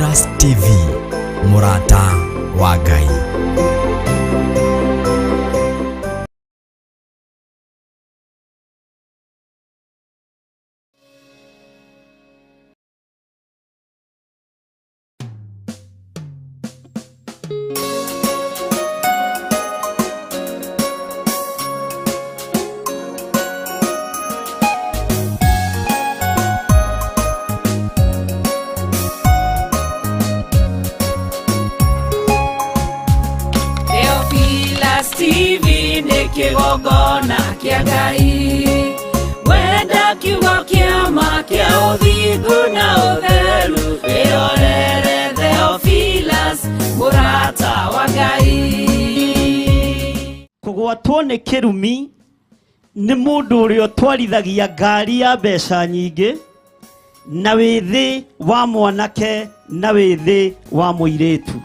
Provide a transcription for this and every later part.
Theophilus TV, mũrata wa Ngai. Theophilus TV nĩ kĩgongona kĩa Ngai wenda kiugo kĩa ma kĩa ũthingu na ũtheru wĩrorere Theophilus mũrata wa Ngai. Kũgwatwo nĩ kĩrumi nĩ mũndũ ũrĩa ũtwarithagia ngari ya mbeca nyingĩ na wĩthĩ wa mwanake na wĩthĩ wa mũirĩtu.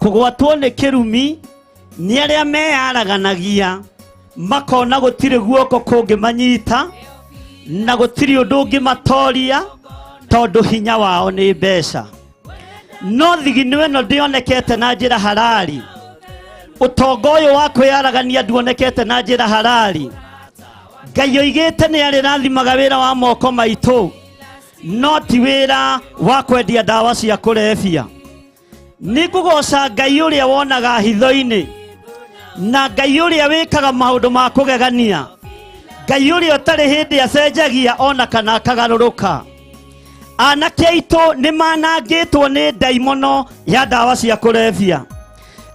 Kũgwatwo nĩ kĩrumi nĩ arĩa meyaraganagia makona gũtirĩ guoko kũngĩmanyita na gũtirĩ ũndũ ũngĩmatoria tondũ hinya wao nĩ mbeca. No thigino ĩno ndĩonekete na njĩra harari. Ũtonga ũyũ wa kwĩyaragania nduonekete na njĩra harari. Ngai oigĩte nĩ arĩrathimaga wĩra wa moko maitũ no ti wĩra wa kwendia ndawa cia kũrebia. Nĩ ngũgoca Ngai ũrĩa wonaga hitho-inĩ na Ngai ũrĩa wĩkaga maũndũ ma kũgegania, Ngai ũrĩa ũtarĩ hĩndĩ acenjagia ona kana akagarũrũka. Anake aitũ nĩ manangĩtwo nĩ ndaimono ya ndawa cia kũrebia.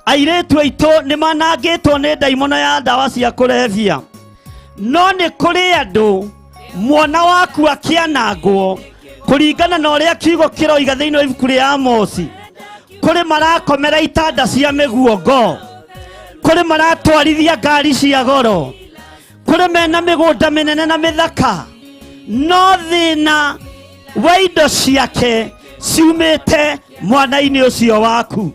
Airĩtu aitũ nĩ manangĩtwo nĩ ndaimono ya ndawa cia kũrebia. No nĩ kũrĩ andũ mwana waku akĩanangwo kũringana na ũrĩa kiugo kĩroiga thĩinĩ wa ibuku rĩa Amosi, kũrĩ marakomera itanda cia mĩguongo, kũrĩ maratwarithia ngari cia goro, kũrĩ mena mĩgũnda mĩnene na mĩthaka, no thĩna wa indo ciake ciumĩte mwana-inĩ ũcio waku.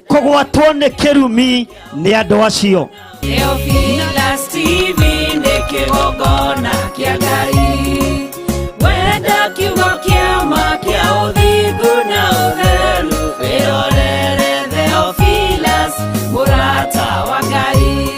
Kũgwatwo nĩ kĩrumi nĩ andũ acio. Theophilus TV nĩ kĩgongona kĩa Ngai wenda kiugo kĩa ma kĩa ũthingu na ũtheru wĩrorere Theophilus mũrata wa Ngai.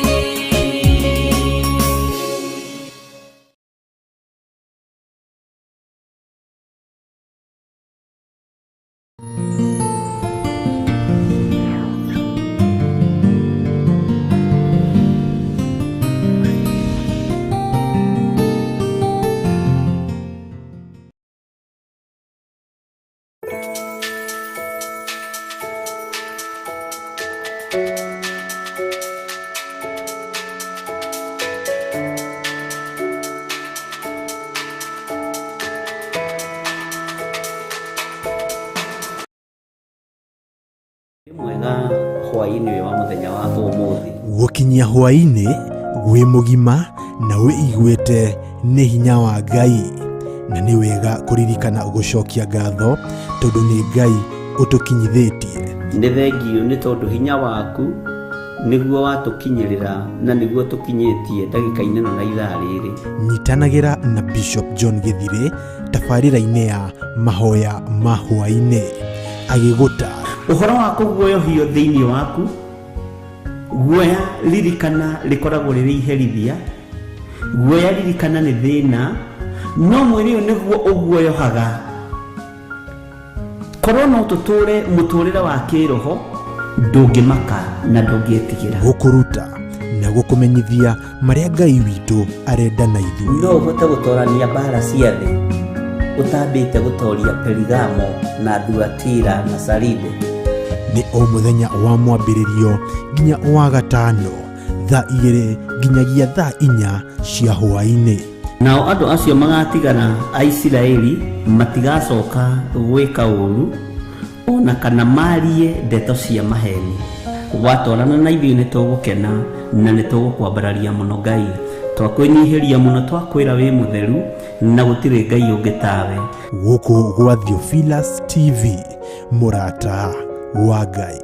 Mwega hwaĩ-inĩ ũyũ wa mũthenya wa ũmũthĩ. Gũkinyia hwaĩ-inĩ wĩ mũgima na wĩiguĩte nĩ hinya wa Ngai, na nĩ wega kũririkana gũcokia ngatho tondũ nĩ Ngai ũtũkinyithĩtie. Nĩ thengiũ nĩ tondũ hinya waku nĩguo watũkinyĩrĩra na nĩguo tũkinyĩtie ndagĩka-inĩ ĩno na ithaa rĩrĩ. Nyitanagĩra na Bishop John Gĩthirĩ tabarĩra-inĩ ya mahoya ma hwaĩ-inĩ agĩgũta Ũhoro wa kũguoyohio thĩinĩ waku, guoya ririkana rĩkoragwo rĩrĩ iherithia, guoya ririkana nĩ thĩna, no mwĩrĩ ũyũ nĩguo ũguoyohaga. Korwo no tũtũre mũtũrĩre wa kĩroho, ndũngĩmaka na ndũngĩtigĩra. Gũkũruta na gũkũmenyithia marĩa Ngai witũ arenda na ithuĩ. No ũhote gũtorania mbara cia thĩ ũtambĩte gũtoria Perigamo na Thuatira na Saride? Nĩ o mũthenya wa mwambĩrĩrio nginya wa gatano thaa igĩrĩ nginyagia thaa inya cia hwaĩ-inĩ. Nao andũ acio magatigara a Isiraeli matigacoka gwĩka ũũru o na kana maarie ndeto cia maheeni. Watwarana na ithuĩ nĩtũgũkena na nĩtũgũkwambararia mũno Ngai. Twakwĩnyihĩria mũno twakwĩra wĩ mũtheru na gũtirĩ Ngai ũngĩ tawe. Gũkũ gwa Theophilus TV, mũrata wa Ngai.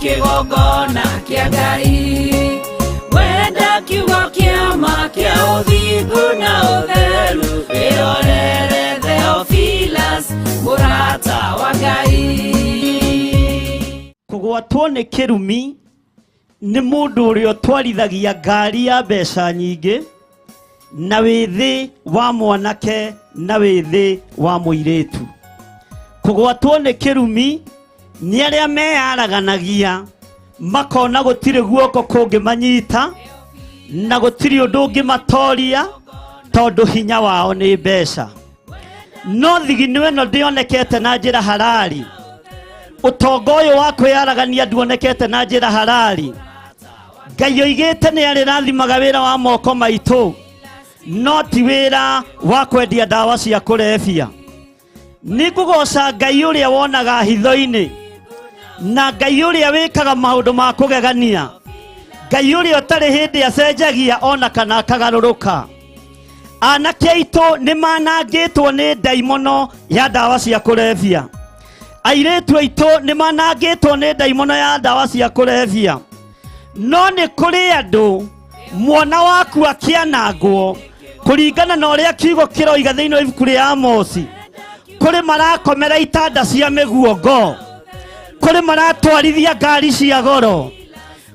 Kĩgongona kĩa Ngai. Wenda kiugo kĩa ma kĩa ũthingu na ũtheru, wĩrorere Theophilus, mũrata wa Ngai. Kũgwatwo nĩ kĩrumi nĩ mũndũ ũrĩa ũtwarithagia ngari ya mbeca nyingĩ na wĩthĩ wa mwanake na wĩthĩ wa mũirĩtu. Kũgwatwo nĩ kĩrumi nĩ arĩa meyaraganagia makona gũtirĩ guoko kũngĩmanyita na gũtirĩ ũndũ ũngĩmatoria tondũ hinya wao nĩ mbeca. No thigino ĩno ndĩonekete na njĩra harari. Ũtonga ũyũ wa kwĩyaragania nduonekete na njĩra harari. Ngai oigĩte nĩ arĩrathimaga wĩra wa moko maitũ, no ti wĩra wa kwendia ndawa cia kũrebia. Nĩ ngũgoca Ngai ũrĩa wonaga hitho-inĩ, na Ngai ũrĩa wĩkaga maũndũ ma kũgegania, Ngai ũrĩa ũtarĩ hĩndĩ acenjagia ona kana akagarũrũka. Anake aitũ nĩ manangĩtwo nĩ ndaimono ya ndawa cia kũrebia. Airĩtu aitũ nĩ manangĩtwo nĩ ndaimono ya ndawa cia kũrebia. No nĩ kũrĩ andũ mwana waku akĩanangwo kũringana na ũrĩa kiugo kĩroiga thĩinĩ wa ibuku rĩa Amosi. Kũrĩ marakomera itanda cia mĩguongo, kũrĩ maratwarithia ngari cia goro,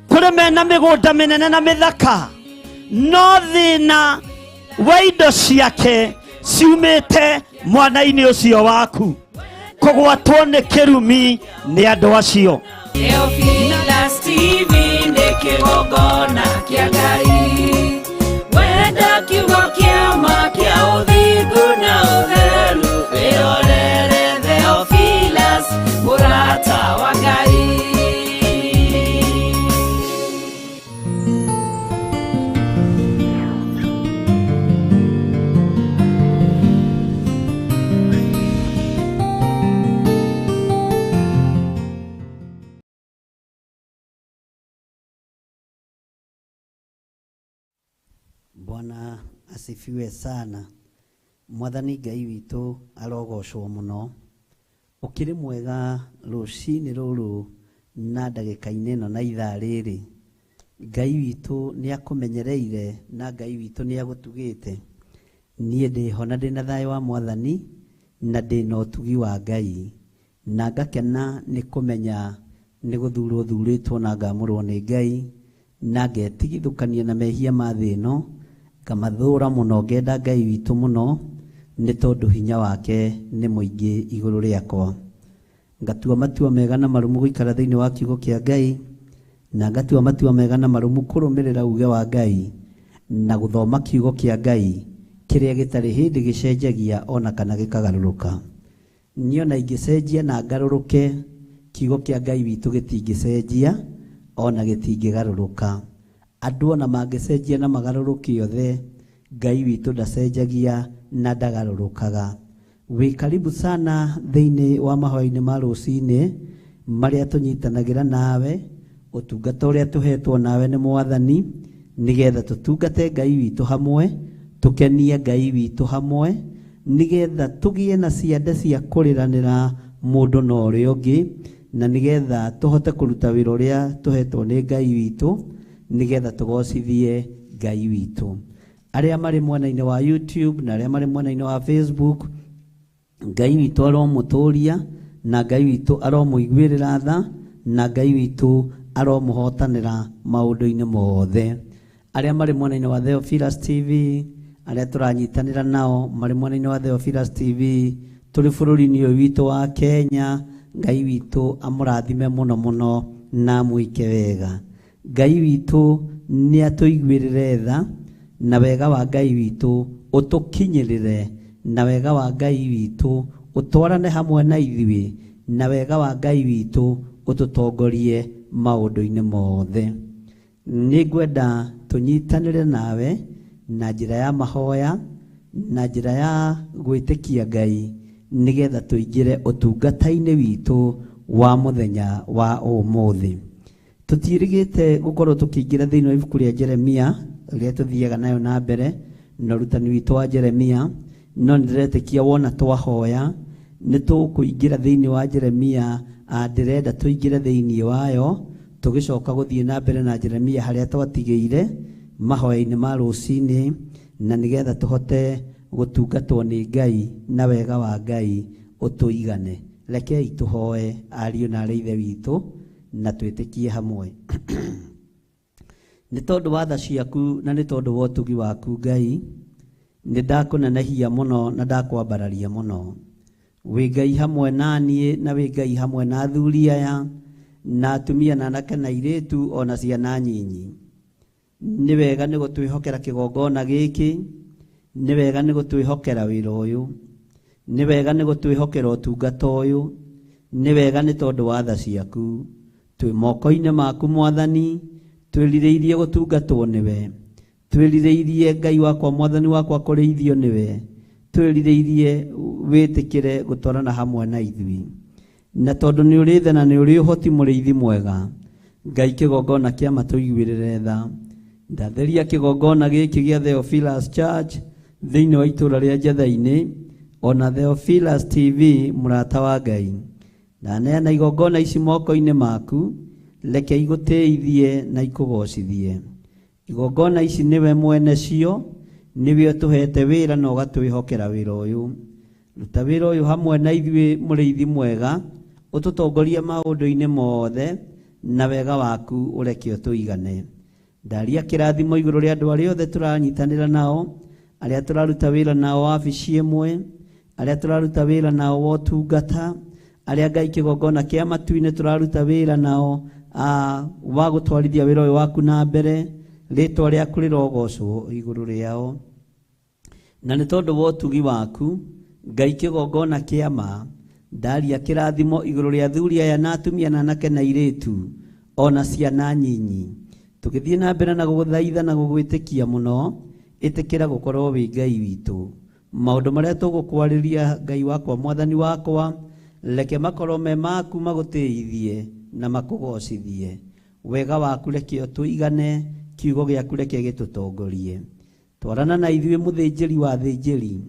kũrĩ mena mĩgũnda mĩnene na mĩthaka, no thĩna wa indo ciake ciumĩte mwana-inĩ ũcio waku. Kũgwatwo nĩ kĩrumi nĩ andũ acio. Theophilus TV nĩ kĩgongona kĩa Ngai. Wenda kiugo kĩa ma kĩa ũthingu na ũtheru, wĩrorere Theophilus, mũrata wa Ngai. Bwana asifiwe sana. Mwathani Ngai witũ arogocwo mũno. Ũkĩrĩ mwega rũcinĩ rũrũ na ndagĩka-inĩ ĩno na ithaa rĩrĩ. Ngai witũ nĩ akũmenyereire na Ngai witũ nĩ agũtugĩte. Niĩ ndĩho na ndĩna thayũ wa Mwathani na ndĩna ũtugi wa Ngai, na ngakena nĩ kũmenya nĩ gũthurwo thurĩtwo na ngamũrwo nĩ Ngai, na ngetigithũkania na mehia ma thĩ ĩno, ngamathũra mũno, ngenda Ngai witũ mũno nĩ tondũ hinya wake nĩ mũingĩ igũrũ rĩakwa. Ngatua matua mega na marũmu gũikara thĩinĩ wa kiugo kĩa Ngai, na ngatua matua mega na marũmu kũrũmĩrĩra uge wa Ngai na gũthoma kiugo kĩa Ngai kĩrĩa gĩtarĩ hĩndĩ gĩcenjagia ona kana gĩkagarũrũka. Niĩ ona ingĩcenjia na ngarũrũke, kiugo kĩa Ngai witũ gĩtingĩcenjia ona gĩtingĩgarũrũka. Andũ ona mangĩcenjia na magarũrũke othe, Ngai witũ ndacenjagia na ndagarũrũkaga. Wĩ karibu sana thĩinĩ wa mahoya-inĩ ma rũcinĩ marĩa tũnyitanagĩra nawe, ũtungata ũrĩa tũhetwo nawe nĩ Mwathani, nĩgetha tũtungate Ngai witũ hamwe, tũkenie Ngai witũ hamwe, nĩgetha tũgĩe na ciande cia kũrĩranĩra mũndũ na ũrĩa ũngĩ, na nĩgetha tũhote kũruta wĩra ũrĩa tũhetwo nĩ Ngai witũ, nĩgetha tũgocithie Ngai witũ. Arĩa marĩ mwena-inĩ wa YouTube na arĩa marĩ mwena-inĩ wa Facebook, Ngai witũ aromũtũria, na Ngai witũ aromũiguĩrĩra tha, na Ngai witũ aromũhotanĩra maũndũ-inĩ mothe. Arĩa marĩ mwena-inĩ wa Theophilus TV, arĩa tũranyitanĩra nao marĩ mwena-inĩ wa Theophilus TV, tũrĩ bũrũri-inĩ ũyũ witũ wa Kenya, Ngai witũ amũrathime mũno mũno na amwĩke wega. Ngai witũ nĩ atũiguĩrĩre tha, na wega wa Ngai witũ ũtũkinyĩrĩre, na wega wa Ngai witũ ũtwarane hamwe na ithuĩ, na wega wa Ngai witũ ũtũtongorie maũndũ-inĩ mothe. Nĩ ngwenda tũnyitanĩre nawe na njĩra ya mahoya, na njĩra ya gwĩtĩkia Ngai, nĩgetha tũingĩre ũtungata-inĩ witũ wa mũthenya wa ũmũthĩ. Tũtiĩrĩgĩte gũkorwo tũkĩingĩra thĩinĩ wa ibuku rĩa Jeremia rĩrĩa tũthiaga nayo na mbere na ũrutani witũ wa Jeremia, no nĩndĩretĩkia wona twahoya nĩ tũkũingĩra thĩinĩ wa Jeremia. Ndĩrenda tũingĩre thĩinĩ wayo Tũgĩcoka gũthiĩ na mbere na Jeremia harĩa twatigĩire mahoya-inĩ ma rũcinĩ, na nĩgetha tũhote gũtungatwo nĩ Ngai na wega wa Ngai ũtũigane. Rekei tũhoe ariũ na arĩ ithe witũ na twĩtĩkie hamwe. Nĩ tondũ wa tha ciaku na nĩ tondũ wa ũtugi waku Ngai, nĩ ndakũnenehia mũno na ndakwambararia mũno. Wĩ Ngai hamwe na niĩ na wĩ Ngai hamwe na athuri aya na atumia na anake na airĩtu ona ciana nyinyi. Nĩ wega nĩ gũtwĩhokera kĩgongona gĩkĩ, nĩ wega nĩ gũtwĩhokera wĩra ũyũ, nĩ wega nĩ gũtwĩhokera ũtungata ũyũ, nĩ wega nĩ tondũ wa tha ciaku. Twĩ moko-inĩ maku Mwathani, twĩrirĩirie gũtungatwo nĩwe, twĩrirĩirie Ngai wakwa Mwathani wakwa kũrĩithio nĩwe, twĩrirĩirie wĩtĩkĩre gũtwarana hamwe na ithuĩ. Na tondũ nĩ ũrĩ tha na nĩ ũrĩ ũhoti mũrĩithi mwega, Ngai kĩgongona kĩa matũiguĩrĩre tha. Ndatheria kĩgongona gĩkĩ gĩa Theophilus Church thĩinĩ wa itũũra rĩa Njetha-inĩ, ona Theophilus TV mũrata wa Ngai. Ndaneana igongona ici moko-inĩ maku, reke igũtĩithie na ikũgocithie. Igongona ici nĩwe mwene cio, nĩwe ũtũhete wĩra na ũgatwĩhokera wĩra ũyũ. Ruta wĩra ũyũ hamwe na ithuĩ mũrĩithi mwega, ũtũtongorie maũndũ-inĩ mothe, na wega waku ũreke ũtũigane. Ndaria kĩrathimo igũrũ rĩa andũ arĩa othe tũranyitanĩra nao, arĩa tũraruta wĩra nao wabici ĩmwe, arĩa tũraruta wĩra nao wa ũtungata, arĩa Ngai kĩgongona kĩa matu-inĩ tũraruta wĩra nao wa gũtwarithia wĩra ũyũ waku na mbere, rĩtwa rĩaku rĩrogocwo igũrũ rĩao. Na nĩ tondũ wa ũtugi waku Ngai kĩgongona kĩa ma, ndaria kĩrathimo igũrũ rĩa athuri aya na atumia na anake na airĩtu ona ciana nyinyi. Tũgĩthiĩ na mbere na gũgũthaitha na gũgwĩtĩkia mũno, ĩtĩkĩra gũkorwo wĩ Ngai witũ. Maũndũ marĩa tũgũkwarĩria Ngai wakwa Mwathani wakwa, reke makorwo me maku magũtĩithie na makũgocithie. Wega waku reke ũtũigane, kiugo gĩaku reke gĩtũtongorie. Twarana na ithuĩ mũthĩnjĩri wa athĩnjĩri,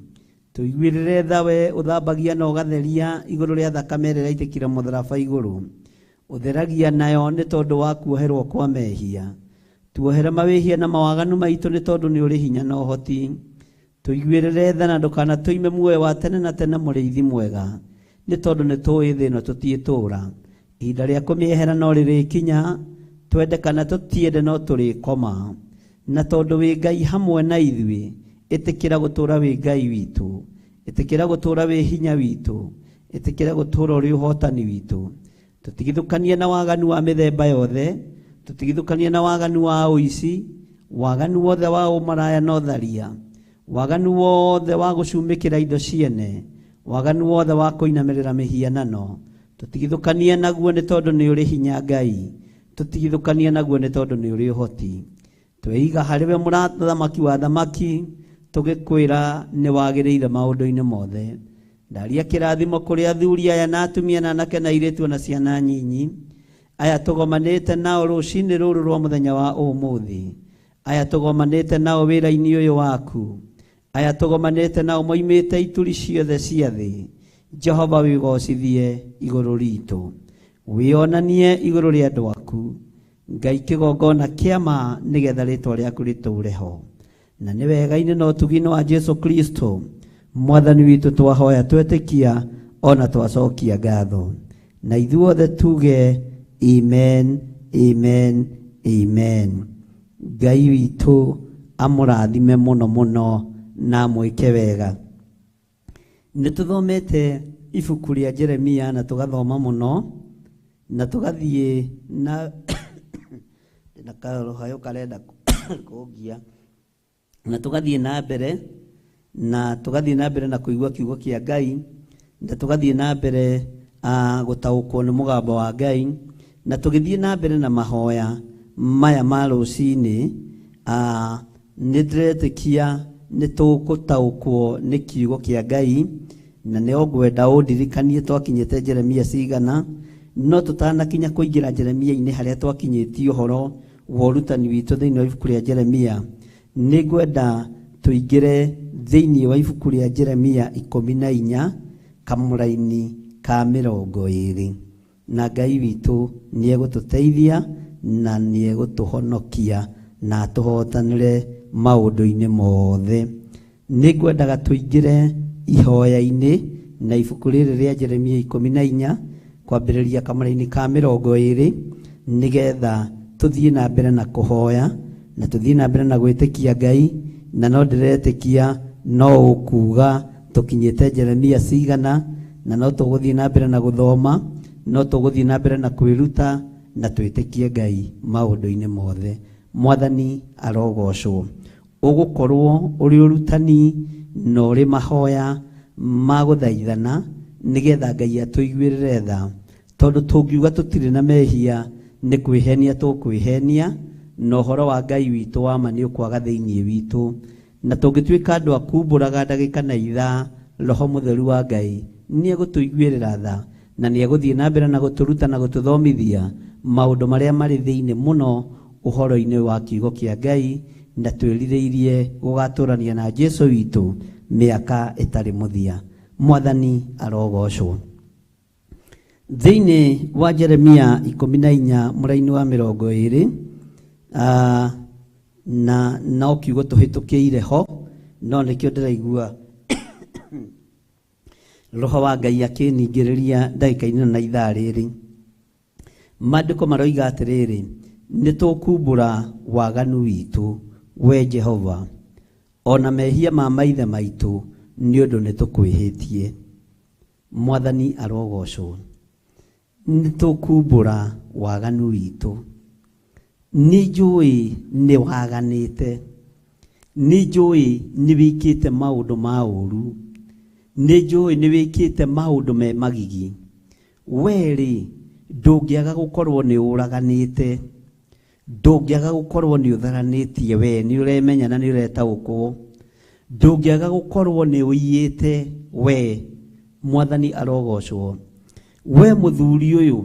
tũiguĩrĩre tha we ũthambagia na ũgatheria igũrũ rĩa thakame ĩrĩa ĩraitĩkire mũtharaba igũrũ. Ũtheragia nayo nĩ tondũ wa kuoherwo kwa mehia. Tuohere mawĩhia na mawaganu maitũ nĩ tondũ nĩ ũrĩ hinya na ũhoti. Tũiguĩrĩre tha na ndũkanatũime muoyo wa tene na tene mũrĩithi mwega, nĩ tondũ nĩ tũĩ thĩ ĩno tũtiĩtũũra. Ihinda rĩa kũmĩehera no rĩrĩkinya, twende kana tũtiende no tũrĩkoma. Na tondũ wĩ Ngai hamwe na ithuĩ, ĩtĩkĩra gũtũũra wĩ Ngai witũ, ĩtĩkĩra gũtũũra wĩ hinya witũ, ĩtĩkĩra gũtũũra ũrĩ ũhotani witũ. Tũtigithũkanie na waganu wa mĩthemba yothe, tũtigithũkanie na waganu wa ũici, waganu wothe wa ũmaraya na ũtharia, waganu wothe wa gũcumĩkĩra indo ciene, waganu wothe wa kũinamĩrĩra mĩhianano. Tũtigithũkanie naguo nĩ tondũ nĩ ũrĩ hinya Ngai, tũtigithũkanie naguo nĩ tondũ nĩ ũrĩ ũhoti. Tweiga harĩ we mũthamaki wa thamaki, tũgĩkwĩra nĩ wagĩrĩire maũndũ-inĩ mothe. Ndaria kĩrathimo kũrĩ athuri aya na atumia na anake na airĩtu na ciana nyinyi, aya tũgomanĩte nao rũcinĩ rũrũ rwa mũthenya wa ũmũthĩ, aya tũgomanĩte nao wĩra-inĩ ũyũ waku, aya tũgomanĩte nao moimĩte ituri ciothe cia thĩ. Jehova wĩgocithie igũrũ ritũ, wĩonanie igũrũ rĩa andũ aku Ngai kĩgongona kĩa ma, nĩgetha rĩtwa rĩaku rĩtũũre ho. Na nĩ wega-inĩ na ũtugi-inĩ wa Jesu Kristo Mwathani witũ twahoya twetĩkia ona twacokia ngatho. Na ithuothe tuge amen, amen, amen. Ngai witũ amũrathime mũno mũno na amwĩke wega. Nĩ tũthomete ibuku rĩa Jeremia na tũgathoma mũno na tũgathiĩ na na karũhayũ karenda kũngia, na tũgathiĩ na mbere na tũgathiĩ na mbere na kũigua kiugo kĩa Ngai, na tũgathiĩ na mbere gũtaũkwo nĩ mũgambo wa Ngai, na tũgĩthiĩ na mbere na mahoya maya ma rũcinĩ. Nĩ ndĩretĩkia nĩ tũgũtaũkwo nĩ kiugo kĩa Ngai, na nĩ ngwenda ũndirikanie twakinyĩte Jeremia cigana, no tũtanakinya kũingĩra Jeremia-inĩ harĩa twakinyĩtie ũhoro wa ũrutani witũ thĩinĩ wa ibuku rĩa Jeremia, nĩ ngwenda tũingĩre thĩinĩ wa ibuku rĩa Jeremia 14 kamũraini ka 20, na Ngai witũ nĩ egũtũteithia Na nĩ egũtũhonokia na atũhotanĩre maũndũ-inĩ mothe. Nĩ ngwendaga tũingĩre ihoya-inĩ na ibuku rĩrĩ rĩa Jeremia 14 kwambĩrĩria kamũra-inĩ ka 20, nĩgetha tũthiĩ na mbere na kũhoya na tũthiĩ na mbere na gwĩtĩkia Ngai. Na no ndĩretĩkia no ũkuga tũkinyĩte Jeremia cigana, na no tũgũthiĩ na mbere na gũthoma, no tũgũthiĩ na mbere na kwĩruta na twĩtĩkie Ngai maũndũ-inĩ mothe. Mwathani arogocwo. Ũgũkorwo ũrĩ ũrutani na ũrĩ mahoya ma gũthaithana, nĩgetha Ngai atũiguĩrĩre tha, tondũ tũngiuga tũtirĩ na mehia nĩ kwĩhenia tũkwĩhenia, na ũhoro wa Ngai witũ wa ma nĩ ũkwaga thĩinĩ witũ. Na tũngĩtuĩka andũ a kumbũraga ndagĩka na ithaa, Roho Mũtheru wa Ngai nĩ egũtũiguĩrĩra tha na nĩ egũthiĩ na mbere na gũtũruta na gũtũthomithia maũndũ marĩa marĩ thĩinĩ mũno ũhoro-inĩ wa kiugo kĩa Ngai, na twĩrirĩirie gũgatũrania na Jesu witũ mĩaka ĩtarĩ mũthia. Mwathani arogocwo. Thĩinĩ wa Jeremia 14 mũraini wa 20, na no kiugo tũhĩtũkĩire ho, no nĩkĩo ndĩraigua Roho wa Ngai akĩningĩrĩria ndagĩka-inĩ na ithaa rĩrĩ. Maandĩko maroiga atĩrĩrĩ, nĩ tũkumbũra waganu witũ, we Jehova, ona mehia ma maithe maitũ, nĩ ũndũ nĩ tũkwĩhĩtie. Mwathani arogocwo. Nĩ tũkumbũra waganu witũ. Nĩ njũĩ nĩ waganĩte, nĩ njũĩ nĩ wĩkĩte maũndũ ma ũũru, nĩ njũĩ nĩ wĩkĩte maũndũ me magigi. We-rĩ, ndũngĩaga gũkorwo nĩ ũraganĩte, ndũngĩaga gũkorwo nĩ ũtharanĩtie, we nĩ ũremenya na nĩ ũretaũkwo, ndũngĩaga gũkorwo nĩ ũiyĩte, we. Mwathani arogocwo. We mũthuri ũyũ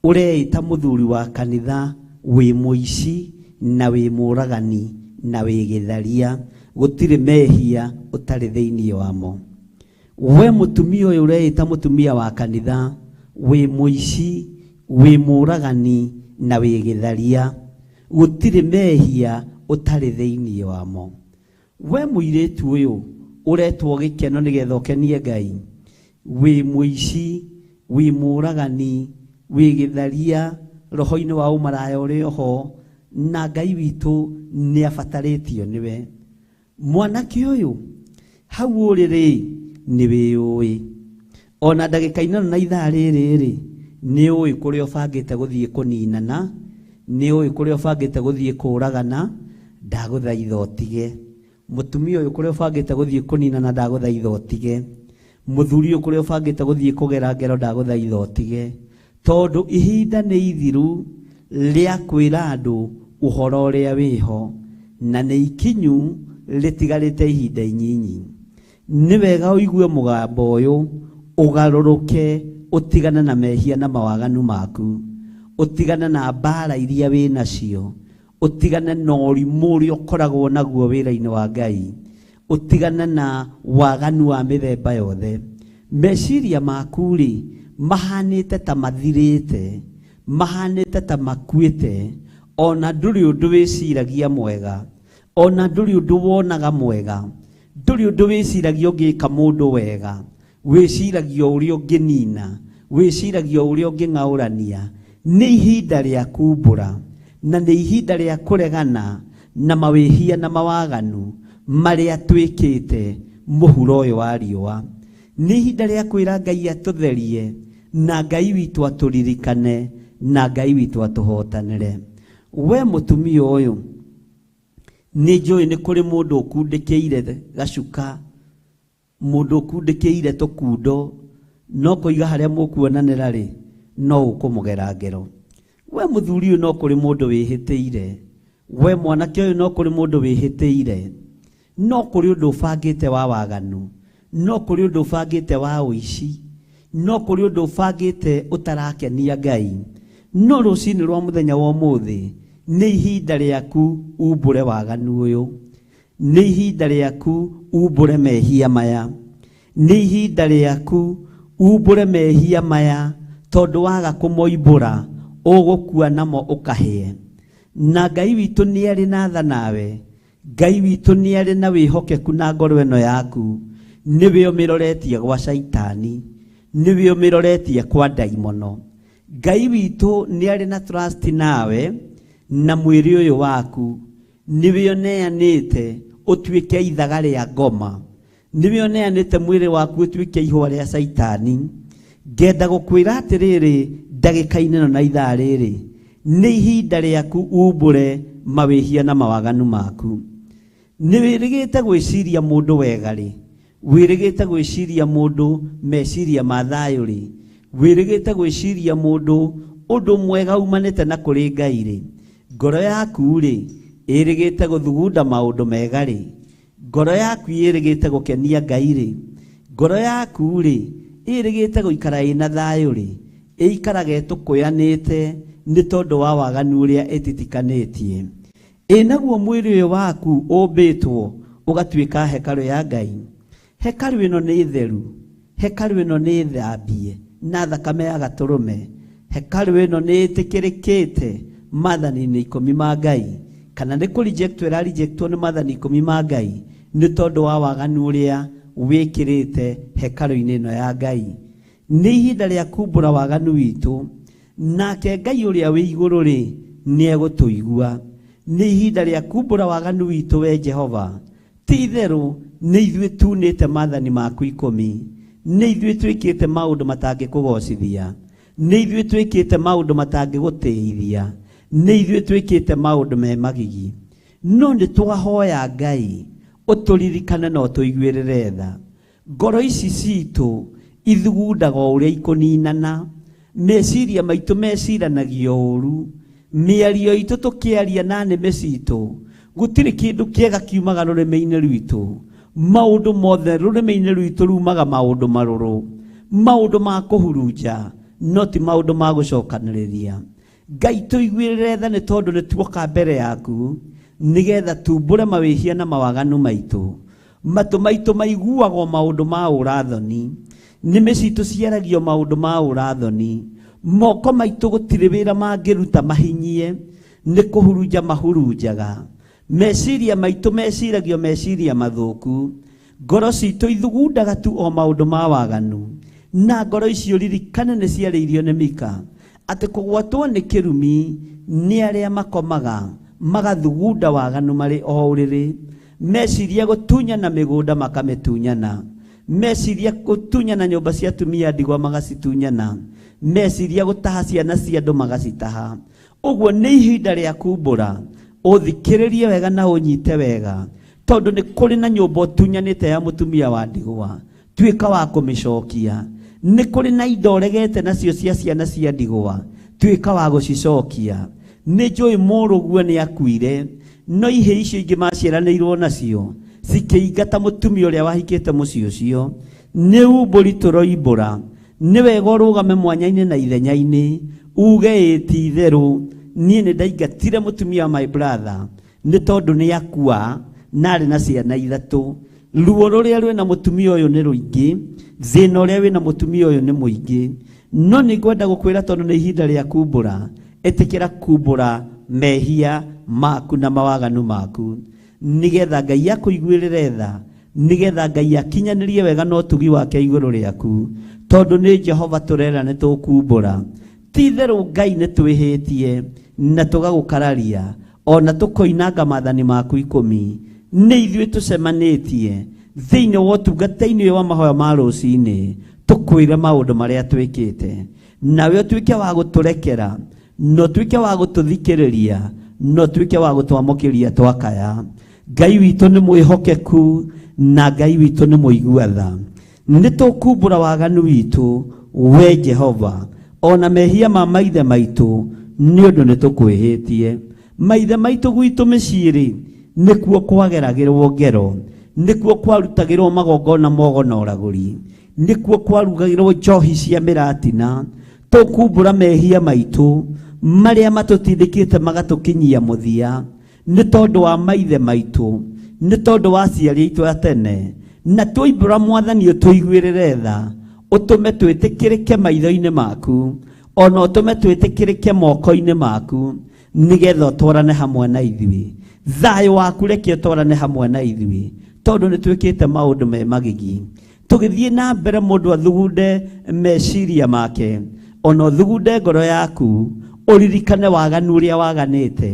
ũreĩta mũthuri wa kanitha, wĩ mũici na wĩ mũragani na wĩ gĩtharia, gũtirĩ mehia ũtarĩ thĩinĩ wamo. We mũtumia ũyũ ũreĩta mũtumia wa kanitha, wĩ mũici, wĩ mũragani na wĩ gĩtharia, gũtirĩ mehia ũtarĩ thĩinĩ wamo. We mũirĩtu ũyũ ũretwo gĩkeno nĩgetha ũkenie Ngai, wĩ mũici, wĩ mũragani, wĩ gĩtharia, roho-inĩ wa ũmaraya ũrĩ oho, na Ngai witũ nĩ abatarĩtio nĩwe. Mwanake ũyũ hau ũrĩ rĩ, nĩ wĩyũĩ. Ona ndagĩka ĩno na ithaa rĩrĩ rĩ, nĩ ũĩ kũrĩa ũbangĩte gũthiĩ kũninana, nĩ ũĩ kũrĩa ũbangĩte gũthiĩ kũragana, ndagũthaitha ũtige. Mũtumia ũyũ kũrĩa ũbangĩte gũthiĩ kũninana, ndagũthaitha ũtige. Mũthuri ũyũ kũrĩa ũbangĩte gũthiĩ kũgera ngero, ndagũthaitha ũtige, tondũ ihinda nĩ ithiru rĩa kwĩra andũ ũhoro ũrĩa wĩho, na nĩ ikinyu rĩtigarĩte ihinda inyinyi. Nĩ wega ũigue mũgambo ũyũ, ũgarũrũke, ũtigane na mehia na mawaganu maku, ũtigane na mbara iria wĩ nacio, ũtigane na ũrimũ ũrĩa ũkoragwo naguo wĩra-inĩ wa Ngai, ũtigane na waganu wa mĩthemba yothe. Meciria maku rĩ, mahanĩte ta mathirĩte, mahanĩte ta makuĩte, ona ndũrĩ ũndũ wĩciragia mwega, ona ndũrĩ ũndũ wonaga mwega, ndũrĩ ũndũ wĩciragia ũngĩka mũndũ wega, wĩciragia ũrĩa ũngĩnina, wĩciragia ũrĩa ũngĩng'aũrania. Nĩ ihinda rĩa kumbũra, na nĩ ihinda rĩa kũregana na mawĩhia na mawaganu marĩa twĩkĩte mũhuro ũyũ wa riũa. Nĩ ihinda rĩa kwĩra Ngai atũtherie, na Ngai witũ atũririkane, na Ngai witũ atũhotanĩre. We mũtumia ũyũ, nĩ njũĩ nĩ kũrĩ mũndũ ũkundĩkĩire gacuka, mũndũ ũkundĩkĩire tũkundo, no kũiga harĩa mũkuonanĩra rĩ, no ũkũmũgera ngero. We mũthuri ũyũ, no kũrĩ mũndũ wĩhĩtĩire. We mwanake ũyũ, no kũrĩ mũndũ wĩhĩtĩire, no kũrĩ ũndũ ũbangĩte wa waganu, no kũrĩ ũndũ ũbangĩte wa ũici, no kũrĩ ũndũ ũbangĩte ũtarakenia Ngai. No rũcinĩ rwa mũthenya wa ũmũthĩ nĩ ihinda rĩaku umbũre waganu ũyũ, nĩ ihinda rĩaku umbũre mehia maya, nĩ ihinda rĩaku umbũre mehia maya, tondũ waga kũmoimbũra Ũgũkua namo ũkahĩe. Na Ngai witũ nĩ arĩ na tha nawe. Ngai witũ nĩ arĩ na wĩhokeku na ngoro ĩno yaku. Nĩwe ũmĩroretie gwa Caitani. Nĩwe ũmĩroretie kwa ndaimono. Ngai witũ nĩ arĩ na trust nawe na mwĩrĩ ũyũ waku. Nĩwe ũneanĩte ũtuĩke ithaga rĩa ngoma. Nĩwe ũneanĩte mwĩrĩ waku ũtuĩke ihũa rĩa Caitani. Ngenda gũkwĩra atĩrĩrĩ ndagĩka-inĩ ĩno na ithaa rĩrĩ, nĩ ihinda rĩaku umbũre mawĩhia na mawaganu maku. Nĩ wĩrĩgĩte gwĩciria mũndũ wega rĩ? Wĩrĩgĩte gwĩciria mũndũ meciria ma thayũ rĩ? Wĩrĩgĩte gwĩciria mũndũ ũndũ mwega umanĩte na kũrĩ Ngai rĩ? Ngoro yaku rĩ, ĩrĩgĩte gũthugunda maũndũ mega rĩ? Ngoro yaku ĩrĩgĩte gũkenia Ngai rĩ? Ngoro yaku rĩ, ĩrĩgĩte gũikara ĩna thayũ rĩ? Ĩikaraga ĩtũkũyanĩte nĩ tondũ wa waganu ũrĩa ĩtitikanĩtie. Ĩ naguo mwĩrĩ ũyũ waku ũmbĩtwo ũgatuĩka hekarũ ya Ngai? Hekarũ ĩno nĩ theru, hekarũ ĩno nĩ thambie na thakame ya gatũrũme, hekarũ ĩno nĩ ĩtĩkĩrĩkĩte maathani-inĩ ikũmi ma Ngai, kana nĩ kũ rejectwo ĩra rejectwo nĩ maathani ikũmi ma Ngai nĩ tondũ wa waganu ũrĩa wĩkĩrĩte hekarũ-inĩ ĩno ya Ngai. Nĩ ihinda rĩa kumbũra waganu witũ, nake Ngai ũrĩa wĩ igũrũ-rĩ, nĩegũtũigua. Nĩ ihinda rĩa kumbũra waganu witũ, we Jehova. Ti itherũ nĩ ithuĩ tunĩte maathani maku ikũmi, nĩ ithuĩ twĩkĩte maũndũ matangĩkũgocithia, nĩ ithuĩ twĩkĩte maũndũ matangĩgũtĩithia, nĩ ithuĩ twĩkĩte maũndũ me magigi. No nĩ twahoya Ngai ũtũririkane na ũtũiguĩrĩre tha. Ngoro ici citũ ithugundaga o ũrĩa ikũninana, meciria maitũ meciranagio ũru, mĩario itũ tũkĩaria na nĩmĩ citũ, gũtirĩ kĩndũ kĩega kiumaga rũrĩmĩ-inĩ rwitũ. Maũndũ mothe rũrĩmĩ-inĩ rwitũ rumaga maũndũ marũrũ, maũndũ ma kũhurunja, no ti maũndũ ma gũcokanĩrĩria. Ngai tũiguĩrĩre tha nĩ tondũ nĩ tuoka mbere yaku nĩgetha tumbũre mawĩhia na mawaganu maitũ. Matũ maitũ maiguaga o maũndũ ma ũra-thoni, nĩmĩ citũ ciaragio maũndũ ma ũra-thoni, moko maitũ gũtirĩ wĩra mangĩruta mahinyie, nĩ kũhurunja mahurunjaga. Meciria maitũ meciragio meciria mathũku, ngoro citũ ithugundaga tu o maũndũ ma waganu. Na ngoro icio ririkane nĩ ciarĩirio nĩ Mika, atĩ kũgwatwo nĩ kĩrumi nĩ arĩa makomaga magathugunda waganu marĩ o ũrĩrĩ, meciria gũtunyana mĩgũnda makamĩtunyana, meciria gũtunyana nyũmba cia atumia ndigwa magacitunyana, meciria gũtaha ciana cia andũ magacitaha. Ũguo nĩ ihinda rĩa kumbũra, ũthikĩrĩrie wega na ũnyite wega, tondũ nĩ kũrĩ na nyũmba ũtunyanĩte ya mũtumia wa ndigwa, tuĩka wa kũmĩcokia. Nĩ kũrĩ na indo ũregete nacio cia ciana cia ndigwa, tuĩka wa gũcicokia. Nĩ njũĩ mũrũguo nĩ akuire, no ihĩĩ icio ingĩ maciaranĩirwo nacio cikĩingata mũtumia ũrĩa wahikĩte mũciĩ ũcio. Nĩ umbũri tũroimbũra, nĩ wega ũrũgame mwanya-inĩ na ithenya-inĩ, uge ĩĩ ti itherũ, niĩ nĩ ndaingatire mũtumia wa my brother, nĩ tondũ nĩ akua na arĩ na ciana ithatũ. Ruo rũrĩa rwĩna mũtumia ũyũ nĩ rũingĩ, thĩna ũrĩa wĩna mũtumia ũyũ nĩ mũingĩ. No nĩ ngwenda gũkwĩra tondũ nĩ ihinda rĩa kumbũra, ĩtĩkĩra kumbũra mehia maku na mawaganu maku, nĩgetha Ngai akũiguĩrĩre tha, nĩgetha Ngai akinyanĩrie wega na ũtugi wake igũrũ rĩaku, tondũ nĩ Jehova tũrera nĩ tũkumbũra. Ti itherũ Ngai nĩ twĩhĩtie na tũgagũkararia, o na tũkoinanga maathani maku ikũmi. Nĩ ithuĩ tũcemanĩtie thĩinĩ wa ũtungata-inĩ ũyũ wa mahoya ma rũcinĩ, tũkwĩre maũndũ marĩa twĩkĩte, nawe ũtuĩke wa gũtũrekera, na ũtuĩke wa gũtũthikĩrĩria, na ũtuĩke wa gũtwamũkĩria twakaya. Ngai witũ nĩ mwĩhokeku na Ngai witũ nĩ mũigua tha. Nĩ tũkumbũra waganu witũ, we Jehova, o na mehia ma maithe maitũ, nĩ ũndũ nĩ tũkwĩhĩtie. Maithe maitũ gwitũ mĩciĩ-rĩ, nĩkuo kwageragĩrwo ngero, nĩkuo kwarutagĩrwo magongona mogo na ũragũri, nĩkuo kwarugagĩrwo njohi cia mĩratina. Tũkumbũra mehia maitũ marĩa matũtindĩkĩte magatũkinyia mũthia, nĩ tondũ wa maithe maitũ, nĩ tondũ wa aciari aitũ a tene. Na twoimbũra Mwathani ũtũiguĩrĩre tha, ũtũme twĩtĩkĩrĩke maitho-inĩ maku, Ona ũtũme twĩtĩkĩrĩke moko-inĩ maku, nĩgetha ũtwarane hamwe na ithuĩ. Thayũ waku reke ũtwarane hamwe na ithuĩ, tondũ nĩ twĩkĩte maũndũ me magigi. Tũgĩthiĩ na mbere, mũndũ athugunde meciria make, ona ũthugunde ngoro yaku, ũririkane waganu ũrĩa waganĩte,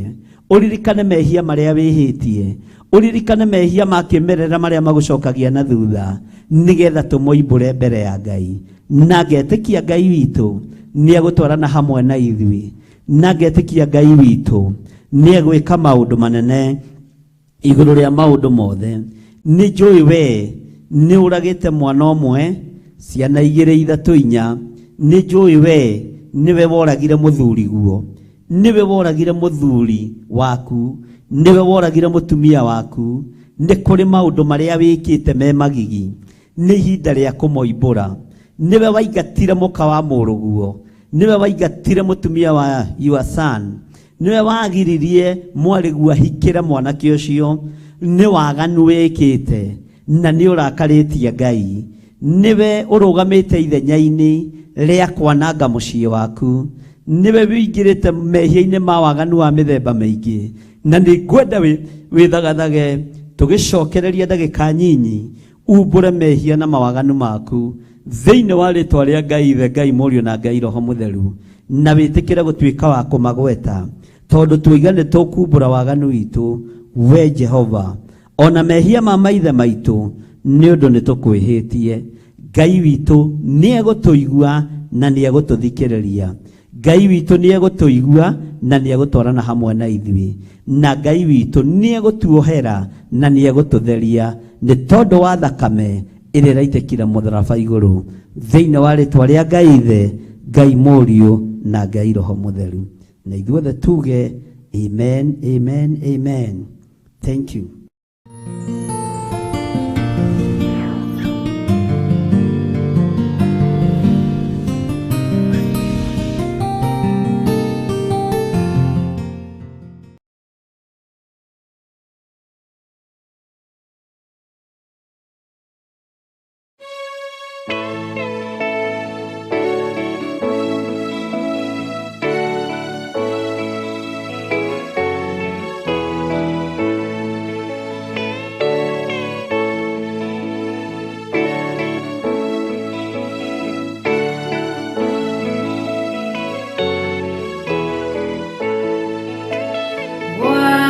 ũririkane mehia marĩa wĩhĩtie, ũririkane mehia ma kĩmerera marĩa magũcokagia na thutha, nĩgetha tũmoimbũre mbere ya Ngai. Na ngetĩkia Ngai witũ nĩ egũtwarana hamwe na ithuĩ, na ngetĩkia Ngai witũ nĩ egwĩka maũndũ manene igũrũ rĩa maũndũ mothe. Nĩ njũĩ we nĩ ũragĩte mwana ũmwe, ciana igĩrĩ, ithatũ, inya. Nĩ njũĩ we nĩwe woragire mũthuri guo, nĩwe woragire mũthuri waku, nĩwe woragire mũtumia waku. Nĩ kũrĩ maũndũ marĩa wĩkĩte me magigi, nĩ ihinda rĩa kũmoimbũra. Nĩwe waingatire mũka wa mũrũguo, nĩwe waingatire mũtumia wa your son, nĩwe wagiririe mwarĩguo ahikĩre mwanake ũcio. Nĩ waganu wĩkĩte na nĩ ũrakarĩtie Ngai. Nĩwe ũrũgamĩte ithenya-inĩ rĩa kwananga mũciĩ waku, nĩwe wĩingĩrĩte mehia-inĩ ma waganu wa mĩthemba mĩingĩ. Na nĩ ngwenda wĩthagathage tũgĩcokereria ndagĩka nyinyi, umbũre mehia na mawaganu maku thĩinĩ wa rĩtwa rĩa Ngai Ithe, Ngai Mũriũ na Ngai Roho Mũtheru, na wĩtĩkĩre gũtuĩka wa kũmagweta, tondũ tuoiga nĩ tũkumbũra waganu witũ we Jehova, ona mehia ma maithe maitũ, nĩ ũndũ nĩ tũkwĩhĩtie. Ngai witũ nĩ egũtũigua na nĩ egũtũthikĩrĩria. Ngai witũ nĩ egũtũigua na nĩ egũtwarana hamwe na ithuĩ, na Ngai witũ nĩ egũtuohera na nĩ egũtũtheria nĩ tondũ wa thakame ĩrĩa ĩraitĩkire mũtharaba igũrũ, thĩinĩ wa rĩtwa rĩa Ngai Ithe, Ngai Mũriũ na Ngai Roho Mũtheru. Na ithuothe tuge amen, amen, amen. Thank you.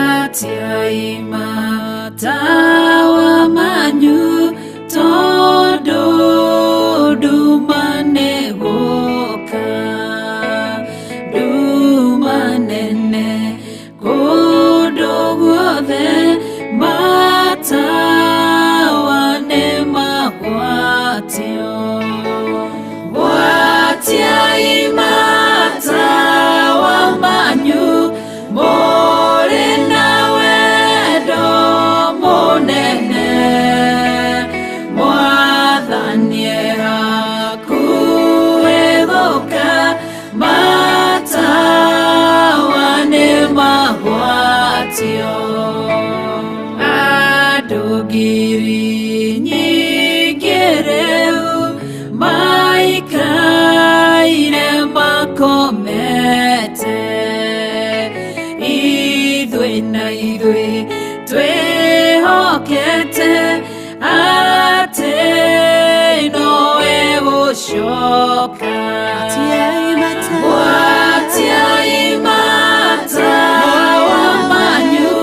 Gwatiai matawa manyu, tondũ nduma nĩ gũka, nduma nene kũndũ guothe, matawa nĩ magwatio. Gwatiai matawa manyu, mũrĩ na wendo mũnene, Mwathani e hakuhĩ gũka, matawa nĩ magwatio. Andũ ngiri nyingĩ rĩu maikaire makomete, ithuĩ na ithuĩ twĩhokete atĩ nowe gũcoka. Gwatiai matawa manyu,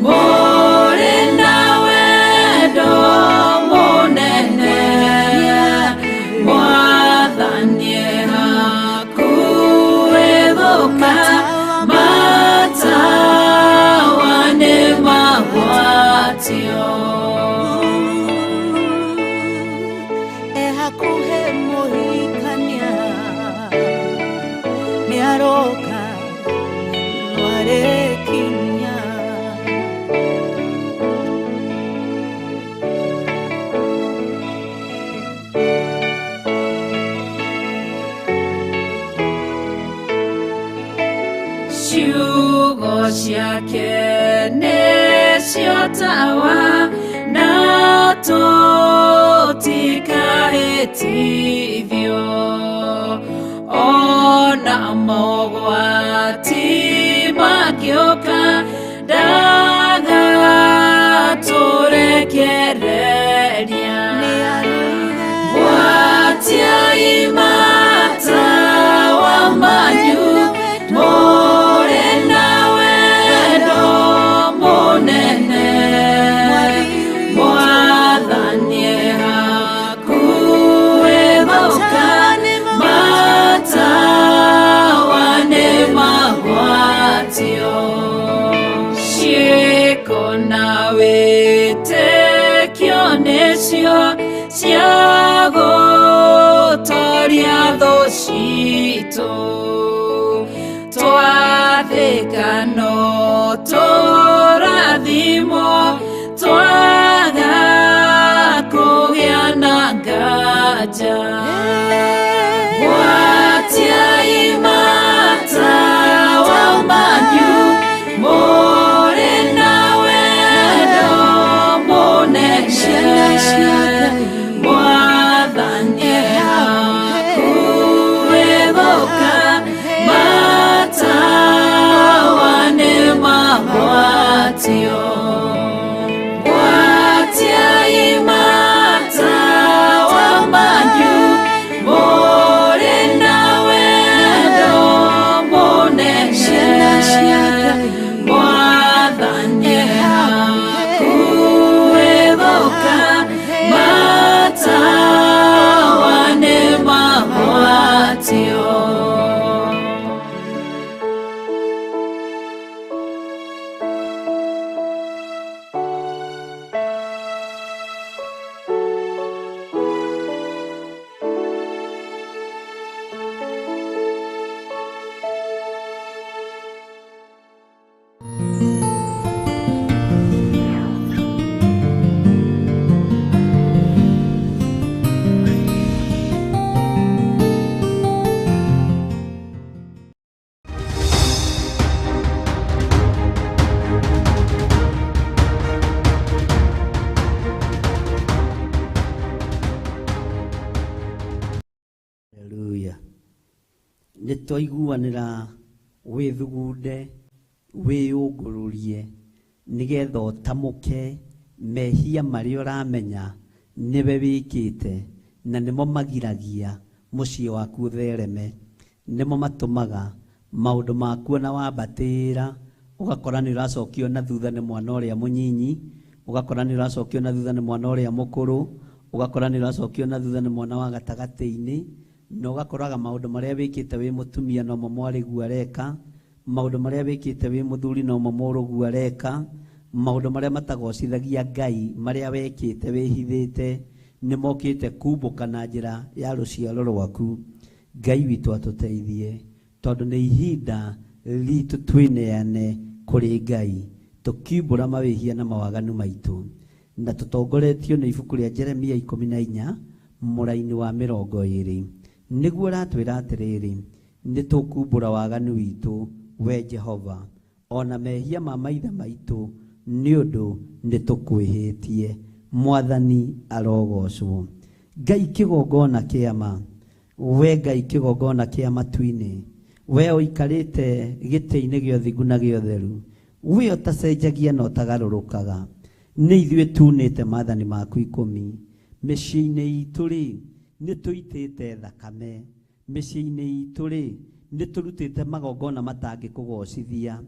mũrĩ na wendo mũnene, Mwathani e hakuhĩ gũka, matawa nĩ magwatio. E hakuhĩ mũhikania, nĩ aroka, nĩarĩkinya. Ciugo ciake nĩcio tawa, na tũtikahĩtithio. Ona mogwati makĩũka ndagatũrekereria. Gwatiai matawa manyu mũrĩ na wendo mũnene. Mwathani e hakuhĩ gũka, matawa nĩ magwatio. Ciĩko na wĩtĩkio nĩcio cia gũtoria thũ citũ. Twathĩka no tũrathimwo, twaga kũgĩa na nganja. Gwatiai matawa manyu mũrĩ na wendo mũnene. Mwathani e hakuhĩ gũka, matawa nĩ magwatio. Gwatiai matawa manyu mũrĩ na wendo mũnene. Mwathani e hakuhĩ gũka, matawa nĩ magwatio. Haleluya. Nĩ twaiguanĩra wĩthugunde wĩyũngũrũrie nĩgetha ũtamũke mehia marĩa ũramenya nĩwe wĩkĩte na nĩmo magiragia mũciĩ waku ũthereme, nĩmo matũmaga maũndũ maku ona wambatĩra ũgakora nĩ ũracokio na thutha nĩ mwana ũrĩa mũnyinyi, ũgakora nĩ ũracokio na thutha nĩ mwana ũrĩa mũkũrũ, ũgakora nĩ ũracokio na thutha nĩ mwana wa gatagatĩ-inĩ, na ũgakoraga maũndũ marĩa wĩkĩte wĩ mũtumia nomo mwarĩguo areka, maũndũ marĩa wĩkĩte wĩ mũthuri nomo mũrũguo areka, maũndũ marĩa matagocithagia Ngai marĩa wekĩte wĩhithĩte nĩ mokĩte kumbũka na njĩra ya rũciaro rwaku. Ngai witũ atũteithie tondũ nĩ ihinda ritũ twĩneane kũrĩ Ngai tũkiumbũra mawĩhia na mawaganu maitũ, na tũtongoretio nĩ ibuku rĩa Jeremia 14 mũraini wa 20 nĩguo ratwĩra atĩrĩrĩ, nĩ tũkumbũra waganu witũ we Jehova ona mehia ma maithe maitũ nĩ ũndũ nĩ tũkwĩhĩtie. Mwathani arogocwo. Ngai kĩgongona kĩama, we Ngai kĩgongona kĩa matu-inĩ, we ũikarĩte gĩtĩ-inĩ gĩa ũthingu na gĩa ũtheru, we ũtacenjagia na ũtagarũrũkaga, nĩ ithuĩ tunĩte maathani maku 10. Mĩciĩ-inĩ itũ rĩ, nĩ tũitĩte thakame, mĩciĩ-inĩ itũ rĩ, nĩ tũrutĩte magongona matangĩkũgocithia,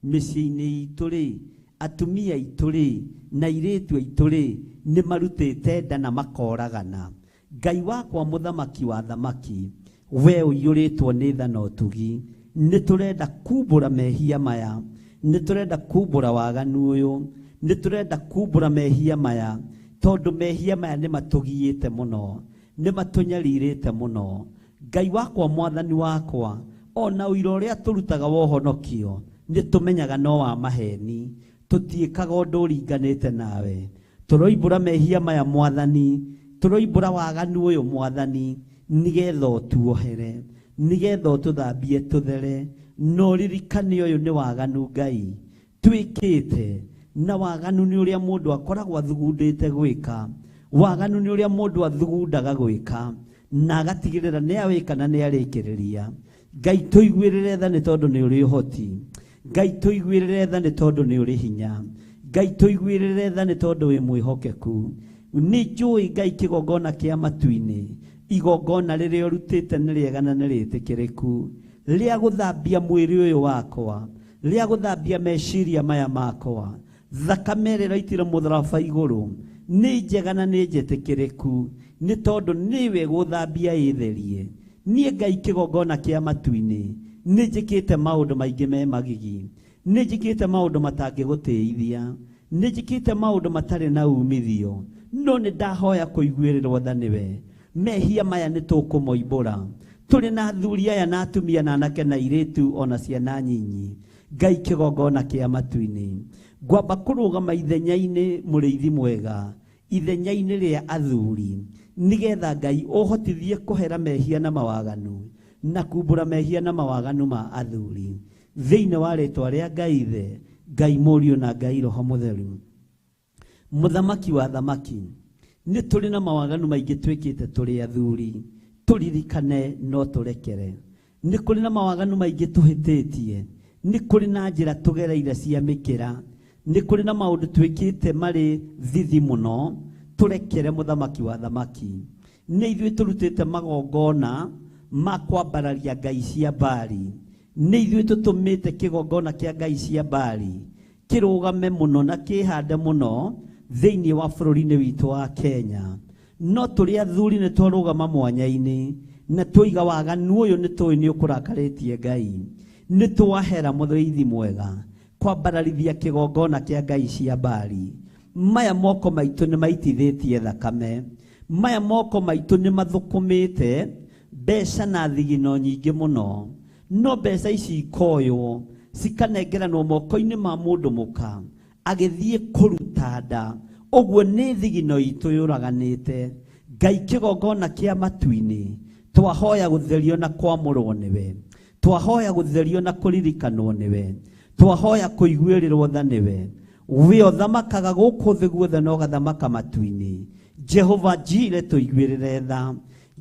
mĩciĩ-inĩ itũ rĩ, atumia aitũ rĩ na airĩtu aitũ rĩ nĩ marutĩte nda na makoragana. Ngai wakwa mũthamaki wa thamaki, we ũiyũrĩtwo nĩ tha na ũtugi, nĩ tũrenda kumbũra mehia maya, nĩ tũrenda kumbũra waganu ũyũ, nĩ tũrenda kumbũra mehia maya, tondũ mehia maya nĩ matũgiĩte mũno, nĩ matũnyarirĩte mũno. Ngai wakwa mwathani wakwa, ona ũira ũrĩa tũrutaga wa ũhonokio nĩ tũmenyaga no wa maheni, tũtiĩkaga ũndũ ũringanĩte nawe. Tũroimbũra mehia maya mwathani, tũroimbũra waganu ũyũ mwathani, nĩgetha ũtuohere, nĩgetha ũtũthambie tũthere. No ririkane ũyũ nĩ waganu Ngai twĩkĩte, na waganu nĩ ũrĩa mũndũ akoragwo athugundĩte gwĩka, waganu nĩ ũrĩa mũndũ athugundaga gwĩka, Na agatigĩrĩra nĩ awĩka na nĩ arĩkĩrĩria. Ngai tũiguĩrĩre tha nĩ tondũ nĩ ũrĩ ũhoti. Ngai tũiguĩrĩre tha nĩ tondũ nĩ ũrĩ hinya. Ngai tũiguĩrĩre tha nĩ tondũ wĩ mwĩhokeku. Nĩ njũĩ Ngai kĩgongona kĩa matu-inĩ, igongona rĩrĩa ũrutĩte nĩ rĩega na nĩ rĩtĩkĩrĩku, rĩa gũthambia mwĩrĩ ũyũ wakwa, rĩa gũthambia meciria maya makwa. Thakame ĩrĩa ĩraitire mũtharaba igũrũ nĩ njega na nĩ njĩtĩkĩrĩku, nĩ tondũ nĩwe gũthambia ĩtherie. Niĩ Ngai kĩgongona kĩa matu-inĩ nĩ njĩkĩte maũndũ maingĩ me magigi, nĩ njĩkĩte maũndũ matangĩgũtĩithia, nĩ njĩkĩte maũndũ matarĩ na umithio, no nĩ ndahoya kũiguĩrĩrwo tha nĩwe. Mehia maya nĩ tũkũmoimbũra tũrĩ na athuri aya na atumia na anake na airĩtu ona ciana nyinyi. Ngai kĩgongona kĩa matu-inĩ, ngwamba kũrũgama ithenya-inĩ mũrĩithi mwega, ithenya-inĩ rĩa athuri, nĩgetha Ngai ũhotithie kũhera mehia na mawaganu na kumbũra mehia na mawaganu ma athuri, thĩinĩ wa rĩtwa rĩa Ngai Ithe, Ngai Mũriũ na Ngai Roho Mũtheru. Mũthamaki wa thamaki, nĩ tũrĩ na mawaganu maingĩ twĩkĩte tũrĩ athuri, tũririkane no tũrekere. Nĩ kũrĩ na mawaganu maingĩ tũhĩtĩtie, nĩ kũrĩ na njĩra tũgereire cia mĩkĩra, nĩ kũrĩ na maũndũ twĩkĩte marĩ thithi mũno, tũrekere mũthamaki wa thamaki. Nĩ ithuĩ tũrutĩte magongona ma kwambararia ngai cia Baali, nĩ ithuĩ tũtũmĩte kĩgongona kĩa ngai cia Baali kĩrũgame mũno na kĩhande mũno thĩinĩ wa bũrũri-inĩ witũ wa Kenya. No tũrĩ athuri nĩ twarũgama mwanya-inĩ na tũiga waganu ũyũ nĩ tũĩ nĩ ũkũrakarĩtie Ngai. Nĩ twahera mũrĩithi mwega kwambararithia kĩgongona kĩa ngai cia Baali. Maya moko maitũ nĩ maitithĩtie thakame, maya moko maitũ nĩ mathũkũmĩte mbeca na thigino nyingĩ mũno, no mbeca ici ikoywo cikanengeranwo moko-inĩ ma mũndũ mũka agĩthiĩ kũruta nda. Ũguo nĩ thigino itũ yũraganĩte. Ngai kĩgongona kĩa matu-inĩ, twahoya gũtherio na kwamũrwo nĩwe, twahoya gũtherio na kũririkanwo nĩwe, twahoya kũiguĩrĩrwo tha nĩwe. We ũthamakaga gũkũ thĩ guothe na ũgathamaka matu-inĩ. Jehova Jire tũiguĩrĩre tha,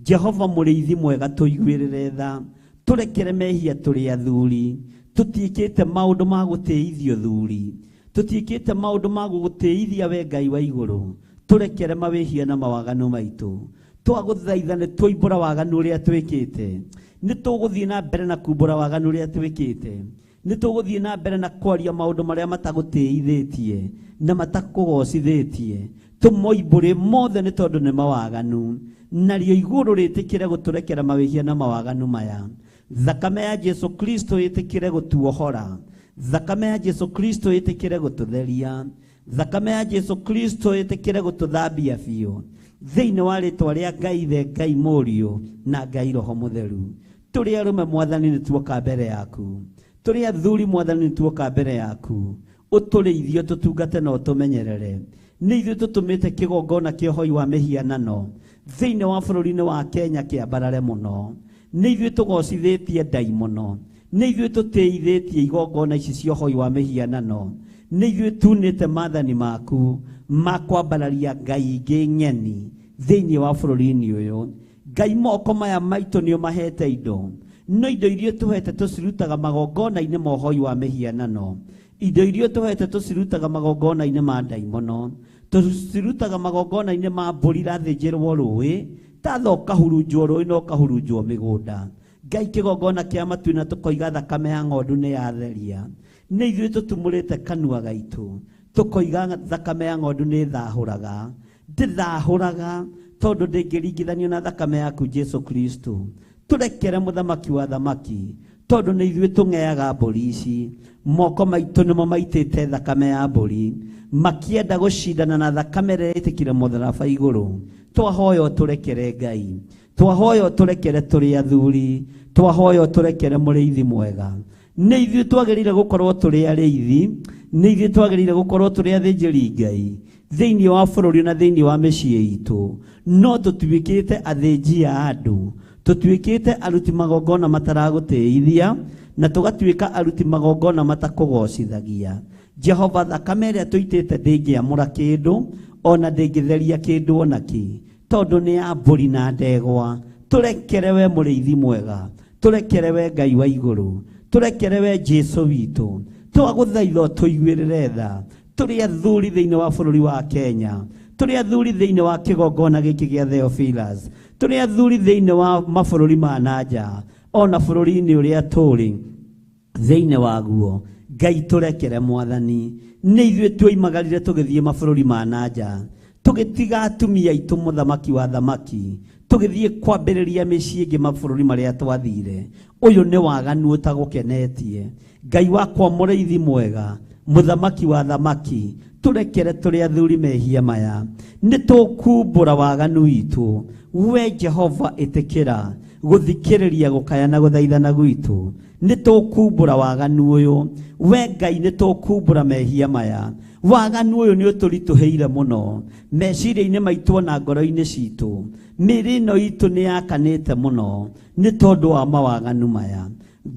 Jehova mũrĩithi mwega tũiguĩrĩre tha, tũrekere mehia tũrĩ athuri, tũtiĩkĩte maũndũ ma gũtĩithio thuri, tũtiĩkĩte maũndũ ma gũgũtĩithia we Ngai wa igũrũ, tũrekere mawĩhia na mawaganu maitũ. Twagũthaitha nĩ tũimbũra waganu ũrĩa twĩkĩte, nĩ tũgũthiĩ na mbere na kumbũra waganu ũrĩa twĩkĩte, nĩ tũgũthiĩ na mbere na kwaria maũndũ marĩa matagũtĩithĩtie na matakũgocithĩtie, tũmoimbũre mothe nĩ tondũ nĩ mawaganu, narĩo igũrũ rĩtĩkĩre gũtũrekera mawĩhia na mawaganu maya. Thakame ya Jesu Kristo ĩtĩkĩre gũtuohora, thakame ya Jesu Kristo ĩtĩkĩre gũtũtheria, thakame ya Jesu Kristo ĩtĩkĩre gũtũthambia biũ, thĩinĩ wa rĩtwa rĩa Ngai Ithe, Ngai Mũriũ na Ngai Roho Mũtheru. Tũrĩ arũme mwathani nĩ tuoka mbere yaku, tũrĩ athuri mwathani nĩ tuoka mbere yaku, ũtũrĩithie tũtungate na ũtũmenyerere. Nĩ ithuĩ tũtũmĩte kĩgongona kĩa ũhoi wa mĩhianano thĩinĩ wa bũrũri-inĩ wa Kenya kĩambarare mũno, nĩ ithuĩ tũgocithĩtie ndaimono, nĩ ithuĩ tũtĩithĩtie igongona ici cia ũhoi wa mĩhianano, nĩ ithuĩ tunĩte maathani maku ma kwambararia ngai ingĩ ng'eni thĩinĩ wa bũrũri-inĩ ũyũ. Ngai moko maya maitũ nĩ ũmahete indo, no indo iria tũhete tũcirutaga magongona-inĩ ma ũhoi wa mĩhianano, indo iria tũhete tũcirutaga magongona-inĩ ma ndaimono, tũcirutaga magongona-inĩ ma mbũri irathĩnjĩrwo rũĩ, tatha ũkahurunjwo rũĩ na ũkahurunjwo mĩgũnda. Ngai kĩgongona kĩa matu-inĩ tũkoiga thakame ya ng'ondu nĩ yatheria. Nĩ ithuĩ tũtumũrĩte kanua gaitũ tũkoiga thakame ya ng'ondu nĩ ĩthahũraga, ndĩthahũraga tondũ ndĩngĩringithanio na thakame yaku Jesu Kristo. Tũrekere mũthamaki wa thamaki, tondũ nĩ ithuĩ tũng'eaga mbũri ici, moko maitũ nĩmo maitĩte thakame ya mbũri, makĩenda gũcindana na thakame ĩrĩa ĩtĩkire mũtharaba igũrũ. Twahoya ũtũrekere Ngai, twahoya ũtũrekere tũrĩ athuri, twahoya ũtũrekere mũrĩithi mwega. Nĩ ithuĩ twagĩrĩire gũkorwo tũrĩ arĩithi, nĩ ithuĩ twagĩrĩire gũkorwo tũrĩ athĩnjĩri Ngai thĩinĩ wa bũrũri na thĩinĩ wa mĩciĩ itũ, no tũtuĩkĩte athĩnji a andũ, tũtuĩkĩte aruti magongona mataragũtĩithia na tũgatuĩka aruti magongona matakũgocithagia. Jehova, thakame ĩrĩa tũitĩte ndĩngĩamũra kĩndũ ona ndĩngĩtheria kĩndũ ona kĩ, tondũ nĩ ya mbũri na ndegwa. Tũrekere we mũrĩithi mwega, tũrekere we Ngai wa igũrũ, tũrekere we Jesu witũ. Twagũthaitha tũiguĩrĩre tha. Tũrĩ athuri thĩinĩ wa bũrũri wa Kenya, tũrĩ athuri thĩinĩ wa kĩgongona gĩkĩ gĩa Theophilus, tũrĩ athuri thĩinĩ wa mabũrũri ma nanja, ona bũrũri-inĩ ũrĩa tũrĩ thĩinĩ waguo. Ngai tũrekere mwathani, nĩ ithuĩ tuoimagarire tũgĩthiĩ mabũrũri ma nanja, tũgĩtiga atumia aitũ mũthamaki wa thamaki, tũgĩthiĩ kwambĩrĩria mĩciĩ ĩngĩ mabũrũri marĩa twathire. Ũyũ nĩ waganu ũtagũkenetie. Ngai wakwa mũrĩithi mwega, mũthamaki wa thamaki, tũrekere tũrĩ athuri mehia maya. Nĩ tũkumbũra waganu witũ. We Jehova ĩtĩkĩra gũthikĩrĩria gũkaya na gũthaithana gwitũ. Nĩ tũkumbũra waganu ũyũ. We Ngai nĩ tũkumbũra mehia maya. Waganu ũyũ nĩ ũtũritũhĩire mũno meciria-inĩ maitũ ona ngoro-inĩ citũ. Mĩĩrĩ ĩno itũ nĩ yakanĩte mũno nĩ tondũ wa mawaganu maya.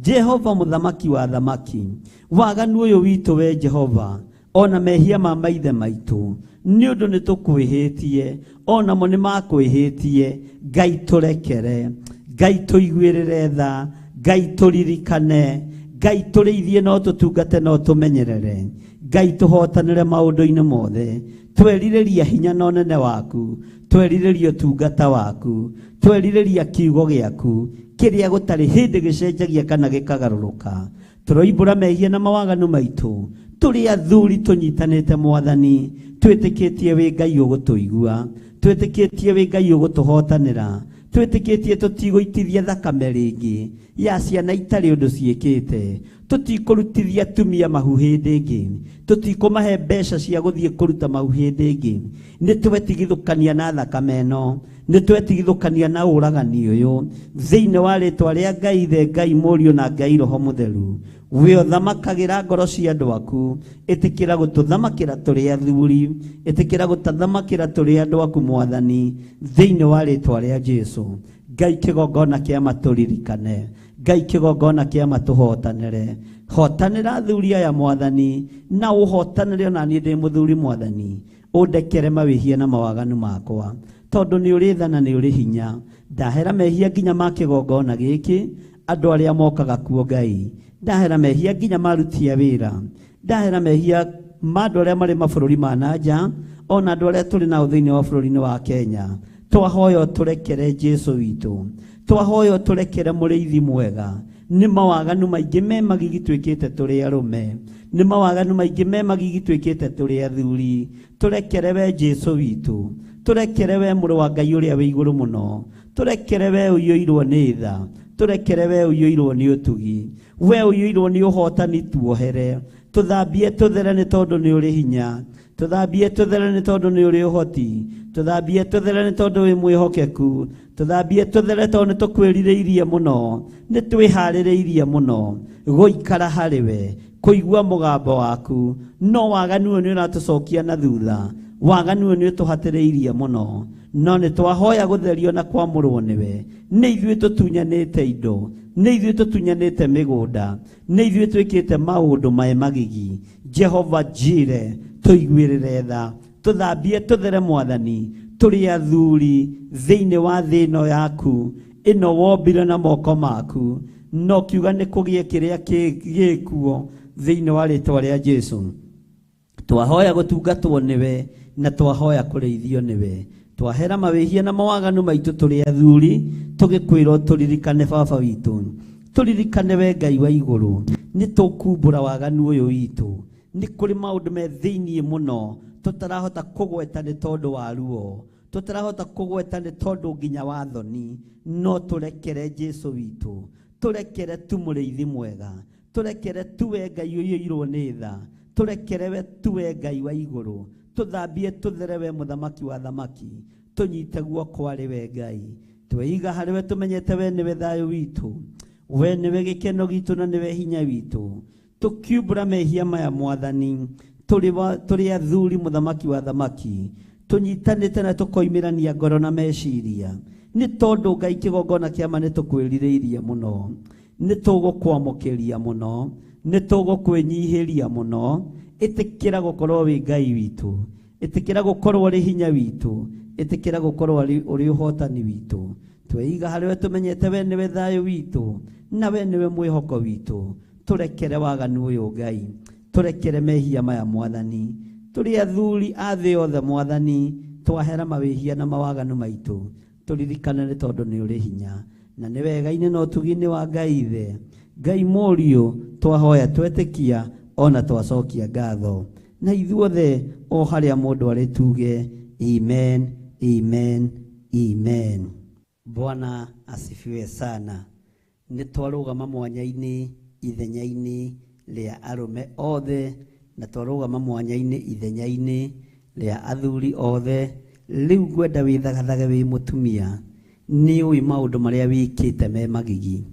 Jehova mũthamaki wa thamaki, waganu ũyũ witũ we Jehova, ona mehia ma maithe maitũ, nĩ ũndũ nĩ tũkwĩhĩtie, onamo nĩ makwĩhĩtie. Ngai tũrekere, Ngai tũiguĩrĩre tha, Ngai tũririkane, Ngai tũrĩithie no tũtungate no tũmenyerere, Ngai tũhotanĩre maũndũ-inĩ mothe. Twerirĩria hinya na ũnene waku, twerirĩria ũtungata waku, twerirĩria kiugo gĩaku kĩrĩa gũtarĩ hĩndĩ gĩcenjagia kana gĩkagarũrũka. Tũroimbũra mehia na mawaganu maitũ. Tũrĩ athuri tũnyitanĩte mwathani, twĩtĩkĩtie wĩ Ngai ũgũtũigua, twĩtĩkĩtie wĩ Ngai ũgũtũhotanĩra, twĩtĩkĩtie tũtigũitithia thakame rĩngĩ ya ciana itarĩ ũndũ ciĩkĩte, tũtikũrutithia atumia mahu hĩndĩ ĩngĩ, tũtikũmahe mbeca cia gũthiĩ kũruta mahu hĩndĩ ĩngĩ. Nĩ twetigithũkania na thakame ĩno, nĩ twetigithũkania na ũragani ũyũ thĩinĩ wa rĩtwa rĩa Ngai Ithe, Ngai Mũriũ na Ngai Roho Mũtheru. We ũthamakagĩra ngoro cia andũ aku, ĩtĩkĩra gũtũthamakĩra tũrĩ athuri, ĩtĩkĩra gũtũthamakĩra tũrĩ andũ aku mwathani, thĩinĩ wa rĩtwa rĩa Jesu. Ngai kĩgongona kĩa matũririkane, Ngai kĩgongona kĩa matũhotanĩre. Hotanĩra athuri aya mwathani, na ũhotanĩre ona niĩ ndĩ mũthuri mwathani. Ũndekere mawĩhia na mawaganu makwa, tondũ nĩ ũrĩ tha na nĩ ũrĩ hinya. Ndahera mehia nginya ma kĩgongona gĩkĩ, andũ arĩa mokaga kuo Ngai. Ndahera mehia nginya marutia wĩra, ndahera mehia ma andũ arĩa marĩ mabũrũri ma nanja, ona andũ arĩa tũrĩ nao thĩinĩ wa bũrũri-inĩ wa Kenya. Twahoya tũrekere Jesu witũ, twahoya tũrekere mũrĩithi mwega. Nĩ mawaganu maingĩ me magigi twĩkĩte tũrĩ arũme, nĩ mawaganu maingĩ me magigi twĩkĩte tũrĩ athuri. Tũrekere we Jesu witũ, tũrekere we mũrũ wa Ngai ũrĩa wĩ igũrũ mũno, tũrekere we ũiyũirwo nĩ tha, tũrekere we ũiyũirwo nĩ ũtugi, we ũiyũirwo nĩ ũhotani. Tuohere, tũthambie tũthere nĩ tondũ nĩ ũrĩ hinya, tũthambie tũthere nĩ tondũ nĩ ũrĩ ũhoti, tũthambie tũthere nĩ tondũ wĩ mwĩhokeku, tũthambie tũthere tondũ nĩ tũkwĩrirĩirie mũno, nĩ twĩharĩrĩirie mũno gũikara harĩ we, kũigua mũgambo waku. No waganu ũyũ nĩ ũratũcokia na thutha, waganu ũyũ nĩ ũtũhatĩrĩirie mũno, no nĩ twahoya gũtherio na kwamũrwo nĩwe. Nĩ ithuĩ tũtunyanĩte indo, nĩ ithuĩ tũtunyanĩte mĩgũnda, nĩ ithuĩ twĩkĩte maũndũ mae magigi. Jehova Jire, tũiguĩrĩre tha, tũthambie tũthere mwathani. Tũrĩ athuri thĩinĩ wa thĩ ĩno yaku, ĩno wombire na moko maku, no kiuga nĩ kũgĩe kĩrĩa gĩkuo thĩinĩ wa rĩtwa rĩa Jesu. Twahoya gũtungatwo nĩwe na twahoya kũrĩithio nĩwe. Twahera mawĩhia na mawaganu maitũ tũrĩ athuri, tũgĩkwĩrwo tũririkane baba witũ, tũririkane we Ngai wa igũrũ. Nĩ tũkumbũra waganu ũyũ witũ. Nĩ kũrĩ maũndũ me thĩinĩ mũno tũtarahota kũgweta nĩ tondũ wa ruo, tũtarahota kũgweta nĩ tondũ nginya wa thoni. No tũrekere Jesu witũ, tũrekere tu mũrĩithi mwega, tũrekere tu we Ngai ũiyũirwo nĩ tha, tũrekere we tu we Ngai wa igũrũ. Tũthambie tũthere we mũthamaki wa thamaki, tũnyite guoko arĩ we Ngai. Tweiga harĩ we tũmenyete we nĩwe thayũ witũ, we nĩwe gĩkeno gitũ na nĩwe hinya witũ. Tũkiumbũra mehia maya mwathani, tũrĩ athuri mũthamaki wa thamaki, tũnyitanĩte na tũkoimĩrania ngoro na meciria, nĩ tondũ Ngai kĩgongona kĩa ma nĩ tũkwĩrirĩirie mũno, nĩ tũgũkwamũkĩria mũno, nĩ tũgũkwĩnyihĩria mũno. Ĩtĩkĩra gũkorwo wĩ Ngai witũ, ĩtĩkĩra gũkorwo ũrĩ hinya witũ, ĩtĩkĩra gũkorwo ũrĩ ũhotani witũ. Tweiga harĩ we tũmenyete we nĩwe thayũ witũ na we nĩwe mwĩhoko witũ. Tũrekere waganu ũyũ Ngai, tũrekere mehia maya Mwathani. Tũrĩ athuri a thĩ yothe Mwathani, twahera mawĩhia na mawaganu maitũ, tũririkane nĩ tondũ nĩ ũrĩ hinya na nĩ wega-inĩ na ũtugi-inĩ wa Ngai Ithe. Ngai Mũriũ, twahoya twetĩkia ona twacokia ngatho, na ithuothe o harĩa mũndũ arĩ tuge amen, amen, amen. Bwana asifiwe sana. Nĩ twarũgama mwanya-inĩ ithenya-inĩ rĩa arũme othe, na twarũgama mwanya-inĩ ithenya-inĩ rĩa athuri othe. Rĩu ngwenda wĩthagathage wĩ mũtumia, nĩ ũĩ maũndũ marĩa wĩkĩte me magigi,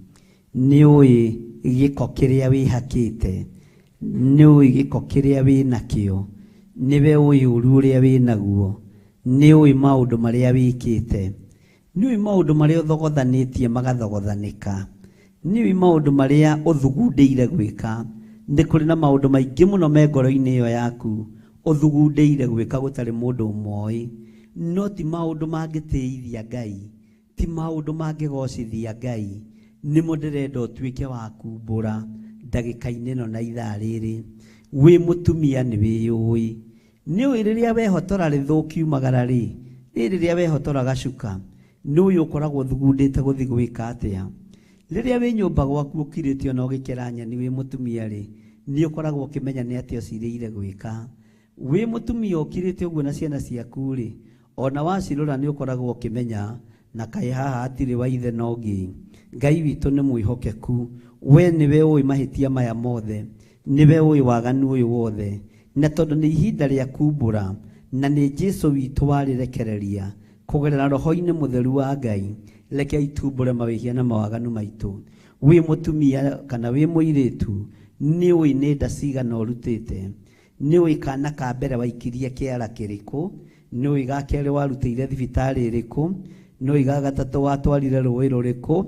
nĩ ũĩ gĩko kĩrĩa wĩhakĩte, nĩ ũĩ gĩko kĩrĩa wĩnakĩo, nĩwe ũĩ ũru ũrĩa wĩnaguo, nĩ ũĩ maũndũ marĩa wĩkĩte, nĩ ũĩ maũndũ marĩa ũthogothanĩtie magathogothanĩka, nĩ ũĩ maũndũ marĩa ũthugundĩire gwĩka. Nĩ kũrĩ na maũndũ maingĩ mũno me ngoro-inĩ ĩyo yaku ũthugundĩire gwĩka gũtarĩ mũndũ ũmoĩ, no ti maũndũ mangĩtĩithia Ngai, ti maũndũ mangĩgocithia Ngai. Nĩmo ndĩrenda ũtuĩke wa kumbũra ndagĩka-inĩ ĩno na ithaa rĩrĩ. Wĩ mũtumia nĩ wĩyũĩ, nĩ ũĩ rĩrĩa wehotora rĩthũkiumagara rĩ, rĩ rĩrĩa wehotora gacuka, nĩ ũĩ ũkoragwo ũthugundĩte gũthiĩ gwĩka atĩa. Rĩrĩa wĩ nyũmba gwaku ũkirĩte ona ũgĩkera nyeni wĩ mũtumia rĩ, nĩ ũkoragwo ũkĩmenya nĩ atĩa ũcirĩire gwĩka. Wĩ mũtumia ũkirĩte ũguo na ciana ciaku rĩ, ona wacirora nĩ ũkoragwo ũkĩmenya na kaĩ haha hatirĩ wa ithe na ũngĩ. Ngai witũ nĩ mwĩhokeku, we nĩwe ũĩ mahĩtia maya mothe, nĩwe ũĩ waganu ũyũ wothe, na tondũ nĩ ihinda rĩa kumbũra na nĩ Jesũ witũ warĩrekereria kũgerera roho-inĩ mũtheru wa Ngai, reke itumbũre mawĩhia na mawaganu maitũ. Wĩ mũtumia kana wĩ mũirĩtu, nĩ ũĩ nĩ nda cigana ũrutĩte, nĩ ũĩ kana ka mbere waikirie kĩara kĩrĩkũ, nĩ ũĩ ga kerĩ warutĩire thibitarĩ ĩrĩkũ, nĩ ũĩ ga gatatũ watwarire rũĩ rũrĩkũ.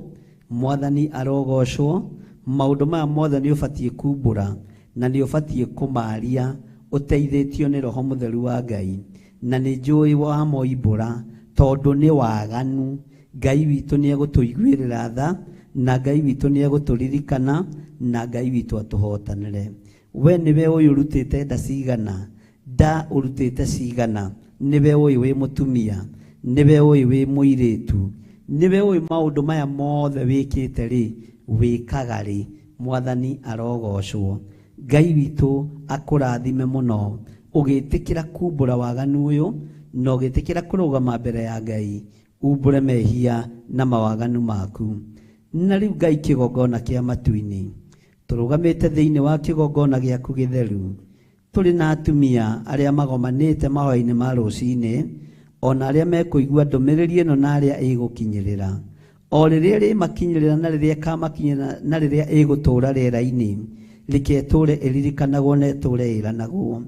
Mwathani arogocwo. Maũndũ maya mothe nĩ ũbatiĩ kumbũra na nĩ ũbatiĩ kũmaria ũteithĩtio nĩ Roho Mũtheru wa Ngai, na nĩ njũĩ wamoimbũra tondũ nĩ waganu. Ngai witũ nĩ egũtũiguĩrĩra tha, na Ngai witũ nĩ egũtũririkana, na Ngai witũ atũhotanĩre. We nĩwe ũyũ ũrutĩte nda cigana, nda ũrutĩte cigana, nĩwe ũyũ wĩ mũtumia, nĩwe ũyũ wĩ mũirĩtu, nĩwe ũyũ maũndũ maya mothe wĩkĩte rĩ, wĩkaga rĩ. Mwathani arogocwo. Ngai witũ akũrathime mũno ũgĩtĩkĩra kumbũra waganu ũyũ na ũgĩtĩkĩra kũrũgama mbere ya Ngai umbũre mehia na mawaganu maku. Na rĩu Ngai kĩgongona kĩa matu-inĩ, tũrũgamĩte thĩinĩ wa kĩgongona gĩaku gĩtheru, tũrĩ na atumia arĩa magomanĩte mahoya-inĩ ma rũcinĩ, ona arĩa mekũigua ndũmĩrĩri ĩno na arĩa ĩgũkinyĩrĩra, o rĩrĩa ĩrĩmakinyĩrĩra na rĩrĩa ĩkamakinyĩrĩra na rĩrĩa ĩgũtũũra rĩera-inĩ, reke ĩtũũre ĩririkanagwo na ĩtũũre ĩranagwo.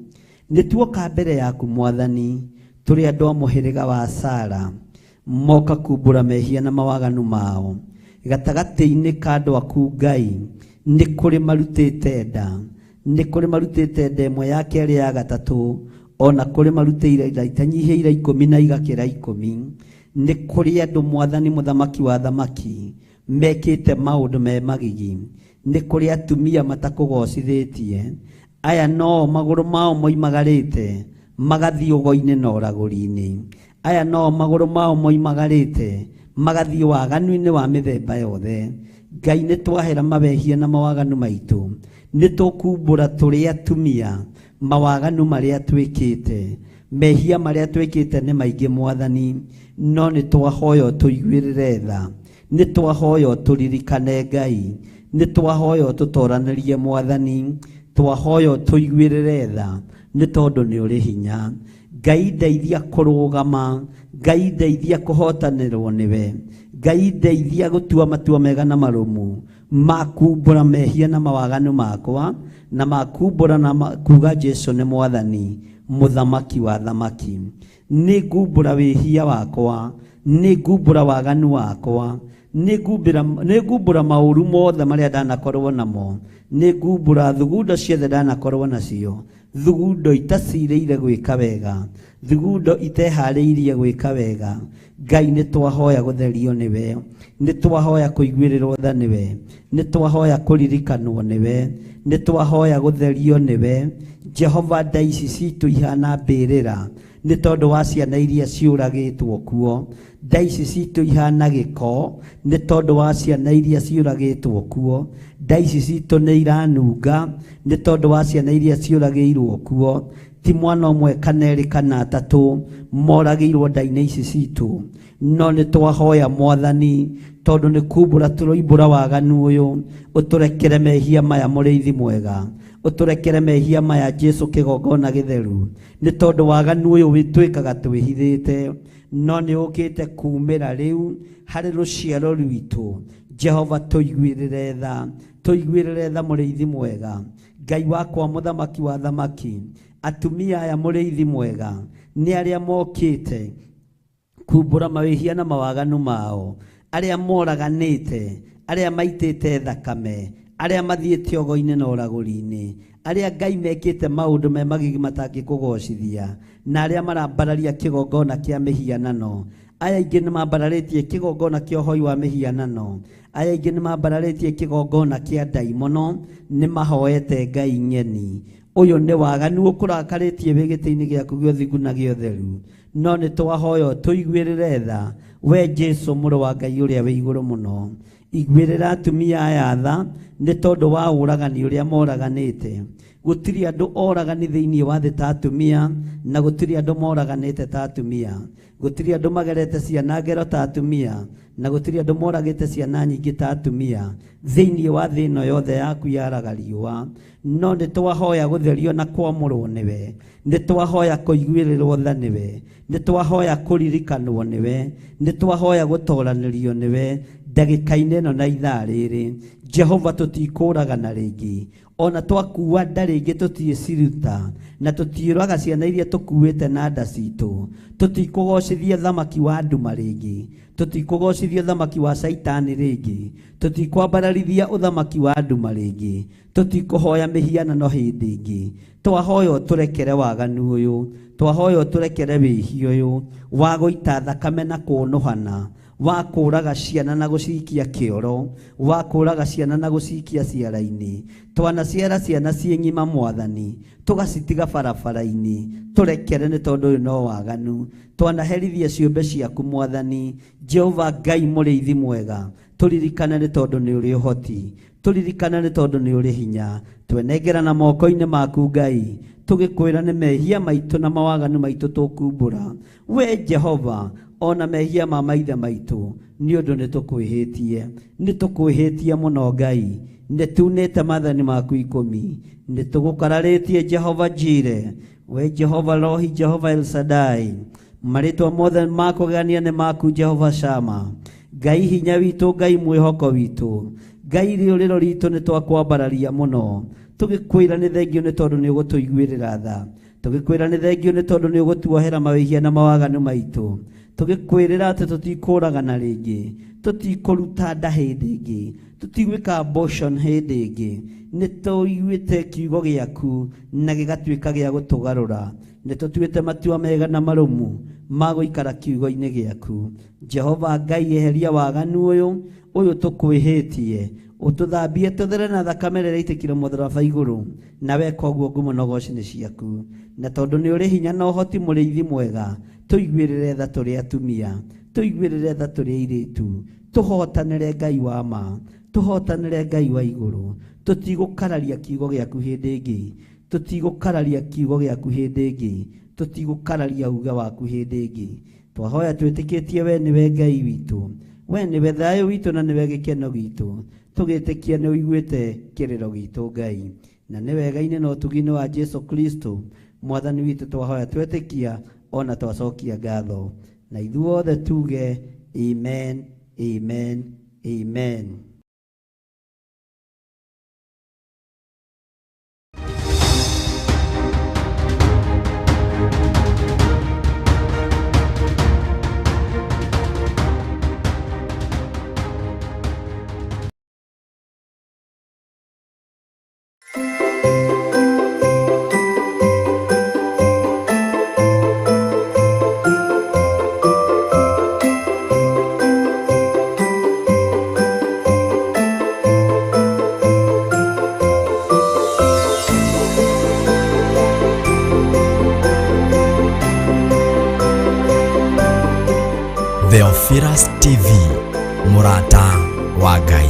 Nĩ tuoka mbere yaku Mwathani, tũrĩ andũ a mũhĩrĩga wa Sara, moka kumbũra mehia na mawaganu mao. Gatagatĩ-inĩ ka andũ aku Ngai, nĩ kũrĩ marutĩte nda, nĩ kũrĩ marutĩte nda ĩmwe ya kerĩ ya gatatũ, ona kũrĩ marutĩire nda itanyihĩire 10 na igakĩra 10. Nĩ kũrĩ andũ Mwathani mũthamaki wa thamaki mekĩte maũndũ me magigi, nĩ kũrĩ atumia matakũgocithĩtie, aya no magũrũ mao moimagarĩte magathiĩ ũgo-inĩ na ũragũri-inĩ, aya no magũrũ mao moimagarĩte magathiĩ waganu-inĩ wa mĩthemba yothe. Ngai nĩ twahera mawehia na mawaganu maitũ, nĩ tũkumbũra tũrĩ atumia mawaganu marĩa twĩkĩte, mehia marĩa twĩkĩte nĩ maingĩ Mwathani, no nĩ twahoya ũtũiguĩrĩre tha, nĩ twahoya ũtũririkane Ngai, nĩ twahoya ũtũtoranĩrie Mwathani, twahoya ũtũiguĩrĩre tha nĩ tondũ nĩ ũrĩ hinya. Ngai ndeithia kũrũgama, Ngai ndeithia kũhotanĩrwo nĩwe, Ngai ndeithia gũtua matua mega na marũmu ma kumbũra mehia na mawaganu makwa, na ma kumbũra na kuga Jesũ nĩ Mwathani mũthamaki wa thamaki. Nĩ ngumbũra wĩhia wakwa, nĩ ngumbũra waganu wakwa, nĩ ngumbũra maũru mothe marĩa ndanakorwo namo, nĩ ngumbũra thugundo ciothe ndanakorwo nacio. Thugundo itacirĩire gwĩka wega, thugundo iteharĩirie gwĩka wega. Ngai nĩ twahoya gũtherio nĩwe, nĩ twahoya kũiguĩrĩrwo tha nĩwe, nĩ twahoya kũririkanwo nĩwe, nĩ twahoya gũtherio nĩwe. Jehova, nda ici citũ ihana mbĩrĩra nĩ tondũ wa ciana iria ciũragĩtwo kuo. Nda ici citũ ihana gĩko nĩ tondũ wa ciana iria ciũragĩtwo kuo. Nda ici citũ nĩ iranunga nĩ tondũ wa ciana iria ciũragĩirwo kuo. Ti mwana ũmwe kana erĩ kana atatũ moragĩirwo nda-inĩ ici citũ, no nĩ twahoya Mwathani, tondũ nĩ kumbũra tũroimbũra waganu ũyũ, ũtũrekere mehia maya mũrĩithi mwega, ũtũrekere mehia maya Jesu kĩgongona gĩtheru, nĩ tondũ waganu ũyũ wĩtwĩkaga twĩhithĩte, no nĩ ũkĩte kumĩra rĩu harĩ rũciaro rwitũ. Jehova, tũiguĩrĩre tha, tũiguĩrĩre tha mũrĩithi mwega. Ngai wakwa mũthamaki wa thamaki, atumia aya mũrĩithi mwega nĩ arĩa mokĩte kumbũra mawĩhia na mawaganu mao, arĩa moraganĩte, arĩa maitĩte thakame, arĩa mathiĩte ogo-inĩ na ũragũri-inĩ, arĩa Ngai mekĩte maũndũ me magigi matangĩkũgocithia, na arĩa marambararia kĩgongona kĩa mĩhianano. Aya aingĩ nĩ mambararĩtie kĩgongona kĩa ũhoi wa mĩhianano, aya aingĩ nĩ mambararĩtie kĩgongona kĩa ndaimono, nĩ mahoete Ngai ng'eni. Ũyũ nĩ waganu ũkũrakarĩtie wĩ gĩtĩ-inĩ gĩaku gĩa ũthingu na gĩa ũtheru, no nĩ twahoya tũiguĩrĩre tha we Jesu mũrũ wa Ngai ũrĩa wĩ igũrũ mũno. Iguĩrĩra atumia aya tha nĩ tondũ wa ũragani ũrĩa moraganĩte. Gũtirĩ andũ oragani thĩinĩ wa thĩ ta atumia, na gũtirĩ andũ moraganĩte ta atumia. Gũtirĩ andũ magerete ciana ngero ta atumia, na gũtirĩ andũ moragĩte ciana nyingĩ ta atumia thĩinĩ wa thĩ ĩno yothe yaku yaraga riũa. No nĩ twahoya gũtherio na kwamũrwo nĩwe, nĩ twahoya kũiguĩrĩrwo tha nĩwe, nĩ twahoya kũririkanwo nĩwe, nĩ twahoya gũtoranĩrio nĩwe ndagĩka-inĩ ĩno na ithaa rĩrĩ. Jehova, tũtikũragana rĩngĩ, ona twakua nda rĩngĩ tũtiĩciruta, na tũtiũraga ciana iria tũkuĩte na nda citũ. Tũtikũgocithia thamaki wa nduma rĩngĩ, tũtikũgocithia thamaki wa caitani rĩngĩ, tũtikwambararithia ũthamaki wa nduma rĩngĩ, tũtikũhoya mĩhianano hĩndĩ ĩngĩ. Twahoya ũtũrekere waganu ũyũ, twahoya ũtũrekere wĩhia ũyũ wa gũita thakame na kũnũhana, wa kũraga ciana na gũcikia kĩoro, wa kũraga ciana na gũcikia ciara-inĩ. Twanaciara ciana ciĩ ng'ima Mwathani, tũgacitiga barabara-inĩ, tũrekere nĩ tondũ ũyũ no waganu. Twanaherithia ciũmbe ciaku Mwathani. Jehova Ngai mũrĩithi mwega, tũririkane nĩ tondũ nĩ ũrĩ ũhoti, tũririkane nĩ tondũ nĩ ũrĩ hinya. Twenengerana moko-inĩ maku Ngai, tũgĩkwĩra nĩ mehia maitũ na mawaganu maitũ tũkumbũra. We Jehova, ona mehia ma maithe maitũ, nĩ ũndũ nĩ tũkwĩhĩtie, nĩ tũkwĩhĩtie mũno Ngai, nĩ tunĩte maathani maku 10, nĩ tũgũkararĩtie Jehova Jire, we Jehova Rohi, Jehova El Shaddai, marĩtwa mothe ma kũgegania nĩ maku Jehova Shama. Ngai hinya witũ, Ngai mwĩhoko witũ, Ngai rĩũrĩro ritũ, nĩ twakwambararia mũno. Tũgĩkwĩra nĩ thengio nĩ tondũ nĩ ũgũtũiguĩrĩra tha, tũgĩkwĩra nĩ thengio nĩ tondũ nĩ ũgũtuohera mawĩhia na mawaganu maitũ. Tũgĩkwĩrĩra atĩ tũtikũragana rĩngĩ, tũtikũruta nda hĩndĩ ĩngĩ, tũtigwĩka abortion hĩndĩ ĩngĩ. Nĩ tũiguĩte kiugo gĩaku na gĩgatuĩka gĩa gũtũgarũra. Nĩ tũtuĩte matua mega na marũmu ma gũikara kiugo-inĩ gĩaku. Jehova Ngai, eheria waganu ũyũ ũyũ tũkwĩhĩtie, ũtũthambie tũthere na thakame rĩrĩa ĩitĩkire mũtharaba igũrũ, na weka ũguo ngumo na ũgoci nĩ ciaku. Na tondũ nĩ ũrĩ hinya na ũhoti mũrĩithi mwega, tũiguĩrĩre tha tũrĩ atumia, tũiguĩrĩre tha tũrĩ airĩtu, tũhotanĩre Ngai wa ma, tũhotanĩre Ngai wa igũrũ. Tũtigũkararia kiugo gĩaku hĩndĩ ĩngĩ, tũtigũkararia kiugo gĩaku hĩndĩ ĩngĩ, tũtigũkararia uge waku hĩndĩ ĩngĩ. Twahoya twĩtĩkĩtie we nĩwe Ngai witũ, we nĩwe thayũ witũ na nĩwe gĩkeno gitũ. Tũgĩtĩkia nĩ ũiguĩte kĩrĩro gitũ Ngai, na nĩ wega-inĩ na ũtugi-inĩ wa Jesu Kristo Mwathani witũ twahoya twetĩkia ona twacokia ngatho, na ithuothe tuge amen, amen, amen. Theophilus TV, mũrata wa Ngai.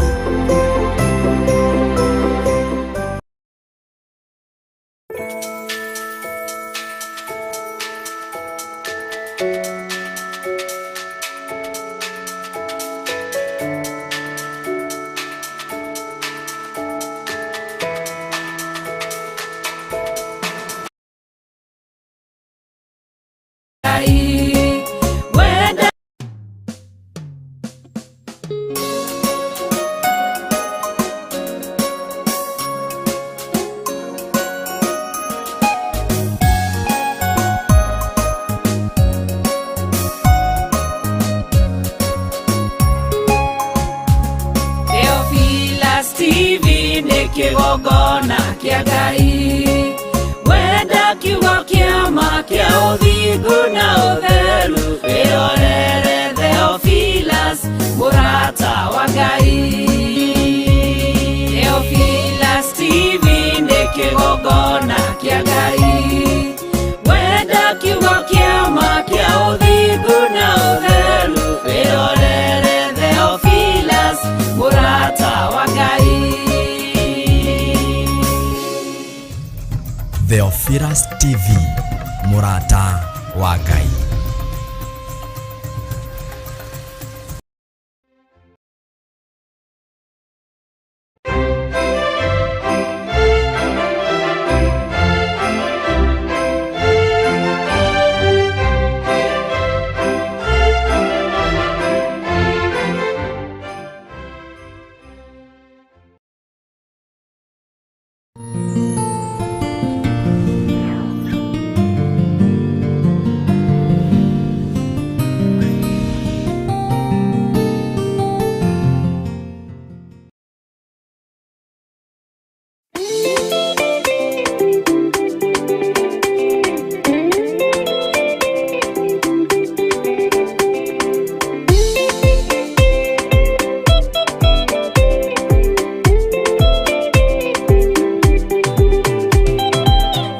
Ngai wenda. Theophilus TV nĩ kĩgongona kĩa Ngai, wenda kiugo kĩa ma kĩa ũthingu na ũtheru, wĩrorere Theophilus mũrata wa Ngai. Theophilus TV nĩ kĩgongona kĩa Ngai, wenda kiugo kĩa ma kĩa ũthingu na ũtheru, wĩrorere Theophilus mũrata wa Ngai. Theophilus TV, mũrata wa Ngai.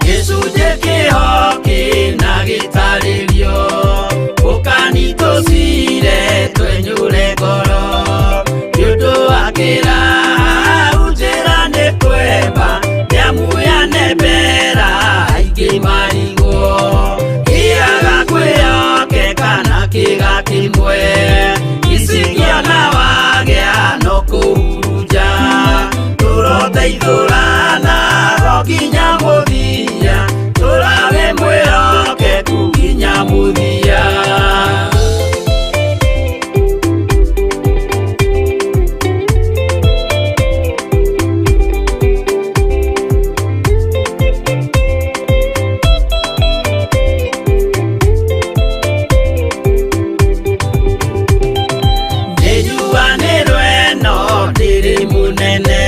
Gĩcunjĩ kĩho kĩna gĩtarĩrio ũkanitũcire twenyũre ngoro nĩ ũndũ wa kĩrahau njĩra nĩ kwemba nĩamu yanembera aingĩ marigwo kĩaga kwĩyoke kana kĩga kĩmwe icingĩona wagĩa no kũhurunja tũroteithũrana ro nginya mũthia tũrawe mwĩhokeku nginya mũthia. Nĩnjuanĩrwo ĩno ndĩrĩ mũnene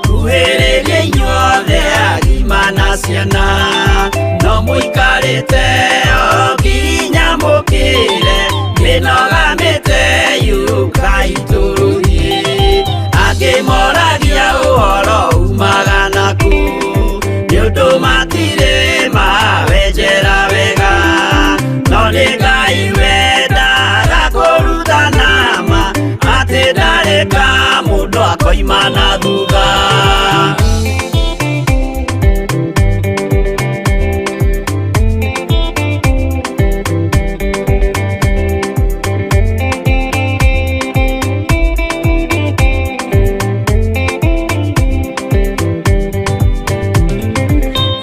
kuhĩrĩria inyuothe agima na ciana no mũikarĩte o nginya mũkĩre mĩnoga mĩteyũkai tũrũthiĩ angĩ moragia ũhoro umaga naku nĩ ũndũ matirĩ mawenjera wega no nĩ Ngai wendaga kũrutana ma atĩ ndareka mũndũ akoima na thutha.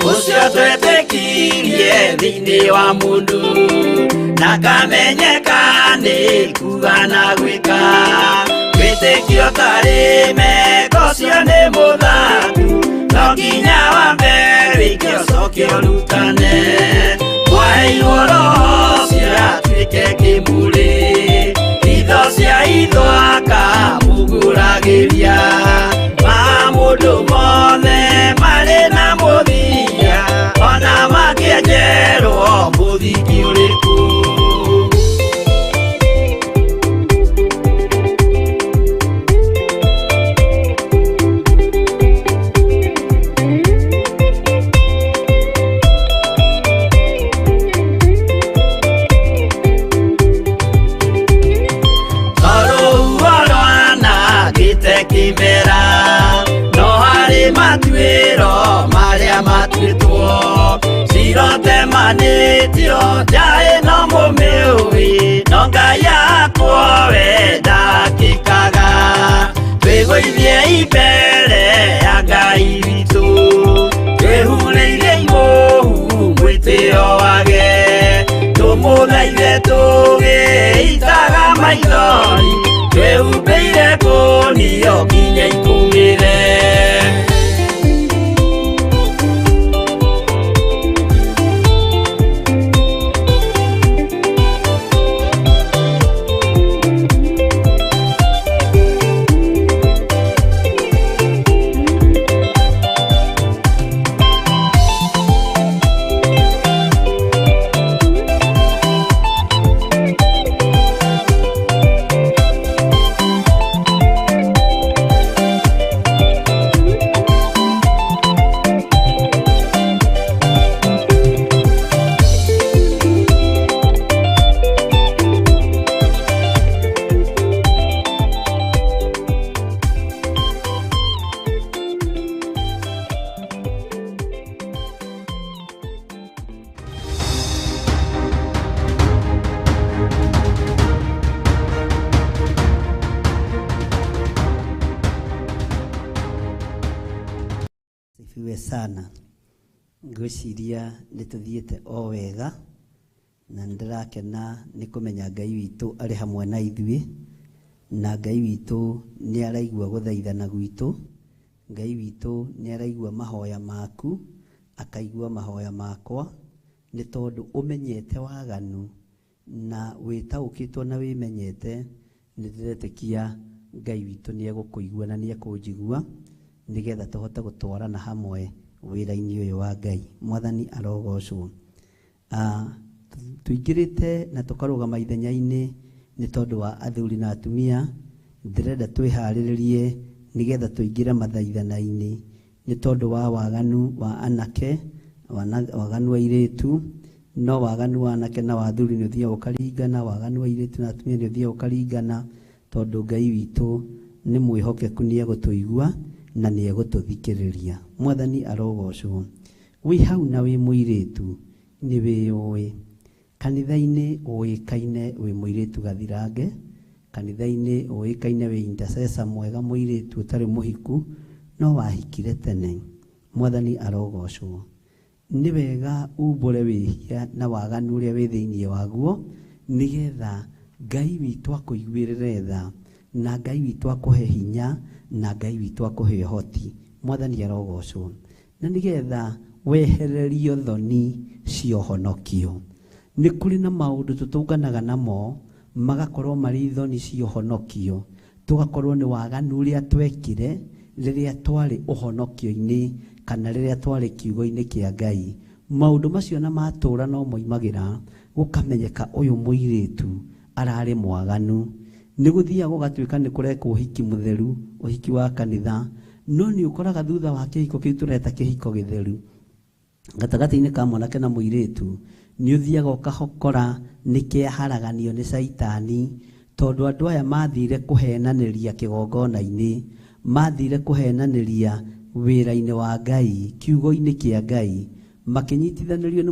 Ũcio twetĩkirie thĩinĩ wa mũndũ na kamenyeka nĩ kuga na gwĩka wĩtĩkio tarĩ meko ũcio nĩ mũthaku no nginya wambe wĩke ũcoke ũrutane kwaheirwo roho ũcio atuĩke kĩmũrĩ itho cia itho akamũgũragĩria ma mũndũ mothe marĩ na mũthia ona makĩenjerwo mũthingi ũrĩkũ. Irotemanĩtio njaĩ no mũmĩũĩ no Ngai yakwa we ndakĩkaga twĩgũithie imbere ya Ngai witũ twĩhurĩire imũhu mwĩtĩo wage tũmũthaithe tũgĩitaga maithori twĩhumbĩire ngũnio nginya ikumĩre. Sifiwe sana. Ngwĩciria nĩ tũthiĩte o wega na nĩ ndĩrakena nĩ kũmenya Ngai witũ arĩ hamwe na ithuĩ na Ngai witũ nĩ araigua gũthaithana gwitũ. Ngai witũ nĩ araigua mahoya maku, akaigua mahoya makwa, nĩ tondũ ũmenyete waganu na wĩtaũkĩtwo na wĩmenyete, nĩ ndĩretĩkia Ngai witũ nĩ egũkũigua na nĩ ekũnjigua nĩgetha tũhote gũtwarana hamwe wĩra-inĩ ũyũ wa Ngai. Mwathani arogocwo. Tũingĩrĩte na tũkarũgama ithenya-inĩ nĩ tondũ wa athuri na atumia. Ndĩrenda twĩharĩrĩrie nĩgetha tũingĩre mathaithana-inĩ nĩ tondũ wa waganu wa anake, waganu wa airĩtu. No waganu wa anake na wa athuri nĩ ũthiaga ũkaringana, waganu wa airĩtu na atumia nĩ ũthiaga ũkaringana, tondũ Ngai witũ nĩ mwĩhokeku, nĩ egũtũigua na nĩ egũtũthikĩrĩria. Mwathani arogocwo. Wĩ hau na wĩ mũirĩtu nĩ wĩyũĩ. Kanitha-inĩ ũĩkaine wĩ mũirĩtu gathirange, kanitha-inĩ ũĩkaine wĩ intercessor mwega mũirĩtu ũtarĩ mũhiku, no wahikire tene. Mwathani arogocwo. Nĩ wega umbũre wĩhia na waganu ũrĩa wĩ thĩinĩ waguo, nĩgetha Ngai witũ akũiguĩrĩre tha, na Ngai witũ akũhe hinya, na Ngai witũ akũhe ũhoti. Mwathani arogocwo. Na nĩgetha wehererio thoni cia ũhonokio. Nĩ kũrĩ na maũndũ tũtũnganaga namo magakorwo marĩ thoni cia ũhonokio, tũgakorwo nĩ waganu ũrĩa twekire rĩrĩa twarĩ ũhonokio-inĩ kana rĩrĩa twarĩ kiugo-inĩ kĩa Ngai. Maũndũ macio na matũra no moimagĩra gũkamenyeka ũyũ mũirĩtu ararĩ mwaganu. Nĩ gũthiaga gũgatuĩka nĩ kũrekwo ũhiki mũtheru, ũhiki wa kanitha, no nĩ ũkoraga thutha wa kĩhiko kĩu tũreta kĩhiko gĩtheru gatagatĩ-inĩ ka mwanake na mũirĩtu, nĩ ũthiaga ũkahokora nĩ kĩaharaganio nĩ caitani, tondũ andũ aya mathire kũhenanĩria kĩgongona-inĩ, mathire kũhenanĩria wĩra-inĩ wa Ngai, kiugo-inĩ kĩa Ngai, makĩnyitithanio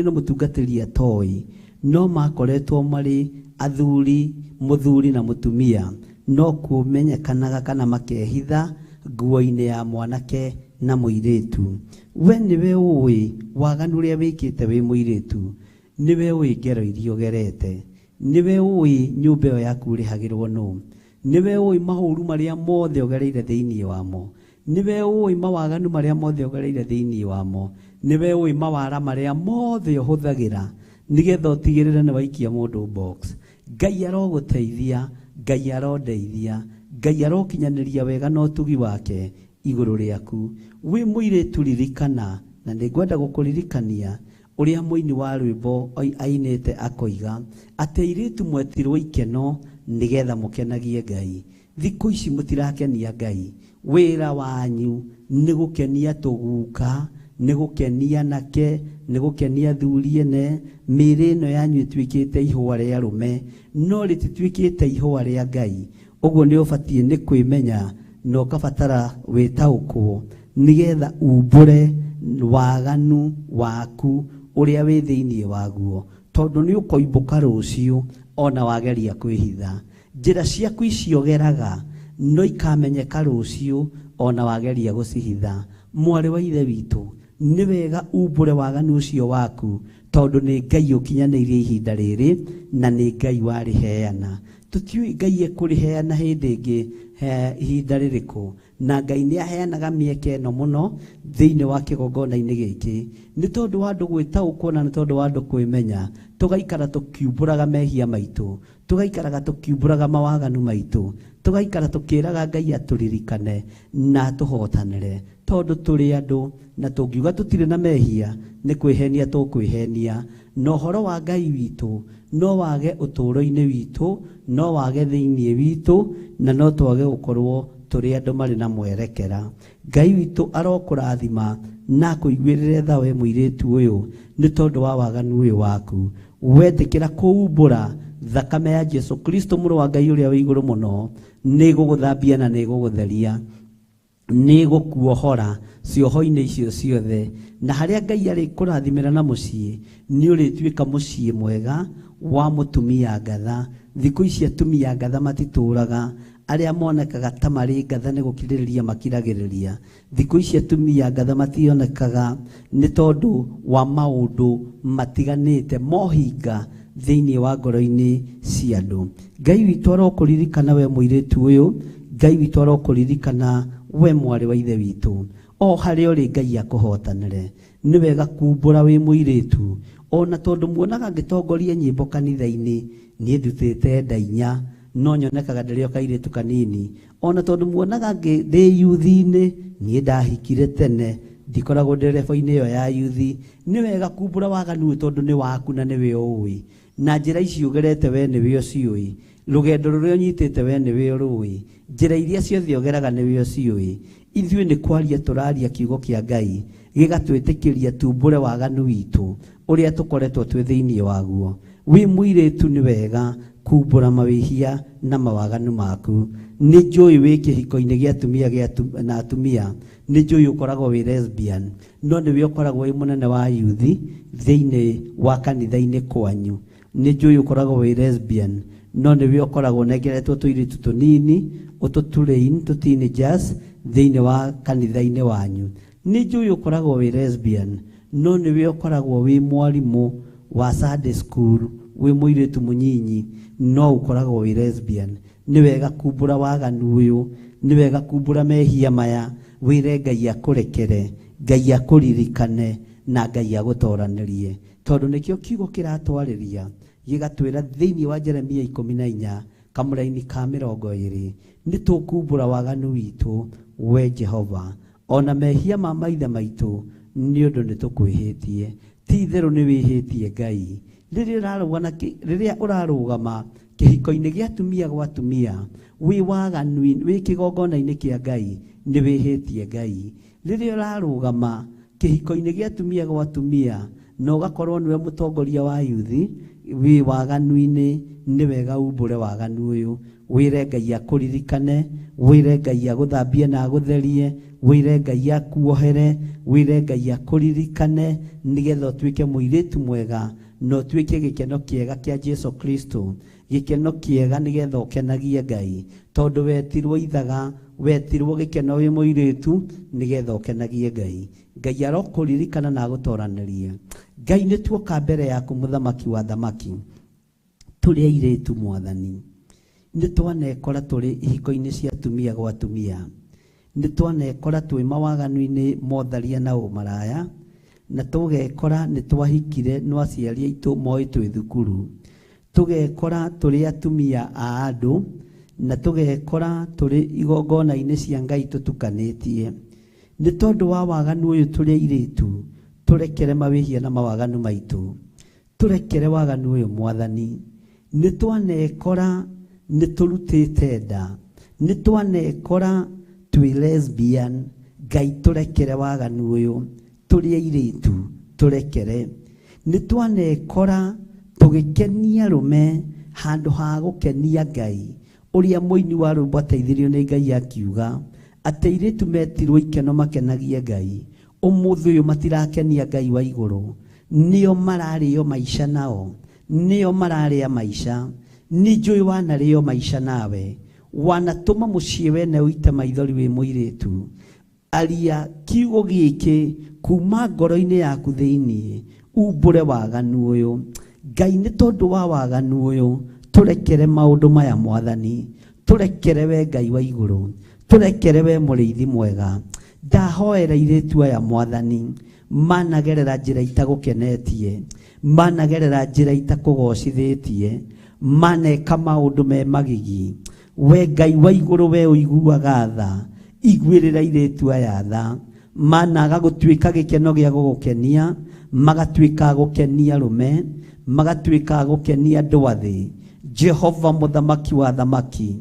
nĩ mũtungatĩri atoĩ, no makoretwo marĩ athuri, mũthuri na mũtumia, no kũmenyekanaga kana makehitha nguo-inĩ ya mwanake na mũirĩtu. We nĩwe ũĩ waganu ũrĩa wĩkĩte wĩ mũirĩtu, nĩwe ũĩ ngero iria ũgerete, nĩwe ũĩ nyũmba ĩyo yaku ũrĩhagĩrwo nũ, nĩwe ũĩ maũru marĩa mothe ũgereire thĩinĩ wamo, nĩwe ũĩ mawaganu marĩa mothe ũgereire thĩinĩ wamo, nĩwe ũĩ mawara marĩa mothe ũhũthagĩra nĩgetha ũtigĩrĩre nĩ waikia mũndũ box. Ngai arogũteithia, Ngai arondeithia, Ngai arokinyanĩria wega na ũtugi wake igũrũ rĩaku. Wĩ mũirĩtu ririkana, na nĩngwenda gũkũririkania ũrĩa mũini wa rwĩmbo ainĩte akoiga atĩ airĩtu mwetirwo ikeno nĩgetha mũkenagie Ngai. Thikũ ici mũtirakenia Ngai. Wĩra wanyu nĩ gũkenia tũguka, nĩ gũkenia anake, nĩ gũkenia athuri ene. Mĩĩrĩ ĩno yanyu ĩtuĩkĩte ihũa rĩa arũme, no rĩtituĩkĩte ihũa rĩa Ngai. Ũguo nĩ ũbatiĩ nĩ kwĩmenya na ũkabatara wĩtaũkwo nĩgetha umbũre Waganu waku ũrĩa wĩ thĩinĩ waguo, tondũ nĩ ũkoimbũka rũciũ ona wageria kwĩhitha. Njĩra ciaku icio geraga no ikamenyeka rũciũ ona wageria gũcihitha. Mwarĩ wa ithe witũ, nĩ wega umbũre waganu ũcio waku, tondũ nĩ Ngai ũkinyanĩirie ihinda rĩrĩ na nĩ Ngai warĩheana. Tũtiũĩ Ngai ekũrĩheana hĩndĩ ĩngĩ ihinda rĩrĩkũ, na Ngai nĩ aheanaga mĩeke ĩno mũno thĩinĩ wa kĩgongona-inĩ gĩkĩ, nĩ tondũ wa andũ gwĩtaũkwo na nĩ tondũ wa andũ kwĩmenya. Tũgaikara tũkiumbũraga mehia maitũ, tũgaikaraga tũkiumbũraga mawaganu maitũ, tũgaikara tũkĩraga Ngai atũririkane na atũhotanĩre, tondũ tũrĩ andũ na tũngiuga tũtirĩ na mehia nĩ kwĩhenia tũkwĩhenia. Na ũhoro wa Ngai witũ no wage ũtũũro-inĩ witũ, no wage thĩinĩ witũ, na no twage gũkorwo tũrĩ andũ marĩ na mwerekera. Ngai witũ arokũrathima na akũiguĩrĩre tha we mũirĩtu ũyũ, nĩ tondũ wa waganu ũyũ waku. Wetĩkĩra kũumbũra, thakame ya Jesu Kristo mũrũ wa Ngai ũrĩa wĩ igũrũ mũno nĩ ĩgũgũthambia na nĩ ĩgũgũtheria, nĩ ĩgũkuohora cioho-inĩ icio ciothe. Na harĩa Ngai arĩkũrathimĩra na mũciĩ, nĩ ũrĩtuĩka mũciĩ mwega wa mũtumia ngatha. Thikũ ici atumia ngatha matitũraga, arĩa monekaga ta marĩ ngatha nĩ gũkirĩrĩria makiragĩrĩria. Thikũ ici atumia ngatha mationekaga nĩ tondũ wa maũndũ matiganĩte mohinga thĩinĩ wa ngoro-inĩ cia andũ. Ngai witũ arokũririkana we mũirĩtu ũyũ, Ngai witũ arokũririkana we mwarĩ wa ithe witũ. O harĩa ũrĩ Ngai akũhotanĩre. Nĩ wega kumbũra wĩ mũirĩtu, ona tondũ muonaga ngĩtongoria nyĩmbo kanitha-inĩ, niĩ ndutĩte nda inya, no nyonekaga ndĩrĩ o kairĩtu kanini. Ona tondũ muonaga ndĩ yuthi-inĩ, niĩ ndahikire tene, ndikoragwo ndĩ rebo-inĩ ĩyo ya yuthi. Nĩ wega kumbũra waganu ũyũ tondũ nĩ waku na nĩwe ũĩ, na njĩra ici ũgerete we nĩwe ũciũĩ, rũgendo rũrĩa ũnyitĩte we nĩwe ũrũĩ, njĩra iria ciothe ũgeraga nĩwe ũciũĩ. Ithuĩ nĩ kwaria tũraria kiugo kĩa Ngai gĩgatwĩtĩkĩria tumbũre waganu witũ ũrĩa tũkoretwo twĩ thĩinĩ waguo. Wĩ mũirĩtu nĩ wega kumbũra mawĩhia na mawaganu maku. Nĩ njũĩ wĩ kĩhiko-inĩ gĩa atumia na atumia, nĩ njũĩ ũkoragwo wĩ lesbian, no nĩwe ũkoragwo wĩ mũnene wa yuthi thĩinĩ wa kanitha-inĩ kwanyu. Nĩ njũĩ ũkoragwo wĩ lesbian, no nĩwe ũkoragwo ũnengeretwo tũirĩtu tũnini ũtũturain tũ teenagers thĩinĩ wa kanitha-inĩ wanyu. Nĩ njũĩ ũkoragwo wĩ lesbian, no nĩwe ũkoragwo wĩ mwarimũ wa Sunday school, wĩ mũirĩtu mũnyinyi, no ũkoragwo wĩ lesbian. Nĩ wega kumbũra waganu ũyũ, nĩ wega kumbũra mehia maya, wĩre Ngai akũrekere, Ngai akũririkane na Ngai agũtoranĩrie, tondũ nĩkĩo kiugo kĩratwarĩria gĩgatwĩra thĩinĩ wa Jeremia 14 kamũraini ka 20, nĩ tũkumbũra waganu witũ we Jehova, ona mehia ma maithe maitũ, nĩ ũndũ nĩ tũkwĩhĩtie. Ti itherũ nĩ wĩhĩtie Ngai. Rĩrĩa ũrarũgama kĩhiko-inĩ gĩa atumia gwa atumia, wĩ waganu, wĩ kĩgongona-inĩ kĩa Ngai, nĩ wĩhĩtie Ngai. Rĩrĩa ũrarũgama kĩhiko-inĩ gĩa atumia gwa atumia, na ũgakorwo nĩwe mũtongoria wa yuthi, wĩ waganu-inĩ, nĩ wega umbũre waganu ũyũ, wĩre Ngai akũririkane, wĩre Ngai agũthambie na agũtherie, wĩre Ngai akuohere, wĩre Ngai akũririkane, nĩgetha ũtuĩke mũirĩtu mwega na ũtuĩke gĩkeno kĩega kĩa Jesu Kristo, gĩkeno kĩega nĩgetha ũkenagie Ngai, tondũ wetirwo ithaga, wetirwo gĩkeno wĩ mũirĩtu nĩgetha ũkenagie Ngai. Ngai arokũririkana na agũtoranĩrie. Ngai nĩ tuoka mbere yaku mũthamaki wa thamaki, tũrĩ airĩtu mwathani, nĩ twanekora tũrĩ ihiko-inĩ cia atumia gwa atumia, nĩ twanekora twĩ mawaganu-inĩ motharia na ũmaraya, na tũgekora nĩ twahikire no aciari aitũ moĩ twĩ thukuru, tũgekora tũrĩ atumia a andũ, na tũgekora tũrĩ igongona-inĩ cia Ngai tũtukanĩtie. Nĩ tondũ wa waganu ũyũ tũrĩ airĩtu, tũrekere mawĩhia na mawaganu maitũ, tũrekere waganu ũyũ mwathani. Nĩ twanekora nĩ tũrutĩte nda, nĩ twanekora twĩ lesbian, Ngai tũrekere waganu ũyũ tũrĩ airĩtu, tũrekere. Nĩ twanekora tũgĩkenia arũme handũ ha gũkenia Ngai, ũrĩa mũini wa rwĩmbo ateithirio nĩ Ngai akiuga atĩ airĩtu metirwo ikeno makenagie Ngai. Ũmũthĩ ũyũ matirakenia Ngai wa igũrũ. Nĩo mararĩo maica nao, nĩo mararĩa maica. Nĩ njũĩ wanarĩo maica nawe, wanatũma mũciĩ wene ũite maithori wĩ mũirĩtu. Aria kiugo gĩkĩ kuma ngoro-inĩ yaku thĩiniĩ, umbũre waganu ũyũ. Ngai nĩ tondũ wa waganu ũyũ, tũrekere maũndũ maya Mwathani, tũrekere we Ngai wa igũrũ, tũrekere we mũrĩithi mwega. Ndahoera airĩtu aya Mwathani, managerera njĩra itagũkenetie, managerera njĩra itakũgocithĩtie, maneka maũndũ me magigi. We Ngai wa igũrũ, we ũiguaga tha, iguĩrĩra airĩtu aya tha. Managa gũtuĩka gĩkeno gĩa gũgũkenia, magatuĩka gũkenia arũme, magatuĩka gũkenia andũ a thĩ. Jehova mũthamaki wa thamaki,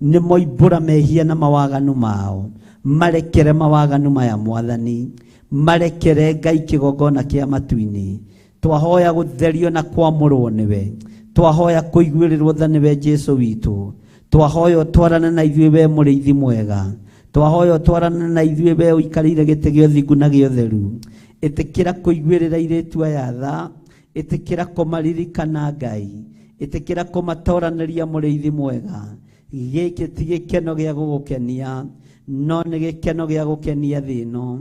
nĩ moimbũra mehia na mawaganu mao, marekere mawaganu maya Mwathani, marekere Ngai kĩgongona kĩa matu-inĩ. Twahoya gũtherio na kwamũrwo nĩwe, twahoya kũiguĩrĩrwo tha nĩwe Jesu witũ, twahoya ũtwarane na ithuĩ we mũrĩithi mwega, twahoya ũtwarane na ithuĩ we ũikarĩire gĩtĩ gĩa ũthingu na gĩa ũtheru. Ĩtĩkĩra kũiguĩrĩra airĩtu aya tha, ĩtĩkĩra kũmaririkana Ngai, ĩtĩkĩra kũmatoranĩria mũrĩithi mwega. Gĩkĩ ti gĩkeno gĩa gũgũkenia, no nĩ gĩkeno gĩa gũkenia thĩ ĩno.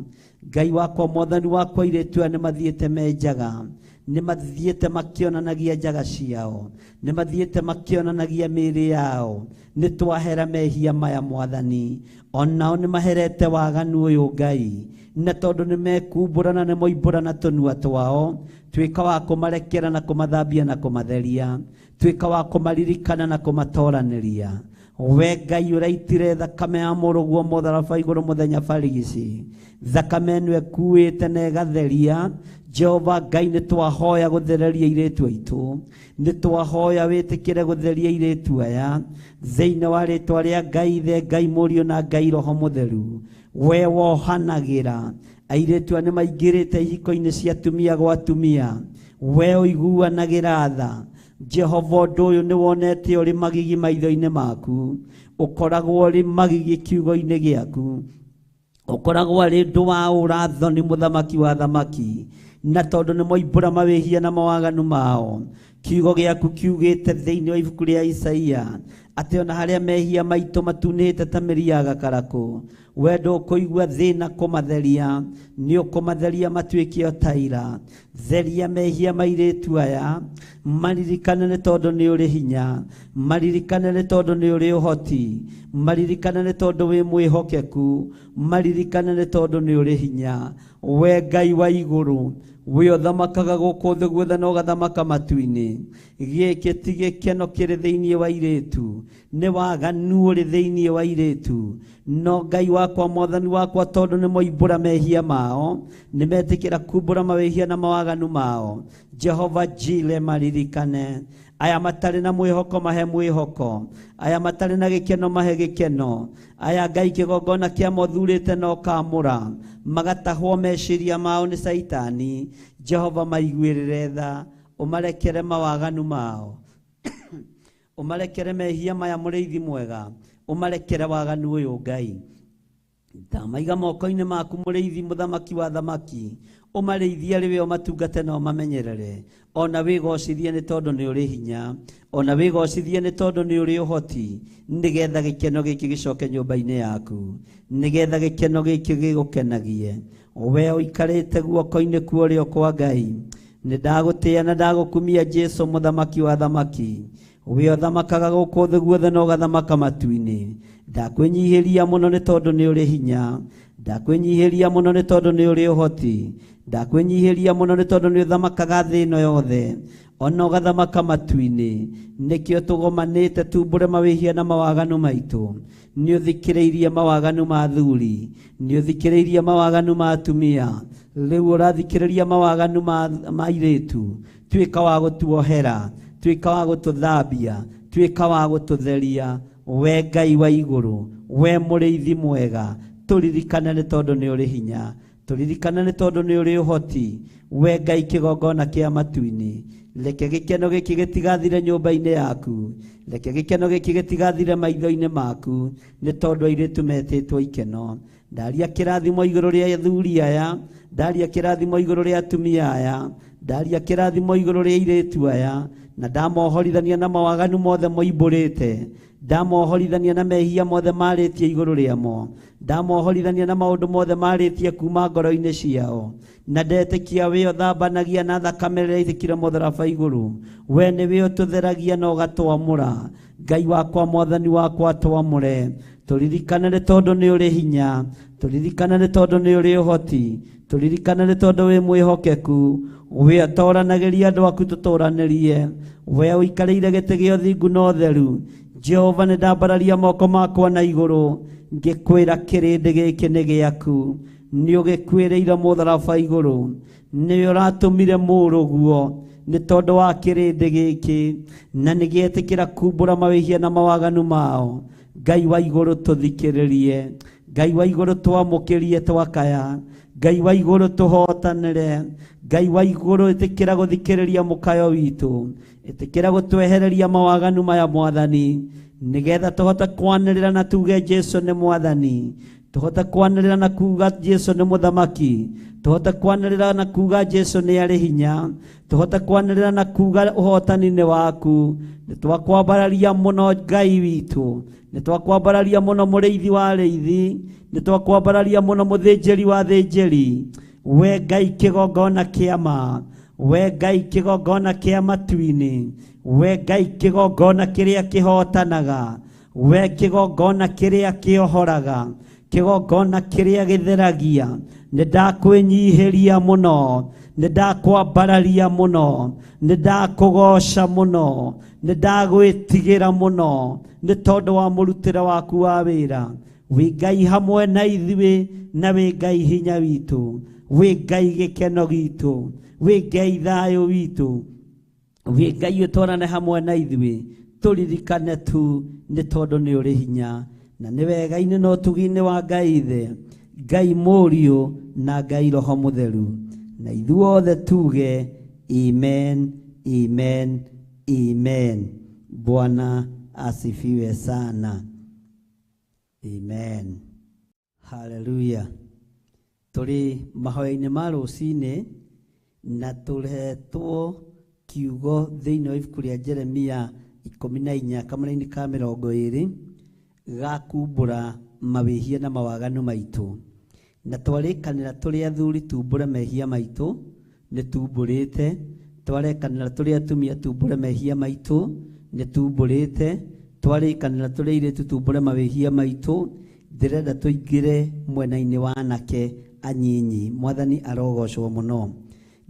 Ngai wakwa, Mwathani wakwa, airĩtu aya nĩ mathiĩte me njaga, nĩ mathiĩte makĩonanagia njaga ciao, nĩ mathiĩte makĩonanagia mĩĩrĩ yao. Nĩ twahera mehia maya Mwathani, onao nĩ maherete waganu ũyũ Ngai, na tondũ nĩ mekumbũra na nĩ moimbũra na tũnua twao, tuĩka wa kũmarekera na kũmathambia na kũmatheria, tuĩka wa kũmaririkana na kũmatoranĩria. We Ngai ũraitire thakame ya mũrũguo mũtharaba igũrũ mũthenya barigici, thakame ĩno ĩkuĩte na ĩgatheria. Jehova Ngai, nĩ twahoya gũthereria airĩtu aitũ, nĩ twahoya wĩtĩkĩre gũtheria airĩtu aya thĩinĩ wa rĩtwa rĩa Ngai Ithe, Ngai Mũriũ na Ngai Roho Mũtheru. We wohanagĩra airĩtu aya nĩ maingĩrĩte ihiko-inĩ cia atumia gwa atumia, we ũiguanagĩra tha. Jehova, ũndũ ũyũ nĩ wonete ũrĩ magigi maitho-inĩ maku, ũkoragwo ũrĩ magigi kiugo-inĩ gĩaku, ũkoragwo arĩ ũndũ wa ũrathoni mũthamaki wa thamaki, na tondũ nĩ moimbũra mawĩhia na mawaganu mao, kiugo gĩaku kiugĩte thĩinĩ wa ibuku rĩa Isaia atĩ ona harĩa mehia maitũ matunĩte ta mĩri ya gakarakũ, we ndũkũigua thĩna kũmatheria, nĩ ũkũmatheria matuĩke o ta ira. Theria mehia ma airĩtu aya, maririkane nĩ tondũ nĩ ũrĩ hinya, maririkane nĩ tondũ nĩ ũrĩ ũhoti, maririkane nĩ tondũ wĩ mwĩhokeku, maririkane nĩ tondũ nĩ ũrĩ hinya. We Ngai wa igũrũ, we ũthamakaga gũkũ thĩ guothe na ũgathamaka matu-inĩ, gĩkĩ ti gĩkeno kĩrĩ thĩinĩ wa airĩtu, nĩ waganu ũrĩ thĩinĩ wa airĩtu. No Ngai wakwa, Mwathani wakwa, tondũ nĩ moimbũra mehia mao, nĩ metĩkĩra kumbũra mawĩhia na mawaganu mao, Jehova Jire maririkane. Aya matarĩ na mwĩhoko mahe mwĩhoko, aya matarĩ na gĩkeno mahe gĩkeno, aya Ngai kĩgongona kĩa mothurĩte na ũkamũra, magatahwo meciria mao nĩ Caitani. Jehova maiguĩrĩre tha, ũmarekere mawaganu mao, ũmarekere mehia maya mũrĩithi mwega, ũmarekere waganu ũyũ Ngai. Ndamaiga moko-inĩ maku mũrĩithi mũthamaki wa thamaki, ũmarĩithie arĩ we, ũmatungate na ũmamenyerere, ona wĩgocithie nĩ tondũ nĩ ũrĩ hinya, ona wĩgocithie nĩ tondũ nĩ ũrĩ ũhoti, nĩgetha gĩkeno gĩkĩ gĩcoke nyũmba-inĩ yaku, nĩgetha gĩkeno gĩkĩ gĩgũkenagie. We ũikarĩte guoko-inĩ kwa ũrĩo kwa Ngai, nĩ ndagũtĩĩa na ndagũkumia Jesu mũthamaki wa thamaki. We ũthamakaga gũkũ thĩ guothe na ũgathamaka matu-inĩ. Ndakwĩnyihĩria mũno nĩ tondũ nĩ ũrĩ hinya, ndakwĩnyihĩria mũno nĩ tondũ nĩ ũrĩ ũhoti, ndakwĩnyihĩria mũno nĩ tondũ nĩ ũthamakaga thĩ ĩno yothe, ona ũgathamaka matu-inĩ. Nĩkĩo tũgomanĩte tumbũre mawĩhia na mawaganu maitũ. Nĩ ũthikĩrĩirie mawaganu ma athuri, nĩ ũthikĩrĩirie mawaganu ma atumia, rĩu ũrathikĩrĩria mawaganu ma airĩtu. Tuĩka wa gũtuohera, tuĩka wa gũtũthambia, tuĩka wa gũtũtheria. We Ngai wa igũrũ, we mũrĩithi mwega, tũririkane nĩ tondũ nĩ ũrĩ hinya, tũririkane nĩ tondũ nĩ ũrĩ ũhoti. We Ngai kĩgongona kĩa matu-inĩ, Reke gĩkeno gĩkĩ gĩtigathire nyũmba-inĩ yaku, reke gĩkeno gĩkĩ gĩtigathire maitho-inĩ maku, nĩ tondũ airĩtu metĩtwo ikeno. Ndaria kĩrathimo igũrũ rĩa athuri aya, ndaria kĩrathimo igũrũ rĩa atumia aya, ndaria kĩrathimo igũrũ rĩa airĩtu aya, na ndamohorithania na mawaganu mothe moimbũrĩte, ndamohorithania na mehia mothe marĩtie igũrũ rĩamo, ndamohorithania na maũndũ mothe marĩtie kuma ngoro-inĩ ciao, na ndetĩkia wĩ ũthambanagia na thakame ĩrĩa ĩitĩkire mũtharaba igũrũ. We nĩwe ũtũtheragia na ũgatwamũra. Ngai wakwa, Mwathani wakwa, twamũre. Tũririkane nĩ tondũ nĩ ũrĩ hinya, tũririkane nĩ tondũ nĩ ũrĩ ũhoti, tũririkane nĩ tondũ wĩ mwĩhokeku. We ũtoranagĩria andũ aku tũtũranĩrie, we ũikarĩire gĩtĩ gĩa ũthingu na ũtheru. Jehova, nĩ ndambararia moko makwa na igũrũ ngĩkwĩra kĩrĩndĩ gĩkĩ nĩ gĩaku, nĩ ũgĩkuĩrĩire mũtharaba igũrũ, nĩ ũratũmire mũrũguo nĩ tondũ wa kĩrĩndĩ gĩkĩ, na nĩ gĩetĩkĩra kumbũra mawĩhia na mawaganu mao. Ngai wa igũrũ tũthikĩrĩrie, Ngai wa igũrũ twamũkĩrie twakaya, Ngai wa igũrũ tũhotanĩre, Ngai wa igũrũ ĩtĩkĩra gũthikĩrĩria mũkayo witũ, ĩtĩkĩra gũtwehereria mawaganu maya Mwathani, nĩgetha tũhote kwanĩrĩra na tuge Jesu nĩ Mwathani, tũhote kwanĩrĩra na kuga Jesu nĩ Mũthamaki, tũhote kwanĩrĩra na kuga Jesu nĩ arĩ hinya, tũhote kwanĩrĩra na kuga ũhotani nĩ waku. Nĩ twakwambararia mũno Ngai witũ, nĩ twakwambararia mũno mũrĩithi wa arĩithi, nĩ twakwambararia mũno mũthĩnjĩri wa athĩnjĩri. We Ngai kĩgongona kĩa ma, we Ngai kĩgongona kĩa matu-inĩ, we Ngai kĩgongona kĩrĩa kĩhotanaga, we kĩgongona kĩrĩa kĩohoraga, kĩgongona kĩrĩa gĩtheragia. Nĩ ndakwĩnyihĩria mũno, nĩ ndakwambararia mũno, nĩ ndakũgoca mũno, nĩ ndagwĩtigĩra mũno, nĩ tondũ wa mũrutĩre waku wa wĩra. Wĩ Ngai hamwe na ithuĩ, na wĩ Ngai hinya witũ, wĩ Ngai gĩkeno gitũ, wĩ Ngai thayũ witũ, wĩ Ngai ũtwarane hamwe na ithuĩ. Tũririkane tu nĩ tondũ nĩ ũrĩ hinya, na nĩ wega-inĩ na ũtugi-inĩ wa Ngai Ithe, Ngai Mũriũ na Ngai Roho Mũtheru, na ithuothe tuge amen, amen, amen. Bwana asifiwe sana. Amen. Hallelujah. Tũrĩ mahoya-inĩ ma rũcinĩ na tũretwo kiugo thĩinĩ wa ibuku rĩa Jeremia 14 kamũra-inĩ ka 20 ga kumbũra mawĩhia na mawaganu maitũ. Na twarĩkanĩra tũrĩ athuri tumbũre mehia maitũ, nĩ tumbũrĩte. Twarekanĩra tũrĩ atumia tumbũre mehia maitũ, nĩ tumbũrĩte. Twarĩkanĩra tũrĩ airĩtu tumbũre mawĩhia maitũ. Ndĩrenda tũingĩre mwena-inĩ wa anake anyinyi. Mwathani arogocwo mũno.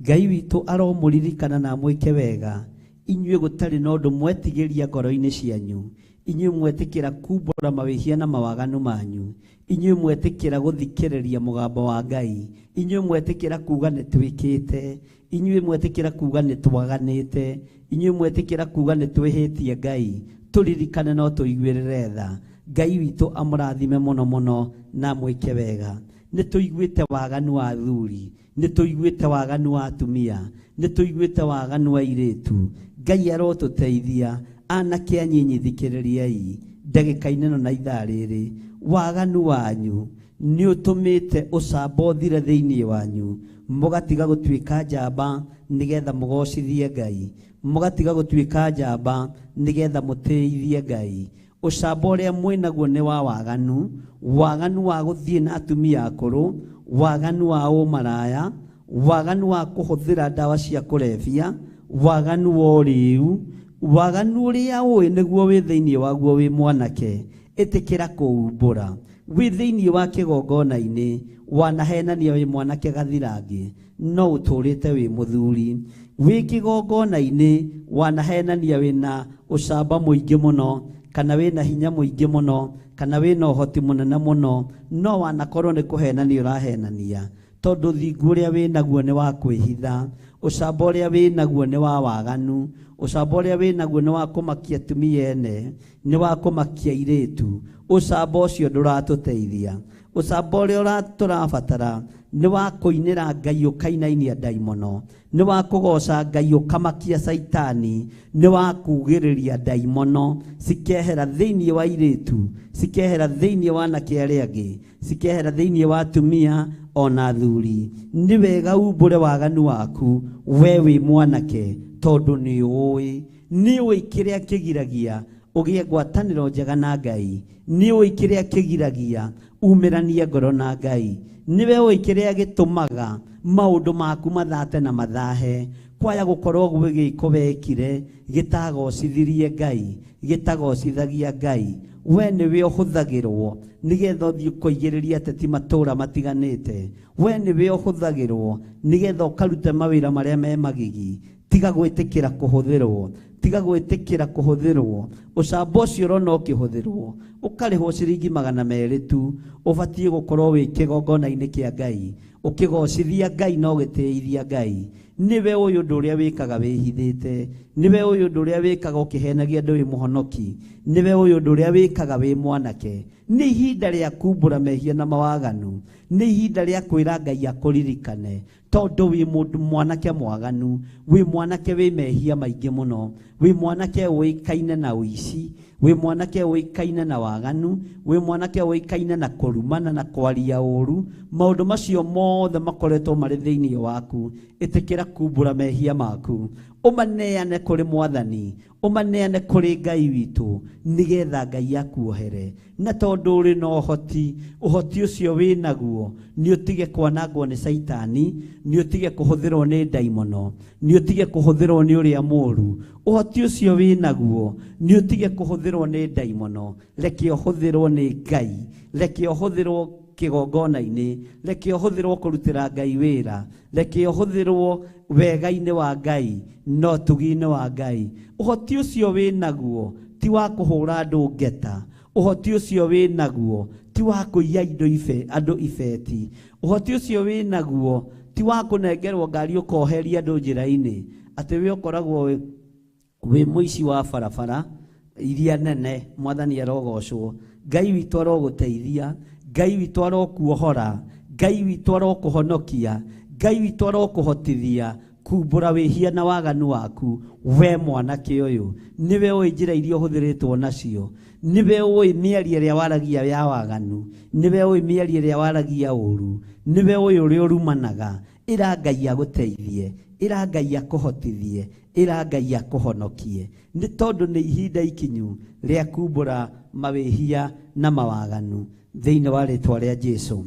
Ngai witũ aromũririkana na amwĩke wega. Inyuĩ gũtarĩ na ũndũ mwetigĩria ngoro-inĩ cianyu, inyuĩ mwetĩkĩra kumbũra mawĩhia na mawaganu manyu, inyuĩ mwetĩkĩra gũthikĩrĩria mũgambo wa Ngai, inyuĩ mwetĩkĩra kuga nĩ twĩkĩte, inyuĩ mwetĩkĩra kuga nĩ twaganĩte, inyuĩ mwetĩkĩra kuga nĩ twĩhĩtie Ngai. Tũririkane no tũiguĩrĩre tha. Ngai witũ amũrathime mũno mũno na amwĩke wega. Nĩ tũiguĩte waganu wa athuri, nĩ tũiguĩte waganu wa atumia, nĩ tũiguĩte waganu wa airĩtu. Ngai arotũteithia. Anake anyinyi thikĩrĩriai ndagĩka-inĩ ĩno na ithaa rĩrĩ, waganu wanyu nĩ ũtũmĩte ũcamba ũthire thĩinĩ wanyu, mũgatiga gũtuĩka njamba nĩgetha mũgocithie Ngai, mũgatiga gũtuĩka njamba nĩgetha mũtĩithie Ngai. Ũcamba ũrĩa mwĩnaguo nĩ wa waganu, waganu wa gũthiĩ na atumia akũrũ, waganu wa ũmaraya, waganu wa kũhũthĩra ndawa cia kũrebia, waganu wa ũrĩu, waganu ũrĩa ũĩ nĩguo wĩ thĩinĩ waguo wĩ mwanake. Ĩtĩkĩra kũumbũra wĩ thĩinĩ wa kĩgongona-inĩ, wanahenania wĩ mwanake gathirangi, no ũtũrĩte wĩ mũthuri. Wĩ kĩgongona-inĩ wanahenania wĩna ũcamba mũingĩ mũno, kana wĩna hinya mũingĩ mũno, kana wĩna ũhoti mũnene mũno, no wanakorwo nĩ kũhenania ũrahenania, tondũ thingu ũrĩa wĩnaguo nĩ wa kwĩhitha, ũcamba ũrĩa wĩnaguo nĩ wa waganu, ũcamba ũrĩa wĩnaguo nĩ wa kũmakia atumia ene, nĩ wa kũmakia airĩtu. Ũcamba ũcio ndũratũteithia. Ũcamba ũrĩa tũrabatara nĩ wa kũinĩra Ngai ũkainainia ndaimono, nĩ wa kũgoca Ngai ũkamakia Caitani, nĩ wa kugĩrĩria ndaimono cikehera thĩinĩ wa airĩtu, cikehera thĩinĩ wa anake arĩa angĩ, cikehera thĩinĩ wa atumia ona athuri. Nĩ wega umbũre waganu waku we wĩ mwanake, tondũ nĩ ũĩ, nĩ ũĩ kĩrĩa kĩgiragia ũgĩe ngwatanĩro njega na Ngai, nĩ ũĩ kĩrĩa kĩgiragia umĩranie ngoro na Ngai, nĩwe ũĩ kĩrĩa gĩtũmaga maũndũ maku mathate na mathahe. Kwaya gũkorwo gwĩ gĩko wekire gĩtagocithirie Ngai, gĩtagocithagia Ngai, we nĩwe ũhũthagĩrwo nĩgetha ũthiĩ ũkoigĩrĩria ateti matũũra matiganĩte, we nĩwe ũhũthagĩrwo nĩgetha ũkarute mawĩra marĩa me magigi. Tiga gwĩtĩkĩra kũhũthĩrwo, tiga gwĩtĩkĩra kũhũthĩrwo. Ũcamba ũcio ũrona ũkĩhũthĩrwo ũkarĩhwo ciringi 200 tu, ũbatiĩ gũkorwo wĩ kĩgongona-inĩ kĩa Ngai, ũkĩgocithia Ngai na ũgĩtĩithia Ngai. Nĩwe ũyũ ũndũ ũrĩa wĩkaga wĩhithĩte, nĩwe ũyũ ũndũ ũrĩa wĩkaga ũkĩhenagia andũ wĩ mũhonoki, nĩwe ũyũ ũndũ ũrĩa wĩkaga wĩ mwanake. Nĩ ihinda rĩa kumbũra mehia na mawaganu, nĩ ihinda rĩa kwĩra Ngai akũririkane, tondũ wĩ mũndũ mwanake mwaganu, wĩ mwanake wĩ mehia maingĩ mũno, wĩ mwanake ũĩkaine na ũici, wĩ mwanake ũĩkaine na waganu, wĩ mwanake ũĩkaine na kũrumana na kwaria ũru. Maũndũ macio mothe makoretwo marĩ thĩinĩ waku. Ĩtĩkĩra kumbũra mehia maku, ũmaneane kũrĩ Mwathani, ũmaneane kũrĩ Ngai witũ, nĩgetha Ngai akuohere. Na tondũ ũrĩ na ũhoti, ũhoti ũcio wĩ naguo nĩ ũtige kwanangwo nĩ Caitani, nĩ ũtige kũhũthĩrwo nĩ ndaimono, nĩ ũtige kũhũthĩrwo nĩ ũrĩa mũũru. Ũhoti ũcio wĩ naguo nĩ ũtige kũhũthĩrwo nĩ ndaimono, reke ũhũthĩrwo nĩ Ngai, reke ũhũthĩrwo kĩgongona-inĩ, reke ũhũthĩrwo kũrutĩra Ngai wĩra, reke ũhũthĩrwo wega-inĩ wa Ngai no ũtugi-inĩ wa Ngai. Ũhoti ũcio wĩ naguo ti wa kũhũra andũ ngeta, ũhoti ũcio wĩ naguo ti wa kũiya indo andũ ibeti, ũhoti ũcio wĩ naguo ti wa kũnengerwo ngari ũkoheria andũ njĩra-inĩ, atĩ we ũkoragwo wĩ mũici wa barabara iria nene. Mwathani arogocwo, Ngai witũ arogũteithia, Ngai witũ arokuohora, Ngai witũ arokũhonokia, Ngai witũ arokũhotithia kumbũra wĩhia na waganu waku. We mwanake ũyũ, nĩwe ũĩ njĩra iria ũhũthĩrĩtwo nacio, nĩwe ũĩ mĩario ĩrĩa waragia ya waganu, nĩwe ũĩ mĩario ĩrĩa waragia ũru, nĩwe ũĩ ũrĩa ũrumanaga. Ĩra Ngai agũteithie, ĩra Ngai akũhotithie, ĩra Ngai akũhonokie, nĩ tondũ nĩ ihinda ikinyu rĩa kumbũra mawĩhia na mawaganu thĩinĩ wa rĩtwa rĩa Jesu.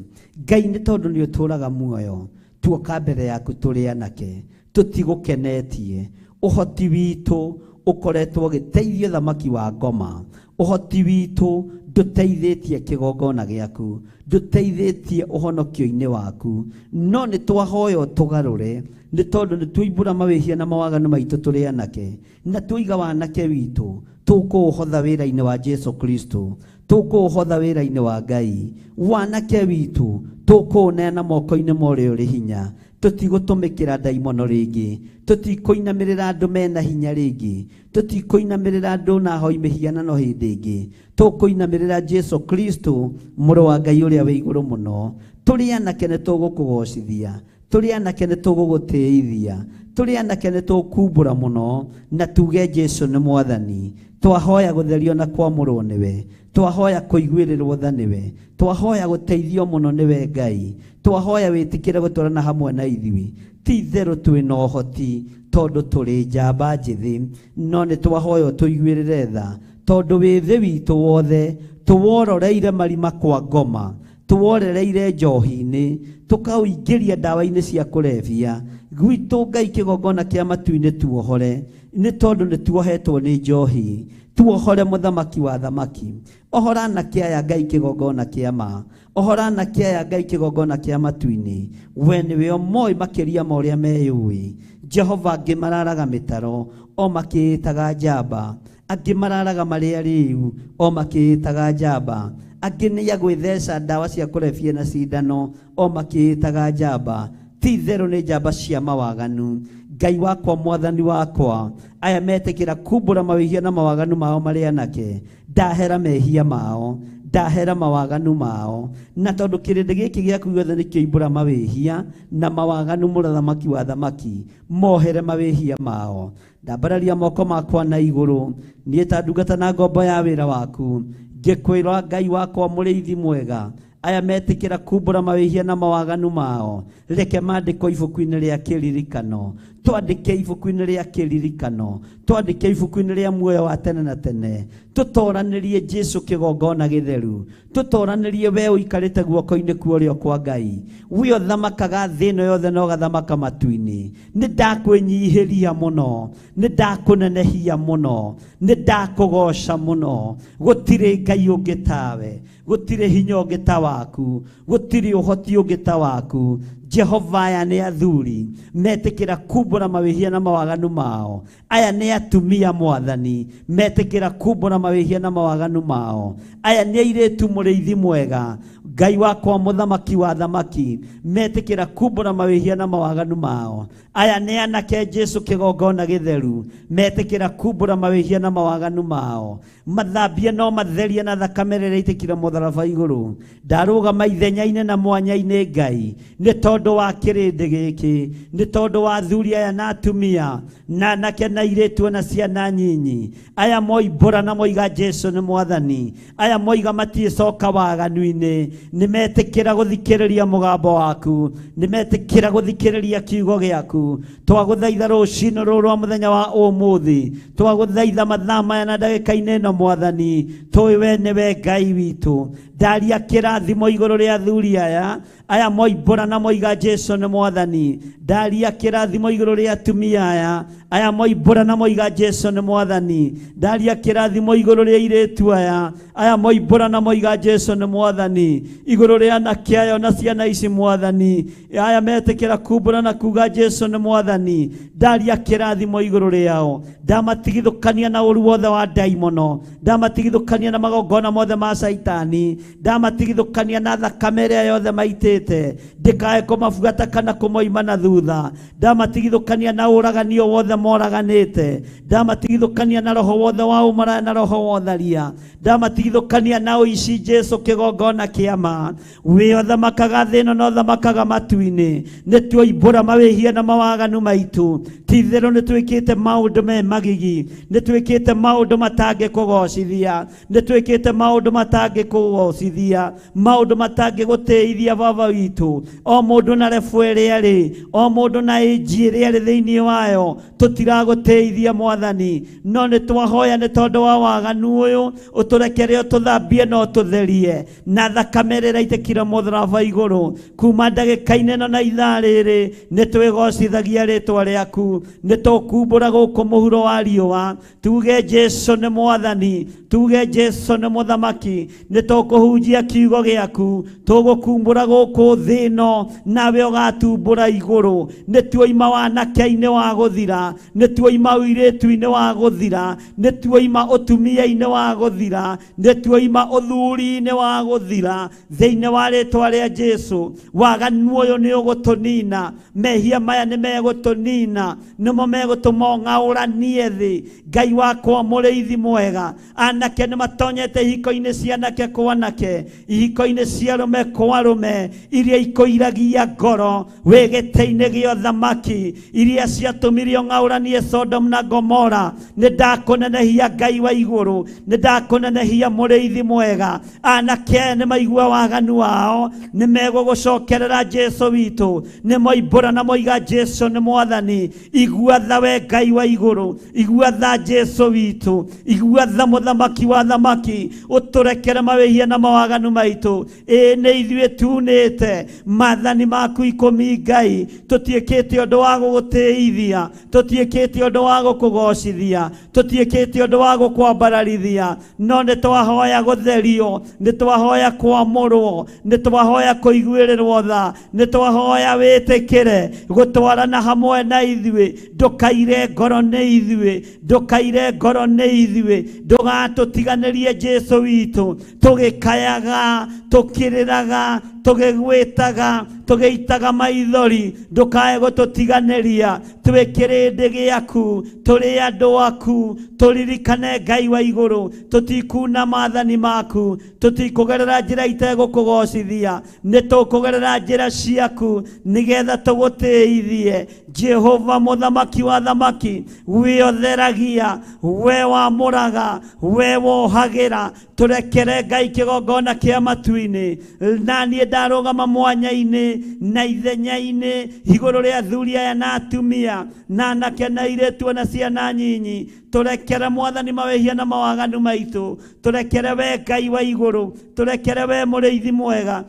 Ngai, nĩ tondũ nĩ ũtũũraga muoyo, tuoka mbere yaku tũrĩ anake, tũtigũkenetie. Ũhoti witũ ũkoretwo ũgĩteithia thamaki wa ngoma, ũhoti witũ ndũteithĩtie kĩgongona gĩaku, ndũteithĩtie ũhonokio-inĩ waku, no nĩ twahoya ũtũgarũre, nĩ tondũ nĩ tũimbũra mawĩhia na mawaganu maitũ tũrĩ anake, na tũiga wanake witũ tũkũũhotha wĩra-inĩ wa Jesu Kristo, tũkũũhotha wĩra-inĩ wa Ngai. Wanake witũ tũkũũneana moko-inĩ ma ũrĩa ũrĩ hinya, tũtigũtũmĩkĩra ndaimono rĩngĩ, tũtikũinamĩrĩra andũ mena hinya rĩngĩ, tũtikũinamĩrĩra andũ na ahoi mĩhianano hĩndĩ ĩngĩ, tũkũinamĩrĩra Jesu Kristo mũrũ wa Ngai ũrĩa wĩ igũrũ mũno. Tũrĩ anake nĩ tũgũkũgocithia, tũrĩ anake nĩ tũgũgũtĩithia, tũrĩ anake nĩ tũkumbũra mũno na tuge Jesu nĩ Mwathani. Twahoya gũtherio na kwamũrwo nĩwe, twahoya kũiguĩrĩrwo tha nĩwe, twahoya gũteithio mũno nĩwe Ngai, twahoya wĩtĩkĩre gũtwarana hamwe na ithuĩ. Ti itherũ twĩ na ũhoti tondũ tũrĩ njamba njĩthĩ, no nĩ twahoya ũtũiguĩrĩre tha tondũ wĩthĩ witũ wothe tũwororeire marima kwa ngoma, tũworereire njohi-inĩ, tũkaũingĩria ndawa-inĩ cia kũrebia. Gwitũ Ngai kĩgongona kĩa matu-inĩ tuohore, nĩ tondũ nĩ tuohetwo nĩ njohi. Tuohore mũthamaki wa thamaki, ohora anake aya Ngai kĩgongona kĩa ma, ohora anake aya Ngai kĩgongona kĩa matu-inĩ. We nĩwe ũmoĩ makĩria ma ũrĩa meyũĩ. Jehova, angĩ mararaga mĩtaro o makĩĩtaga njamba, angĩ mararaga marĩ arĩu o makĩĩtaga njamba, angĩ nĩ a gwĩtheca ndawa cia kũrebia na cindano o makĩĩtaga njamba. Ti itherũ nĩ njamba cia mawaganu. Ngai wakwa mwathani wakwa, aya metĩkĩra kumbũra mawĩhia na mawaganu mao marĩ anake, ndahera mehia mao, ndahera mawaganu mao, na tondũ kĩrĩndĩ gĩkĩ gĩaku gĩothe nĩkĩoimbũra mawĩhia na mawaganu, mũthamaki wa thamaki, mohere mawĩhia mao. Ndambararia moko makwa na igũrũ, niĩ ta ndungata na ngombo ya wĩra waku, ngĩkwĩra Ngai wakwa mũrĩithi mwega, aya metĩkĩra kumbũra mawĩhia na mawaganu mao, reke mandĩkwo ibuku-inĩ rĩa kĩririkano, twandĩke ibuku-inĩ rĩa kĩririkano, twandĩke ibuku-inĩ rĩa muoyo wa tene na tene, tũtoranĩrie Jesu kĩgongona gĩtheru, tũtoranĩrie we ũikarĩte guoko-inĩ kwa ũrĩo kwa Ngai, we ũthamakaga thĩ ĩno yothe na ũgathamaka matu-inĩ. Nĩ ndakwĩnyihĩria mũno, nĩ ndakũnenehia mũno, nĩ ndakũgoca mũno. Gũtirĩ Ngai ũngĩ tawe, gũtirĩ hinya ũngĩ ta waku, gũtirĩ ũhoti ũngĩ ta waku. Jehova, aya nĩ athuri metĩkĩra kumbũra mawĩhia na mawaganu mao, aya nĩ atumia mwathani metĩkĩra kumbũra mawĩhia na mawaganu mao, aya nĩ airĩtu mũrĩithi mwega Ngai wakwa mũthamaki wa thamaki metĩkĩra kumbũra mawĩhia na mawaganu mao, aya nĩ anake Jesu kĩgongona gĩtheru metĩkĩra kumbũra mawĩhia na mawaganu mao, mathambie no matherie na thakame rĩrĩa ĩitĩkire mũtharaba igũrũ. Ndarũgama ithenya-inĩ na mwanya-inĩ Ngai, nĩ tondũ wa kĩrĩndĩ gĩkĩ, nĩ tondũ wa athuri aya na atumia na anake na airĩtu na ciana nyinyi, aya moimbũra na moiga Jesu nĩ mwathani, aya moiga matiĩcoka waganu-inĩ, nĩ metĩkĩra gũthikĩrĩria mũgambo waku, nĩ metĩkĩra gũthikĩrĩria kiugo gĩaku. Twagũthaitha rũcinĩ rũrũ rwa mũthenya wa ũmũthĩ, twagũthaitha mathaa maya na ndagĩka-inĩ ĩno mwathani, tũĩ we nĩwe Ngai witũ. Ndaria kĩrathimo igũrũ rĩa athuri aya, aya moimbũra na moiga Jesu nĩ mwathani. Ndaria kĩrathimo igũrũ rĩa atumia aya, aya moimbũra na moiga Jesu nĩ mwathani. Ndaria kĩrathimo igũrũ rĩa airĩtu aya, aya moimbũra na moiga Jesu nĩ mwathani. Igũrũ rĩa anake aya na ciana ici mwathani, aya metĩkĩra kumbũra na kuga Jesu nĩ mwathani. Ndaria kĩrathimo igũrũ rĩao, ndamatigithũkania na ũru wothe wa ndaimono, ndamatigithũkania na magongona mothe ma caitani, ndamatigithũkania na thakame ĩrĩa yothe maitĩte, ndĩkae kũmabuata kana kũmoima na thutha, ndamatigithũkania na ũraganio wothe moraganĩte, ndamatigithũkania na roho wothe wa ũmaraya na roho wa ũtharia, ndamatigithũkania na ũici Jesu kĩgongona kĩa ma. Wĩ ũthamakaga thĩ ĩno na ũthamakaga matu-inĩ, nĩ tuoimbũra mawĩhia na mawaganu maitũ, ti-itherũ nĩ twĩkĩte maũndũ me magigi, nĩ twĩkĩte maũndũ matangĩkũgocithia, nĩ twĩkĩte maũndũ matangĩkũgocithia, maũndũ matangĩgũtĩithia baba witũ. O mũndũ na rebu ĩrĩa arĩ, o mũndũ na ĩnji ĩrĩa arĩ thĩinĩ wayo, tũtiragũtĩithia mwathani, no nĩ twahoya nĩ tondũ wa waganu ũyũ, ũtũrekere ũtũthambie na ũtũtherie na thakame ĩrĩa ĩraitĩkire mũtharaba igũrũ. Kuma ndagĩka-inĩ ĩno na ithaa rĩrĩ, nĩ twĩgocithagia rĩtwa rĩaku, nĩ tũkumbũra gũkũ mũhuro wa riũa, tuge Jesu nĩ mwathani, tuge Jesu nĩ mũthamaki, nĩ tũkũhunjia kiugo gĩaku, tũgũkumbũra gũkũ thĩ ĩno, nawe ũgatumbũra igũrũ. Nĩ tuoima wanake-inĩ wa gũthira, nĩ tuoima ũirĩtu-inĩ wa gũthira, nĩ tuoima ũtumia-inĩ wa gũthira, nĩ tuoima ũthuri-inĩ wa gũthira. Thĩinĩ wa rĩtwa rĩa Jesu, waganu ũyũ nĩ ũgũtũnina, mehia maya nĩ megũtũnina, nĩmo megũtũma ũng'aũranie thĩ. Ngai wakwa mũrĩithi mwega, anake nĩ matonyete ihiko-inĩ cia anake kwa anake, ihiko-inĩ cia arũme kwa arũme, iria ikũiragia ngoro wĩ gĩtĩ-inĩ gĩa ũthamaki, iria ciatũmire ũng'aũranie Sodom na Gomora. Nĩ ndakũnenehia Ngai wa igũrũ, nĩ ndakũnenehia mũrĩithi mwega. Anake aya nĩ maigua waganu wao, nĩ megũgũcokerera Jesu witũ, nĩ moimbũra na moiga Jesu nĩ mwathani. Igua tha we Ngai wa igũrũ, igua tha Jesu witũ, igua tha mũthamaki wa thamaki, ũtũrekere mawĩhia na mawaganu maitũ. Ĩĩ nĩ ithuĩ tunĩte maathani maku ikũmi Ngai, tũtiĩkĩte ũndũ wa gũgũtĩithia, tũtiĩkĩte ũndũ wa gũkũgocithia, tũtiĩkĩte ũndũ wa gũkwambararithia, no nĩ twahoya gũtherio, nĩ twahoya kwamũrwo, nĩ twahoya kũiguĩrĩrwo tha, nĩ twahoya wĩtĩkĩre gũtwarana hamwe na ithuĩ. Ndũkaire ngoro nĩ ithuĩ, ndũkaire ngoro nĩ ithuĩ, ndũgatũtiganĩrie Jesu witũ, tũgĩkayaga, tũkĩrĩraga, tũgĩgwĩtaga, Tũgĩitaga maithori, ndũkae gũtũtiganĩria. Twĩ kĩrĩndĩ gĩaku, tũrĩ andũ aku, tũririkane Ngai wa igũrũ. Tũtikuna maathani maku, tũtikũgerera njĩra itegũkũgocithia, nĩ tũkũgerera njĩra ciaku nĩgetha tũgũtĩithie. Jehova mũthamaki wa thamaki, we ũtheragia, we wamũraga, we wohagĩra, tũrekere Ngai kĩgongona kĩa matu-inĩ. Na niĩ ndarũgama mwanya-inĩ na ithenya-inĩ igũrũ rĩa athuri aya na atumia na anake na airĩtu na ciana nyinyi. Tũrekere Mwathani mawĩhia na mawaganu maitũ, tũrekere we Ngai wa igũrũ, tũrekere we mũrĩithi mwega,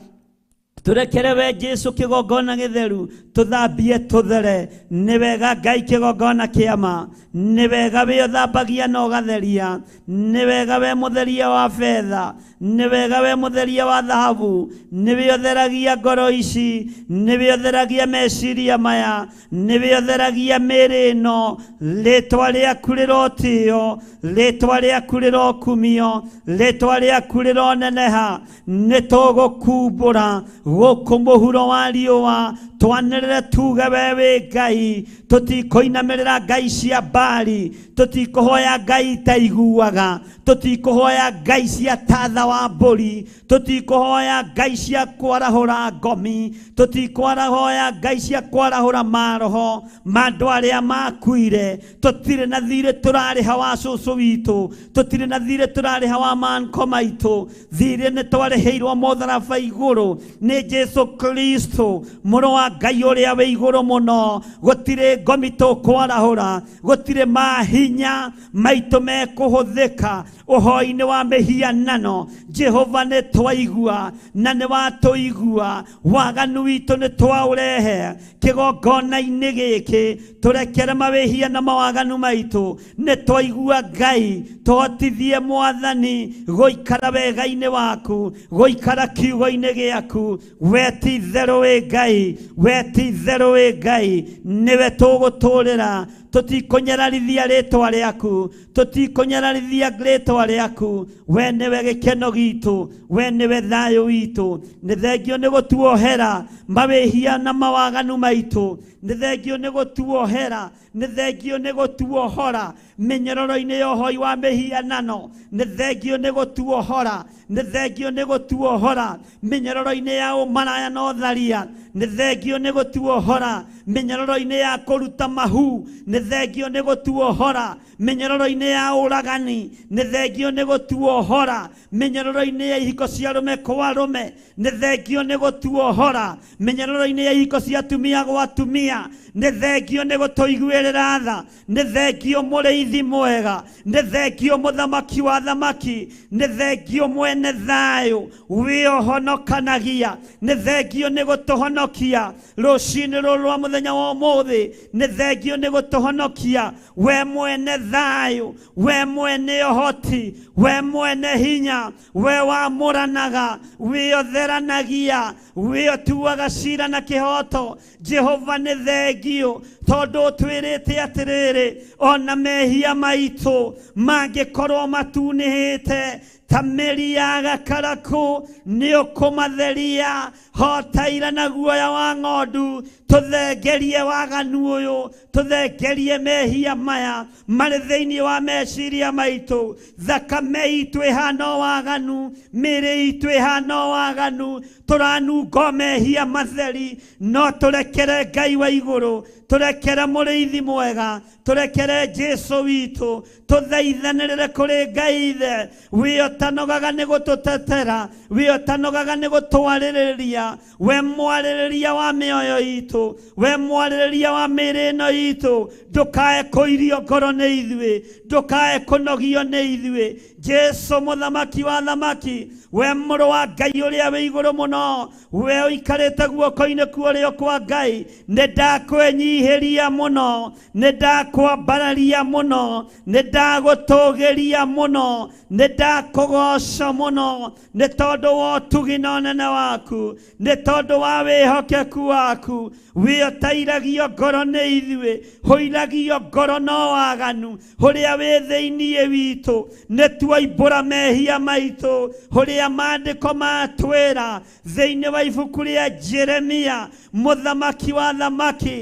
tũrekere we Jesu kĩgongona gĩtheru, tũthambie tũthere. Nĩ wega Ngai kĩgongona kĩama, nĩ wega we ũthambagia na ũgatheria, nĩ wega we mũtheria wa betha, nĩ wega we mũtheria wa thahabu, nĩ we ũtheragia ngoro ici, nĩ we ũtheragia meciria maya, nĩ we ũtheragia mĩĩrĩ ĩno. Rĩtwa rĩaku rĩrotĩo, rĩtwa rĩaku rĩrokumio, rĩtwa rĩaku rĩroneneha. Nĩ tũgũkumbũra gũkũ mũhuro wa riũa, twanĩrĩre tuge we wĩ Ngai. Tũtikũinamĩrĩra ngai cia Baali, tũtikũhoya ngai itaiguaga, tũtikũhoya ngai cia tatha wa mbũri, tũtikũhoya ngai cia kwarahũra ngomi, tũtikũhoya ngai cia kwarahũra maroho ma andũ arĩa makuire. Tũtirĩ na thirĩ tũrarĩha wa cũcũ witũ, tũtirĩ na thirĩ tũrarĩha wa manko maitũ. Thirĩ nĩ twarĩhĩirwo mũtharaba igũrũ nĩ Jesu Kristo mũrũ wa Ngai ũrĩa wĩ igũrũ mũno. Gũtirĩ ngomi tũkwarahũra, gũtirĩ mahinya maitũ mekũhũthĩka ũhoi-inĩ wa mĩhianano. Jehova nĩ twaigua na nĩ watũigua, waganu witũ nĩ twaũrehe kĩgongona-inĩ gĩkĩ, tũrekere mawĩhia na mawaganu maitũ. Nĩ twaigua Ngai, tũhotithie Mwathani gũikara wega-inĩ waku, gũikara kiugo-inĩ gĩaku. We ti itherũ wĩ Ngai, we ti itherũ wĩ Ngai, nĩwe tũgũtũrĩra. Tũtikũnyararithia rĩtwa rĩaku, tũtikũnyararithia rĩtwa rĩaku. We nĩwe gĩkeno gitũ, we nĩwe thayũ witũ. Nĩ thengio nĩ gũtuohera mawĩhia na mawaganu maitũ, nĩ thengio nĩ gũtuohera, nĩ thengio nĩ gũtuohora mĩnyororo-inĩ ya ũhoi wa mĩhianano, nĩ thengio nĩ gũtuohora, nĩ thengio nĩ gũtuohora mĩnyororo-inĩ ya ũmaraya na ũtharia, nĩ thengio nĩ gũtuohora mĩnyororo-inĩ ya kũruta mahu, nĩ thengio nĩ gũtuohora mĩnyororo-inĩ ya ũragani, nĩ thengio nĩ gũtuohora mĩnyororo-inĩ ya ihiko cia arũme kwa arũme, nĩ thengio nĩ gũtuohora mĩnyororo-inĩ ya ihiko cia atumia gwa atumia, nĩ thengio nĩ gũtũiguĩrĩra tha, nĩ thengio mũrĩithi mwega, nĩ thengio mũthamaki wa thamaki, nĩ thengio mwene thayũ wĩũhonokanagia, nĩ thengio nĩ gũtũhonokia rũcinĩ rũrũ rwa mũthenya wa ũmũthĩ, nĩ thengio nĩ gũtũhonokia we mwene thayũ, we mwene ũhoti, we mwene hinya, we wamũranaga, wĩũtheranagia, wĩũtuaga cira na kĩhoto. Jehova nĩ thengio tondũ ũtwĩrĩte atĩrĩrĩ, ona mehia maitũ mangĩkorwo matunĩhĩte ta mĩri ya gakarakũ, nĩ ũkũmatheria hotaira na guoya wa ng'ondu. Tũthengerie waganu ũyũ, tũthengerie mehia maya marĩ thĩinĩ wa meciria maitũ. Thakame itũ ĩhana o waganu, mĩĩrĩ itũ ĩhana o waganu, tũranunga mehia matheri. No tũrekere Ngai wa igũrũ, tũrekere mũrĩithi mwega, tũrekere Jesu witũ, tũthaithanĩrĩre kũrĩ Ngai Ithe we ũtanogaga nĩ gũtũtetera, we ũtanogaga nĩ gũtwarĩrĩria, we mwarĩrĩria wa mĩoyo itũ, we mwarĩrĩria wa mĩĩrĩ ĩno itũ. Ndũkae kũirio ngoro nĩ ithuĩ, ndũkae kũnogio nĩ ithuĩ. Jesu mũthamaki wa thamaki, we mũrũ wa Ngai ũrĩa wĩ igũrũ mũno, we ũikarĩte guoko-inĩ kwa ũrĩo kwa Ngai, nĩ ndakwĩnyihĩria mũno, nĩ ndakwambararia mũno, nĩ ndagũtũgĩria mũno, nĩ ndakũgoca mũno, nĩ tondũ wa ũtugi na ũnene waku, nĩ tondũ wa wĩhokeku waku. We ũtairagio ngoro nĩ ithuĩ, hũiragio ngoro no waganu ũrĩa wĩ thĩiniĩ witũ. Nĩ Tuoimbũra mehia maitũ ũrĩa maandĩko matwĩra thĩinĩ wa ibuku rĩa Jeremia, mũthamaki wa thamaki.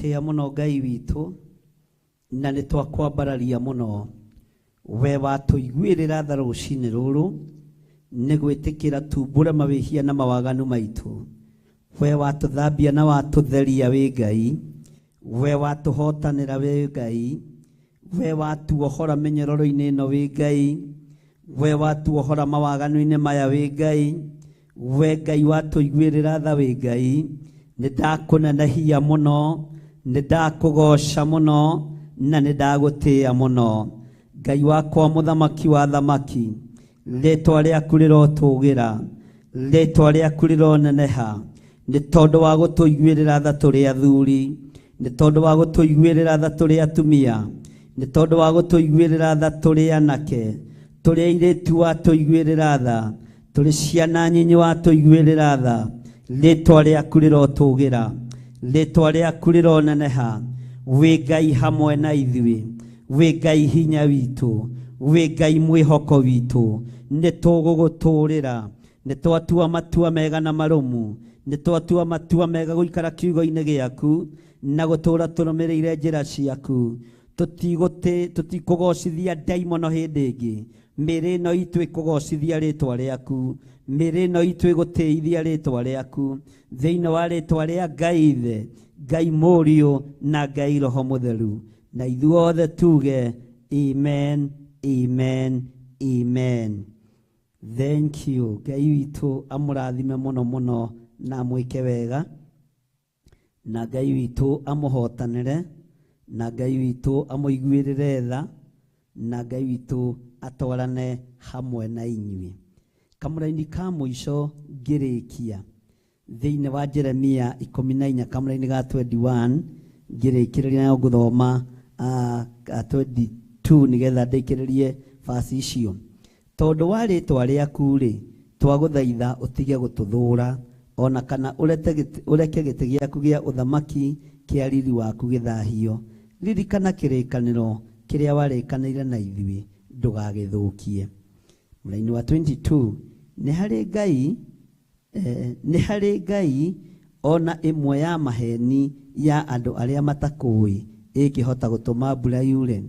twagũtĩĩa mũno Ngai witũ na nĩ twakwambararia mũno. We watũiguĩrĩra tha rũcinĩ rũrũ nĩ gwĩtĩkĩra tumbũre mawĩhia na mawaganu maitũ. We watũthambia na watũtheria wĩ Ngai. We watũhotanĩra wĩ Ngai. We watuohora mĩnyororo-inĩ ĩno wĩ Ngai. We watuohora mawaganu-inĩ maya wĩ Ngai. We Ngai watũiguĩrĩra tha wĩ Ngai. Nĩ ndakũnenehia mũno, nĩ ndakũgoca mũno, na nĩ ndagũtĩĩa mũno. Ngai wakwa mũthamaki wa thamaki, rĩtwa rĩaku rĩrotũgĩra, rĩtwa rĩaku rĩroneneha, nĩ tondũ wa gũtũiguĩrĩra tha tũrĩ athuri, nĩ tondũ wa gũtũiguĩrĩra tha tũrĩ atumia, nĩ tondũ wa gũtũiguĩrĩra tha tũrĩ anake, tũrĩ airĩtu watũiguĩrĩra tha, tũrĩ ciana nyinyi watũiguĩrĩra tha. Rĩtwa rĩaku rĩrotũgĩra, rĩtwa rĩaku rĩroneneha. Wĩ Ngai hamwe na ithuĩ, wĩ Ngai hinya witũ, wĩ Ngai mwĩhoko witũ. Nĩ tũgũgũtũũrĩra, nĩ twatua matua mega na marũmu, nĩ twatua matua mega gũikara kiugo-inĩ gĩaku na gũtũũra tũrũmĩrĩire njĩra ciaku. Tũtikũgocithia ndaimono hĩndĩ ĩngĩ. Mĩĩrĩ ĩno itũ ĩkũgocithia rĩtwa rĩaku, mĩĩrĩ ĩno itũ ĩgũtĩithia rĩtwa rĩaku. Thĩinĩ wa rĩtwa rĩa Ngai Ithe, Ngai Mũriũ na Ngai Roho Mũtheru, na ithuothe tuge amen, amen, amen. Thank you. Ngai witũ amũrathime mũno mũno na amwĩke wega, na Ngai witũ amũhotanĩre, na Ngai witũ amũiguĩrĩre tha, na Ngai witũ atwarane hamwe na inyuĩ. Kamũraini ka mũico ngĩrĩkia thĩinĩ wa Jeremia 14 kamũraini ga 21 ngĩrĩkĩrĩria na ngũthoma 22 nĩgetha ndĩkĩrĩrie basi icio. Tondũ wa rĩtwa rĩaku rĩ, twagũthaitha ũtige gũtũthũra, ona kana ũreke gĩtĩ gĩaku gĩa ũthamaki kĩa riri waku gĩthahio. Ririkana kĩrĩkanĩro kĩrĩa warĩkanĩire na ithuĩ, ndũgagĩthũkie. Mũraini wa 22, nĩ harĩ Ngai, nĩ harĩ Ngai ona ĩmwe ya maheni ya andũ arĩa matakũĩ ĩngĩhota gũtũma mbura yure,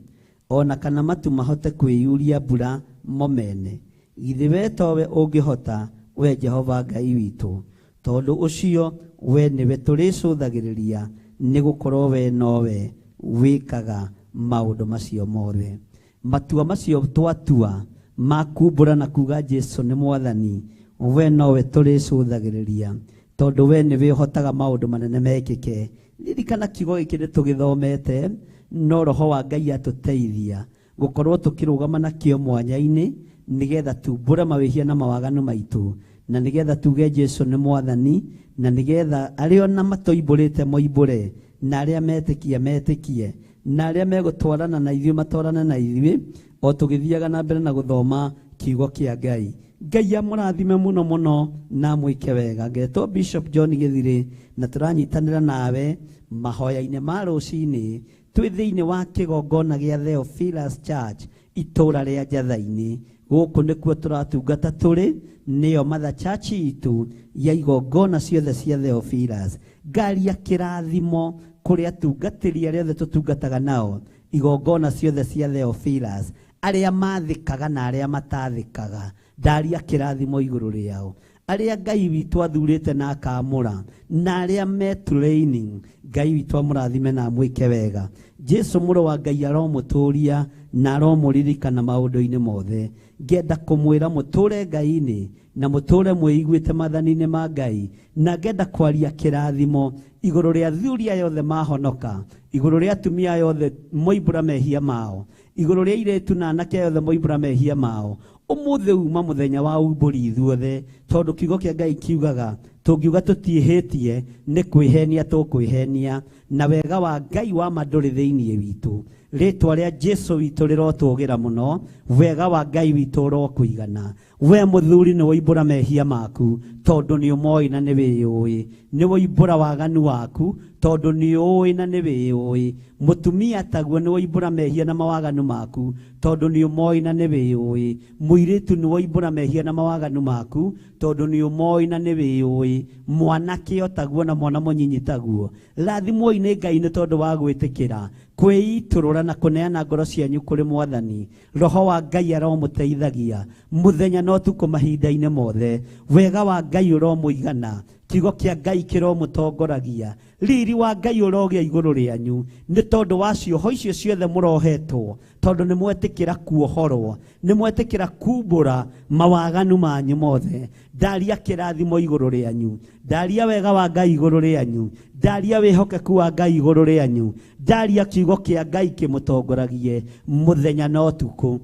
ona kana matu mahote kwĩyuria mbura mo mene. Githĩ we towe ũngĩhota, we Jehova Ngai witũ? Tondũ ũcio we nĩwe tũrĩcũthagĩrĩria, nĩ gũkorwo we nowe wĩkaga maũndũ macio mothe. Matua macio twatua ma kumbũra na kuga Jesu nĩ Mwathani, we nowe tũrĩcũthagĩrĩria, tondũ we nĩwe ũhotaga maũndũ manene mekĩke. Ririkana kiugo gĩkĩ nĩ tũgĩthomete, no Roho wa Ngai atũteithia gũkorwo tũkĩrũgama nakĩo mwanya-inĩ, nĩgetha tumbũre mawĩhia na mawaganu maitũ, na nĩgetha tuge Jesu nĩ Mwathani, na nĩgetha arĩa ona matoimbũrĩte moimbũre, na arĩa metĩkia metĩkie, na arĩa megũtwarana na ithuĩ matwarane na ithuĩ, o tũgĩthiaga na mbere na gũthoma kiugo kĩa Ngai. Ngai amũrathime mũno mũno na amwĩke wega. Ngetwo Bishop John Gĩthirĩ, na tũranyitanĩra nawe mahoya-inĩ ma rũcinĩ twĩ thĩinĩ wa kĩgongona gĩa Theophilus Church itũũra rĩa Njatha-inĩ. Gũkũ nĩkuo tũratungata tũrĩ, nĩyo Mother Church itũ ya igongona ciothe cia Theophilus. Ngaria kĩrathimo kũrĩ atungatĩri arĩa othe tũtungataga nao igongona ciothe cia Theophilus, arĩa mathĩkaga na arĩa matathĩkaga. Ndaria kĩrathimo igũrũ rĩao, arĩa Ngai witũ athurĩte na akamũra, na arĩa me training. Ngai witũ amũrathime na amwĩke wega. Jesu mũrũ wa Ngai aromũtũria na aromũririkana maũndũ-inĩ mothe. Ngenda kũmwĩra mũtũre Ngai-inĩ na mũtũre mwĩiguĩte maathani-inĩ ma Ngai, na ngenda kwaria kĩrathimo igũrũ rĩa athuri aya othe mahonoka, igũrũ rĩa atumia aya othe moimbũra mehia mao, igũrũ rĩa airĩtu na anake aya othe moimbũra mehia mao. Ũmũthĩ uma mũthenya wa umbũri ithuothe, tondũ kiugo kĩa Ngai kiugaga tũngiuga tũtiĩhĩtie nĩ kwĩhenia tũkwĩhenia, na wega wa Ngai wa ma ndũrĩ thĩinĩ witũ. Rĩtwa rĩa Jesu witũ rĩrotũgĩra mũno, wega wa Ngai witũ ũrokũigana. We mũthuri nĩ woimbũra mehia maku, tondũ nĩ ũmoĩ na nĩ wĩyũĩ. Nĩ woimbũra waganu waku, tondũ nĩ ũĩ na nĩ wĩyũĩ. Mũtumia taguo nĩ woimbũra mehia na mawaganu maku tondũ nĩ ũmoĩ na nĩ wĩyũĩ. Mũirĩtu nĩ woimbũra mehia na mawaganu maku tondũ nĩ ũmoĩ na nĩ wĩyũĩ. Mwanake o taguo na mwana mũnyinyi taguo. Rathimwoi nĩ Ngai nĩ tondũ wa gwĩtĩkĩra kwĩitũrũra na kũneana ngoro cianyu kũrĩ Mwathani. Roho wa Ngai aromũteithagia mũthenya na ũtukũ mahinda-inĩ mothe. Wega wa Ngai ũromũigana, kiugo kĩa Ngai kĩromũtongoragia, riri wa Ngai ũrogĩa igũrũ rĩanyu nĩ tondũ wa cioho icio ciothe mũrohetwo, tondũ nĩ mwetĩkĩra kuohorwo, nĩ mwetĩkĩra kumbũra mawaganu manyu mothe. Ndaria kĩrathimo igũrũ rĩanyu, ndaria wega wa Ngai igũrũ rĩanyu, ndaria wĩhokeku wa Ngai igũrũ rĩanyu, ndaria kiugo kĩa Ngai kĩmũtongoragie mũthenya na ũtukũ.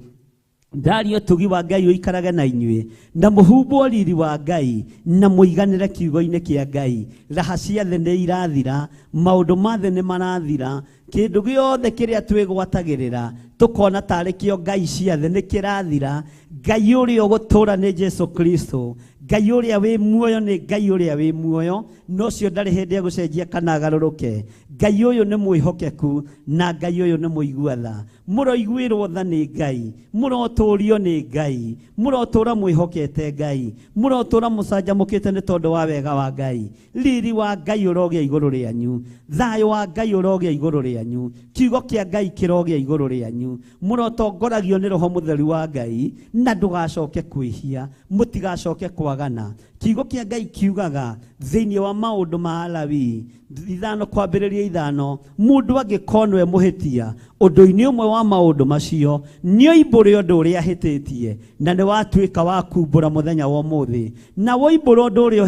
Ndaria ũtugi wa Ngai ũikarage na inyuĩ, na mũhumbwo riri wa Ngai, na mũiganĩre kiugo-inĩ kĩa Ngai. Raha cia thĩ nĩ irathira, maũndũ ma thĩ nĩ marathira, kĩndũ gĩothe kĩrĩa twĩgwatagĩrĩra tũkona tarĩ kĩo ngai cia thĩ nĩ kĩrathira. Ngai ũrĩa ũgũtũũra nĩ Jesu Kristo, Ngai ũrĩa wĩ muoyo nĩ Ngai ũrĩa wĩ muoyo, na ũcio ndarĩ hĩndĩ egũcenjia kana agarũrũke. Ngai ũyũ nĩ mwĩhokeku na Ngai ũyũ nĩ mũigua tha. Mũroiguĩrwo tha nĩ Ngai, mũrotũũrio nĩ Ngai, mũrotũũra mwĩhokete Ngai, mũrotũũra mũcanjamũkĩte nĩ tondũ wa wega wa Ngai. Riri wa Ngai ũrogĩa igũrũ rĩanyu, thayũ wa Ngai ũrogĩa igũrũ rĩanyu, kiugo kĩa Ngai kĩrogĩa igũrũ rĩanyu. Mũrotongoragio nĩ Roho Mũtheru wa Ngai na ndũgacoke kwĩhia, mũtigacoke kwagana. Kiugo kĩa Ngai kiugaga thĩinĩ wa maũndũ ma Alawii 5:5, mũndũ angĩkorwo e mũhĩtia ũndũ-inĩ ũmwe wa maũndũ macio, nĩoimbũre ũndũ ũrĩa ahĩtĩtie, na nĩ watuĩka wa kumbũra mũthenya wa ũmũthĩ. Na woimbũra ũndũ ũrĩa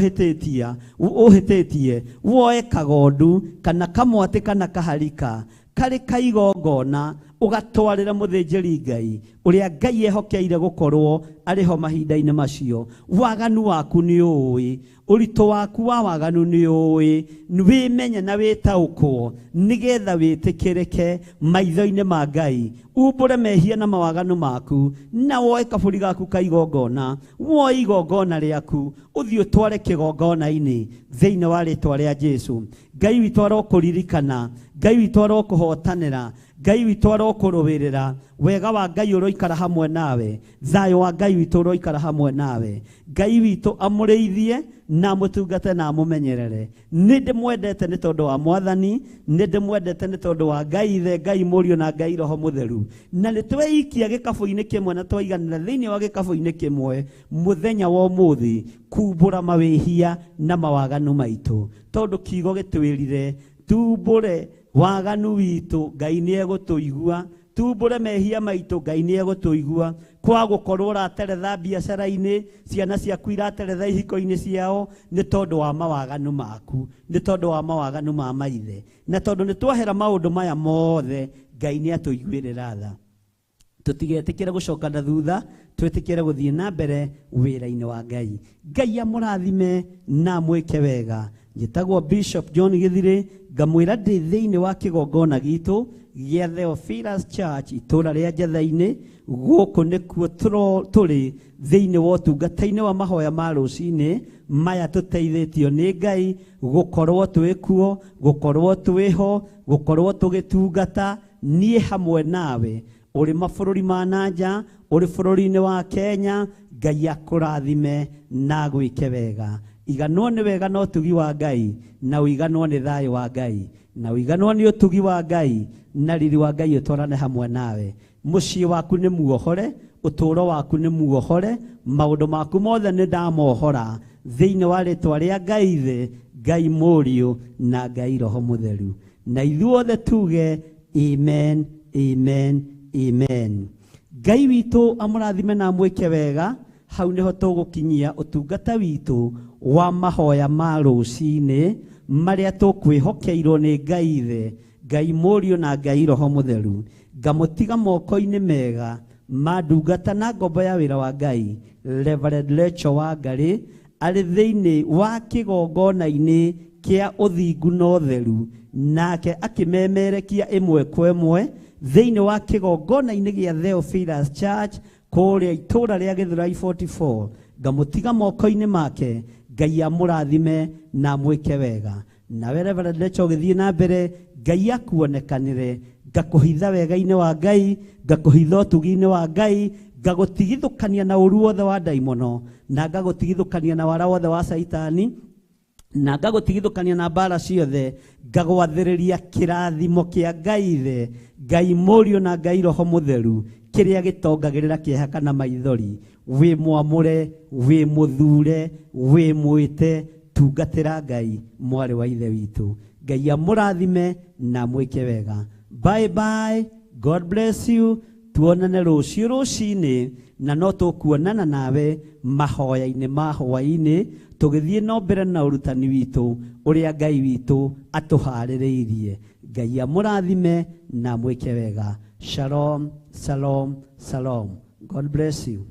ũhĩtĩtie, woe kagondu kana kamwatĩ kana kaharika karĩ ka igongona, ũgatwarĩra mũthĩnjĩri Ngai ũrĩa Ngai ehokeire gũkorwo arĩ ho mahinda-inĩ macio. Waganu waku nĩ ũĩ, ũritũ waku wa waganu nĩ ũĩ, wĩmenye na wĩtaũkwo nĩgetha wĩtĩkĩrĩke maitho-inĩ ma Ngai. Umbũre mehia na mawaganu maku, na woe kabũri gaku ka igongona, woe igongona rĩaku ũthiĩ ũtware kĩgongona-inĩ thĩinĩ wa rĩtwa rĩa Jesu. Ngai witũ arokũririkana, Ngai witũ arokũhotanĩra, Ngai witũ arokũrũĩrĩra. Wega wa Ngai ũroikara hamwe nawe, thayũ wa Ngai witũ ũroikara hamwe nawe. Ngai witũ amũrĩithie na amũtungate na amũmenyerere. Nĩ ndĩmwendete nĩ tondũ wa Mwathani, nĩ ndĩmwendete nĩ tondũ wa Ngai Ithe, Ngai Mũriũ na Ngai Roho Mũtheru. Na nĩ tweikia gĩkabũ-inĩ kĩmwe na twaiganĩra thĩinĩ wa gĩkabũ-inĩ kĩmwe mũthenya wa ũmũthĩ kumbũra mawĩhia na mawaganu maitũ, tondũ kiugo gĩtwĩrire tumbũre waganu witũ, Ngai nĩ egũtũigua. Tumbũre mehia maitũ, Ngai nĩ egũtũigua. Kwa gũkorwo ũrateretha biacara-inĩ, ciana ciaku irateretha ihiko-inĩ ciao nĩ tondũ wa mawaganu maku, nĩ tondũ wa mawaganu ma maithe. Na tondũ nĩ twahera maũndũ maya mothe, Ngai nĩ atũiguĩrĩra tha. Tũtigetĩkĩre gũcoka na thutha, twĩtĩkĩre gũthiĩ na mbere wĩra-inĩ wa Ngai. Ngai amũrathime na amwĩke wega. Njĩtagwo Bishop John Gĩthirĩ, ngamwĩra ndĩ thĩinĩ wa kĩgongona gitũ gĩa Theophilus Church itũũra rĩa Njetha-inĩ. Gũkũ nĩkuo tũrĩ thĩinĩ wa ũtungata-inĩ wa mahoya ma rũcinĩ maya tũteithĩtio nĩ Ngai gũkorwo twĩkuo, gũkorwo twĩho, gũkorwo tũgĩtungata niĩ hamwe nawe. Ũrĩ mabũrũri ma na nja, ũrĩ bũrũri-inĩ wa Kenya, Ngai akũrathime na agwĩke wega. Iganwo nĩ wega na ũtugi wa Ngai, na ũiganwo nĩ thayũ wa Ngai, na ũiganwo nĩ ũtugi wa Ngai, na riri wa Ngai ũtwarane hamwe nawe. Mũciĩ waku nĩ muohore, ũtũũro waku nĩ muohore, maũndũ maku mothe nĩ ndamohora thĩinĩ wa rĩtwa rĩa Ngai Ithe, Ngai Mũriũ na Ngai Roho Mũtheru. Na ithuothe tuge amen, amen, amen. Ngai witũ amũrathime na amwĩke wega. Hau nĩho tũgũkinyia ũtungata witũ wa mahoya ma rũcinĩ marĩa tũkwĩhokeirwo nĩ Ngai Ithe, Ngai Mũriũ na Ngai Roho Mũtheru. Ngamũtiga moko-inĩ mega ma ndungata na ngombo ya wĩra wa Ngai, Reverend Rachel Wangari, arĩ thĩinĩ wa kĩgongona-inĩ kĩa ũthingu na ũtheru, nake akĩmemerekia ĩmwe kwa ĩmwe thĩinĩ wa kĩgongona-inĩ gĩa Theophilus Church kũrĩa itũũra rĩa Gĩthũrai 44. Ngamũtiga moko-inĩ make, Ngai amũrathime na amwĩke wega. Nawe Reverend Lecho ũgĩthiĩ na mbere, Ngai akuonekanĩre, ngakũhitha wega-inĩ wa Ngai, ngakũhitha ũtugi-inĩ wa Ngai, ngagũtigithũkania na ũru wothe wa ndaimono, na ngagũtigithũkania na wara wothe wa Caitani, na ngagũtigithũkania na mbara ciothe, ngagwathĩrĩria kĩrathimo kĩa Ngai Ithe, Ngai Mũriũ na Ngai Roho Mũtheru, kĩrĩa gĩtongagĩrĩra kĩeha kana maithori. Wĩ mwamũre, wĩ mũthure, wĩ mwĩte, tungatĩra Ngai, mwarĩ wa Ithe witũ. Ngai amũrathime na mwĩke wega. Bye bye, God bless you. Tuonane rũciũ rũcinĩ, na no tũkuonana nawe mahoya-inĩ ma hwaĩ-inĩ, tũgĩthiĩ na mbere na ũrutani witũ ũrĩa Ngai witũ atũharĩrĩirie. Ngai amũrathime na mwĩke wega. Shalom, shalom, shalom. God bless you.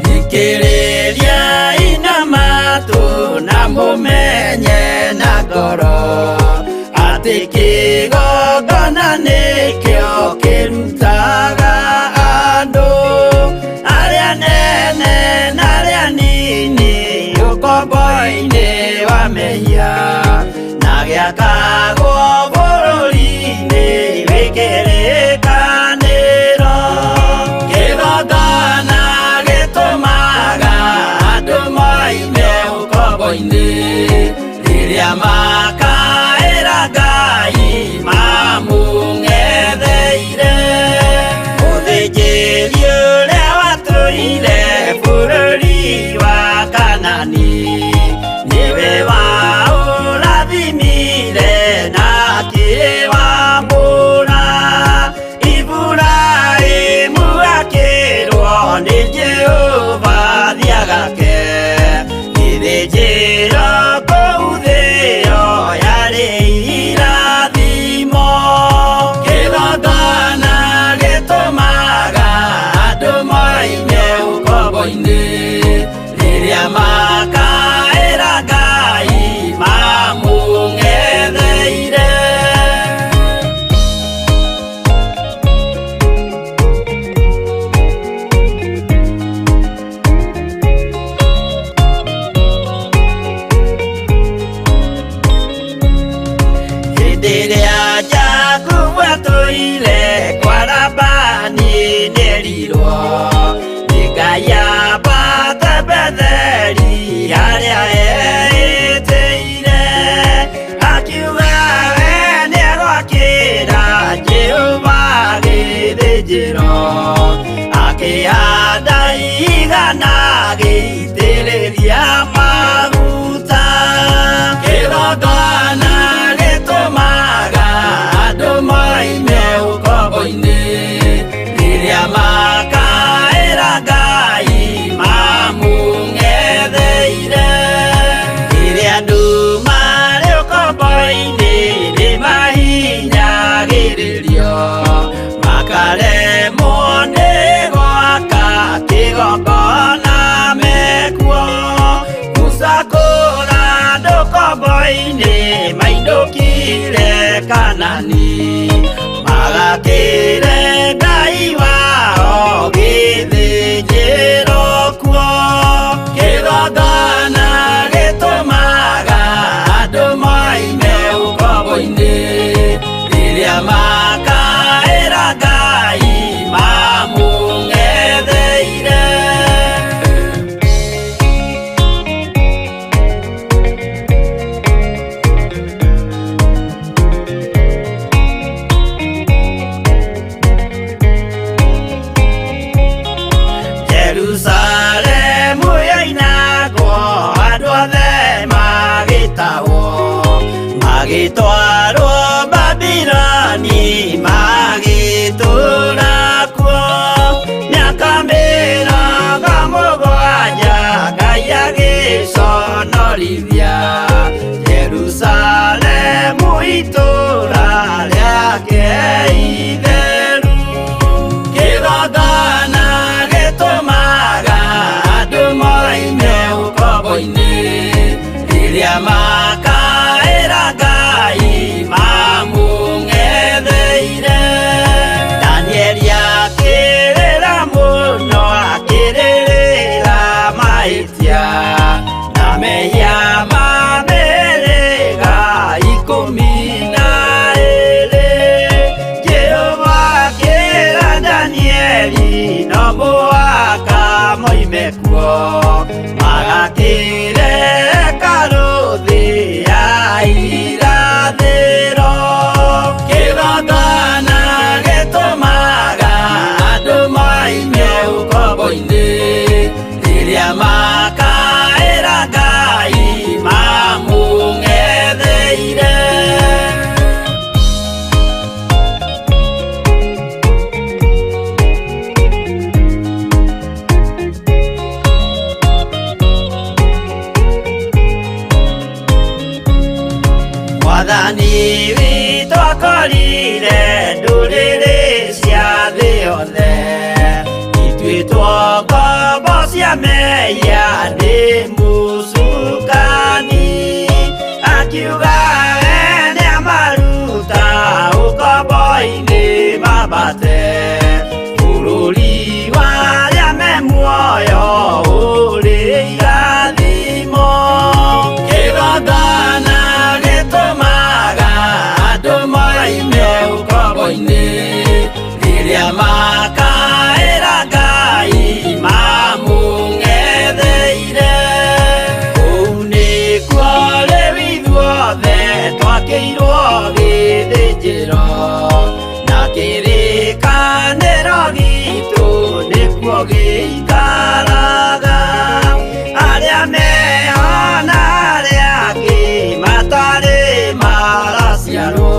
Thikĩrĩria ina matũ na mũmenye na ngoro atĩ kĩgongona nĩkĩo kĩrutaga andũ arĩa nene na arĩa nini ũkombo-inĩ wa mehia na gĩakagwo bũrũri-inĩ wĩ kĩrĩkanĩro. Kĩgongona gĩtũmaga andũ moime ũkombo-inĩ rĩrĩa makaĩra Ngai mamũng'etheire. Mũthĩnjĩri ũrĩa watũire bũrũri wa Kanani nĩwe waũrathimire na akĩwamũra. Iburahĩmu akĩrwo nĩ Jehova thiagake gĩthĩnjĩro kũu thĩo yarĩ irathimo. Kĩgongona gĩtũmaga andũ moime ũkombo-inĩ rĩrĩa makaĩra Ngai mamũng'etheire. Hĩndĩ ĩrĩa Jakubu atũire kwa Labani nĩerirwo nĩ Ngai ambate Betheli harĩa eĩtĩire, akiuga we nĩegwakĩra Jehova gĩthĩnjĩro, akĩhanda igana agĩitĩrĩria maguta. Kĩgongona gĩtũmaga andũ moime ũkombo-inĩ rĩrĩa makaĩra Ngai mamũng'etheire. Rĩrĩa andũ marĩ ũkombo-inĩ nĩmahinyagĩrĩrio, makaremwo nĩ gwaka kĩgongona mekuo. Musa kũra andũ ũkombo-inĩ mainũkire Kanani, magakĩre Ngai wao gĩthĩnjĩro kuo. Kĩgongona gĩtũmaga andũ moime ũkombo-inĩ rĩrĩa makaĩra Ngai Isiraeli no mũhaka moime kuo magakĩre hekarũ thĩ ya irathĩro. Kĩgongona gĩtũmaga andũ moime ũkombo-inĩ rĩrĩa makaĩra Ngai mamũng'etheire. Mwathani witũ akorire ndũrĩrĩ cia thĩ yothe ituĩtwo ngombo cia mehia nĩ mũcukani, akiuga we nĩamaruta ũkombo-inĩ mambate bũrũri wa arĩa me muoyo ũrĩ irathimo. Kĩgongona gĩtũmaga andũ moime ũkombo-inĩ rĩrĩa makaĩra Ngai mamũng'etheire. Kũu nĩkuo rĩu ithuothe twakĩirwo gĩthĩnjĩro na kĩrĩkanĩro gitũ nĩkuo gĩikaraga. Arĩa meho na arĩa angĩ matarĩ maraciarwo,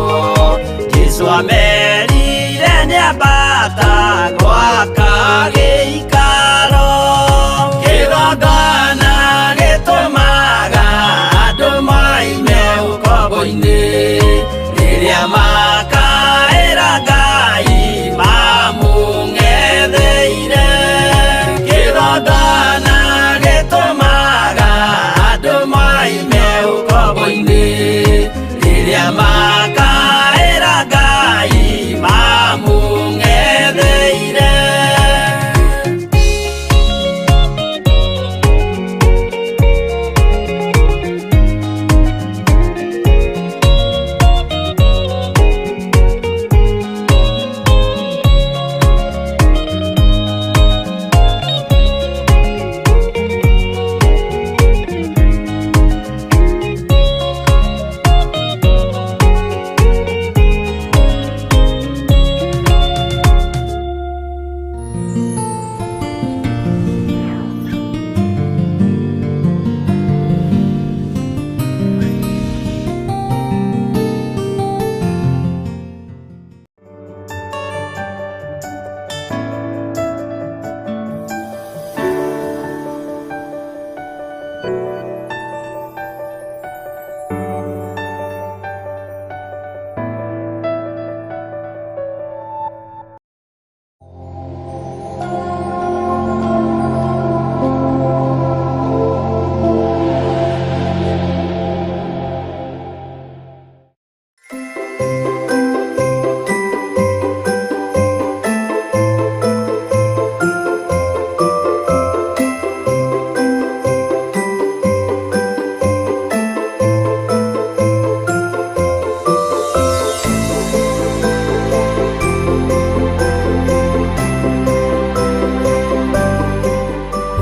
Jesũ amerire nĩambata gwaka gĩikaro. Kĩgongona gĩtũmaga andũ moime ũkombo-inĩ rĩrĩa makaĩra Ngai mamũng'etheire. Kĩgongona gĩtũmaga andũ moime ũkombo-inĩ rĩrĩa makaĩra Ngai mamũng'etheire.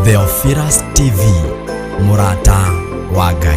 Theophilus TV, mũrata wa Ngai.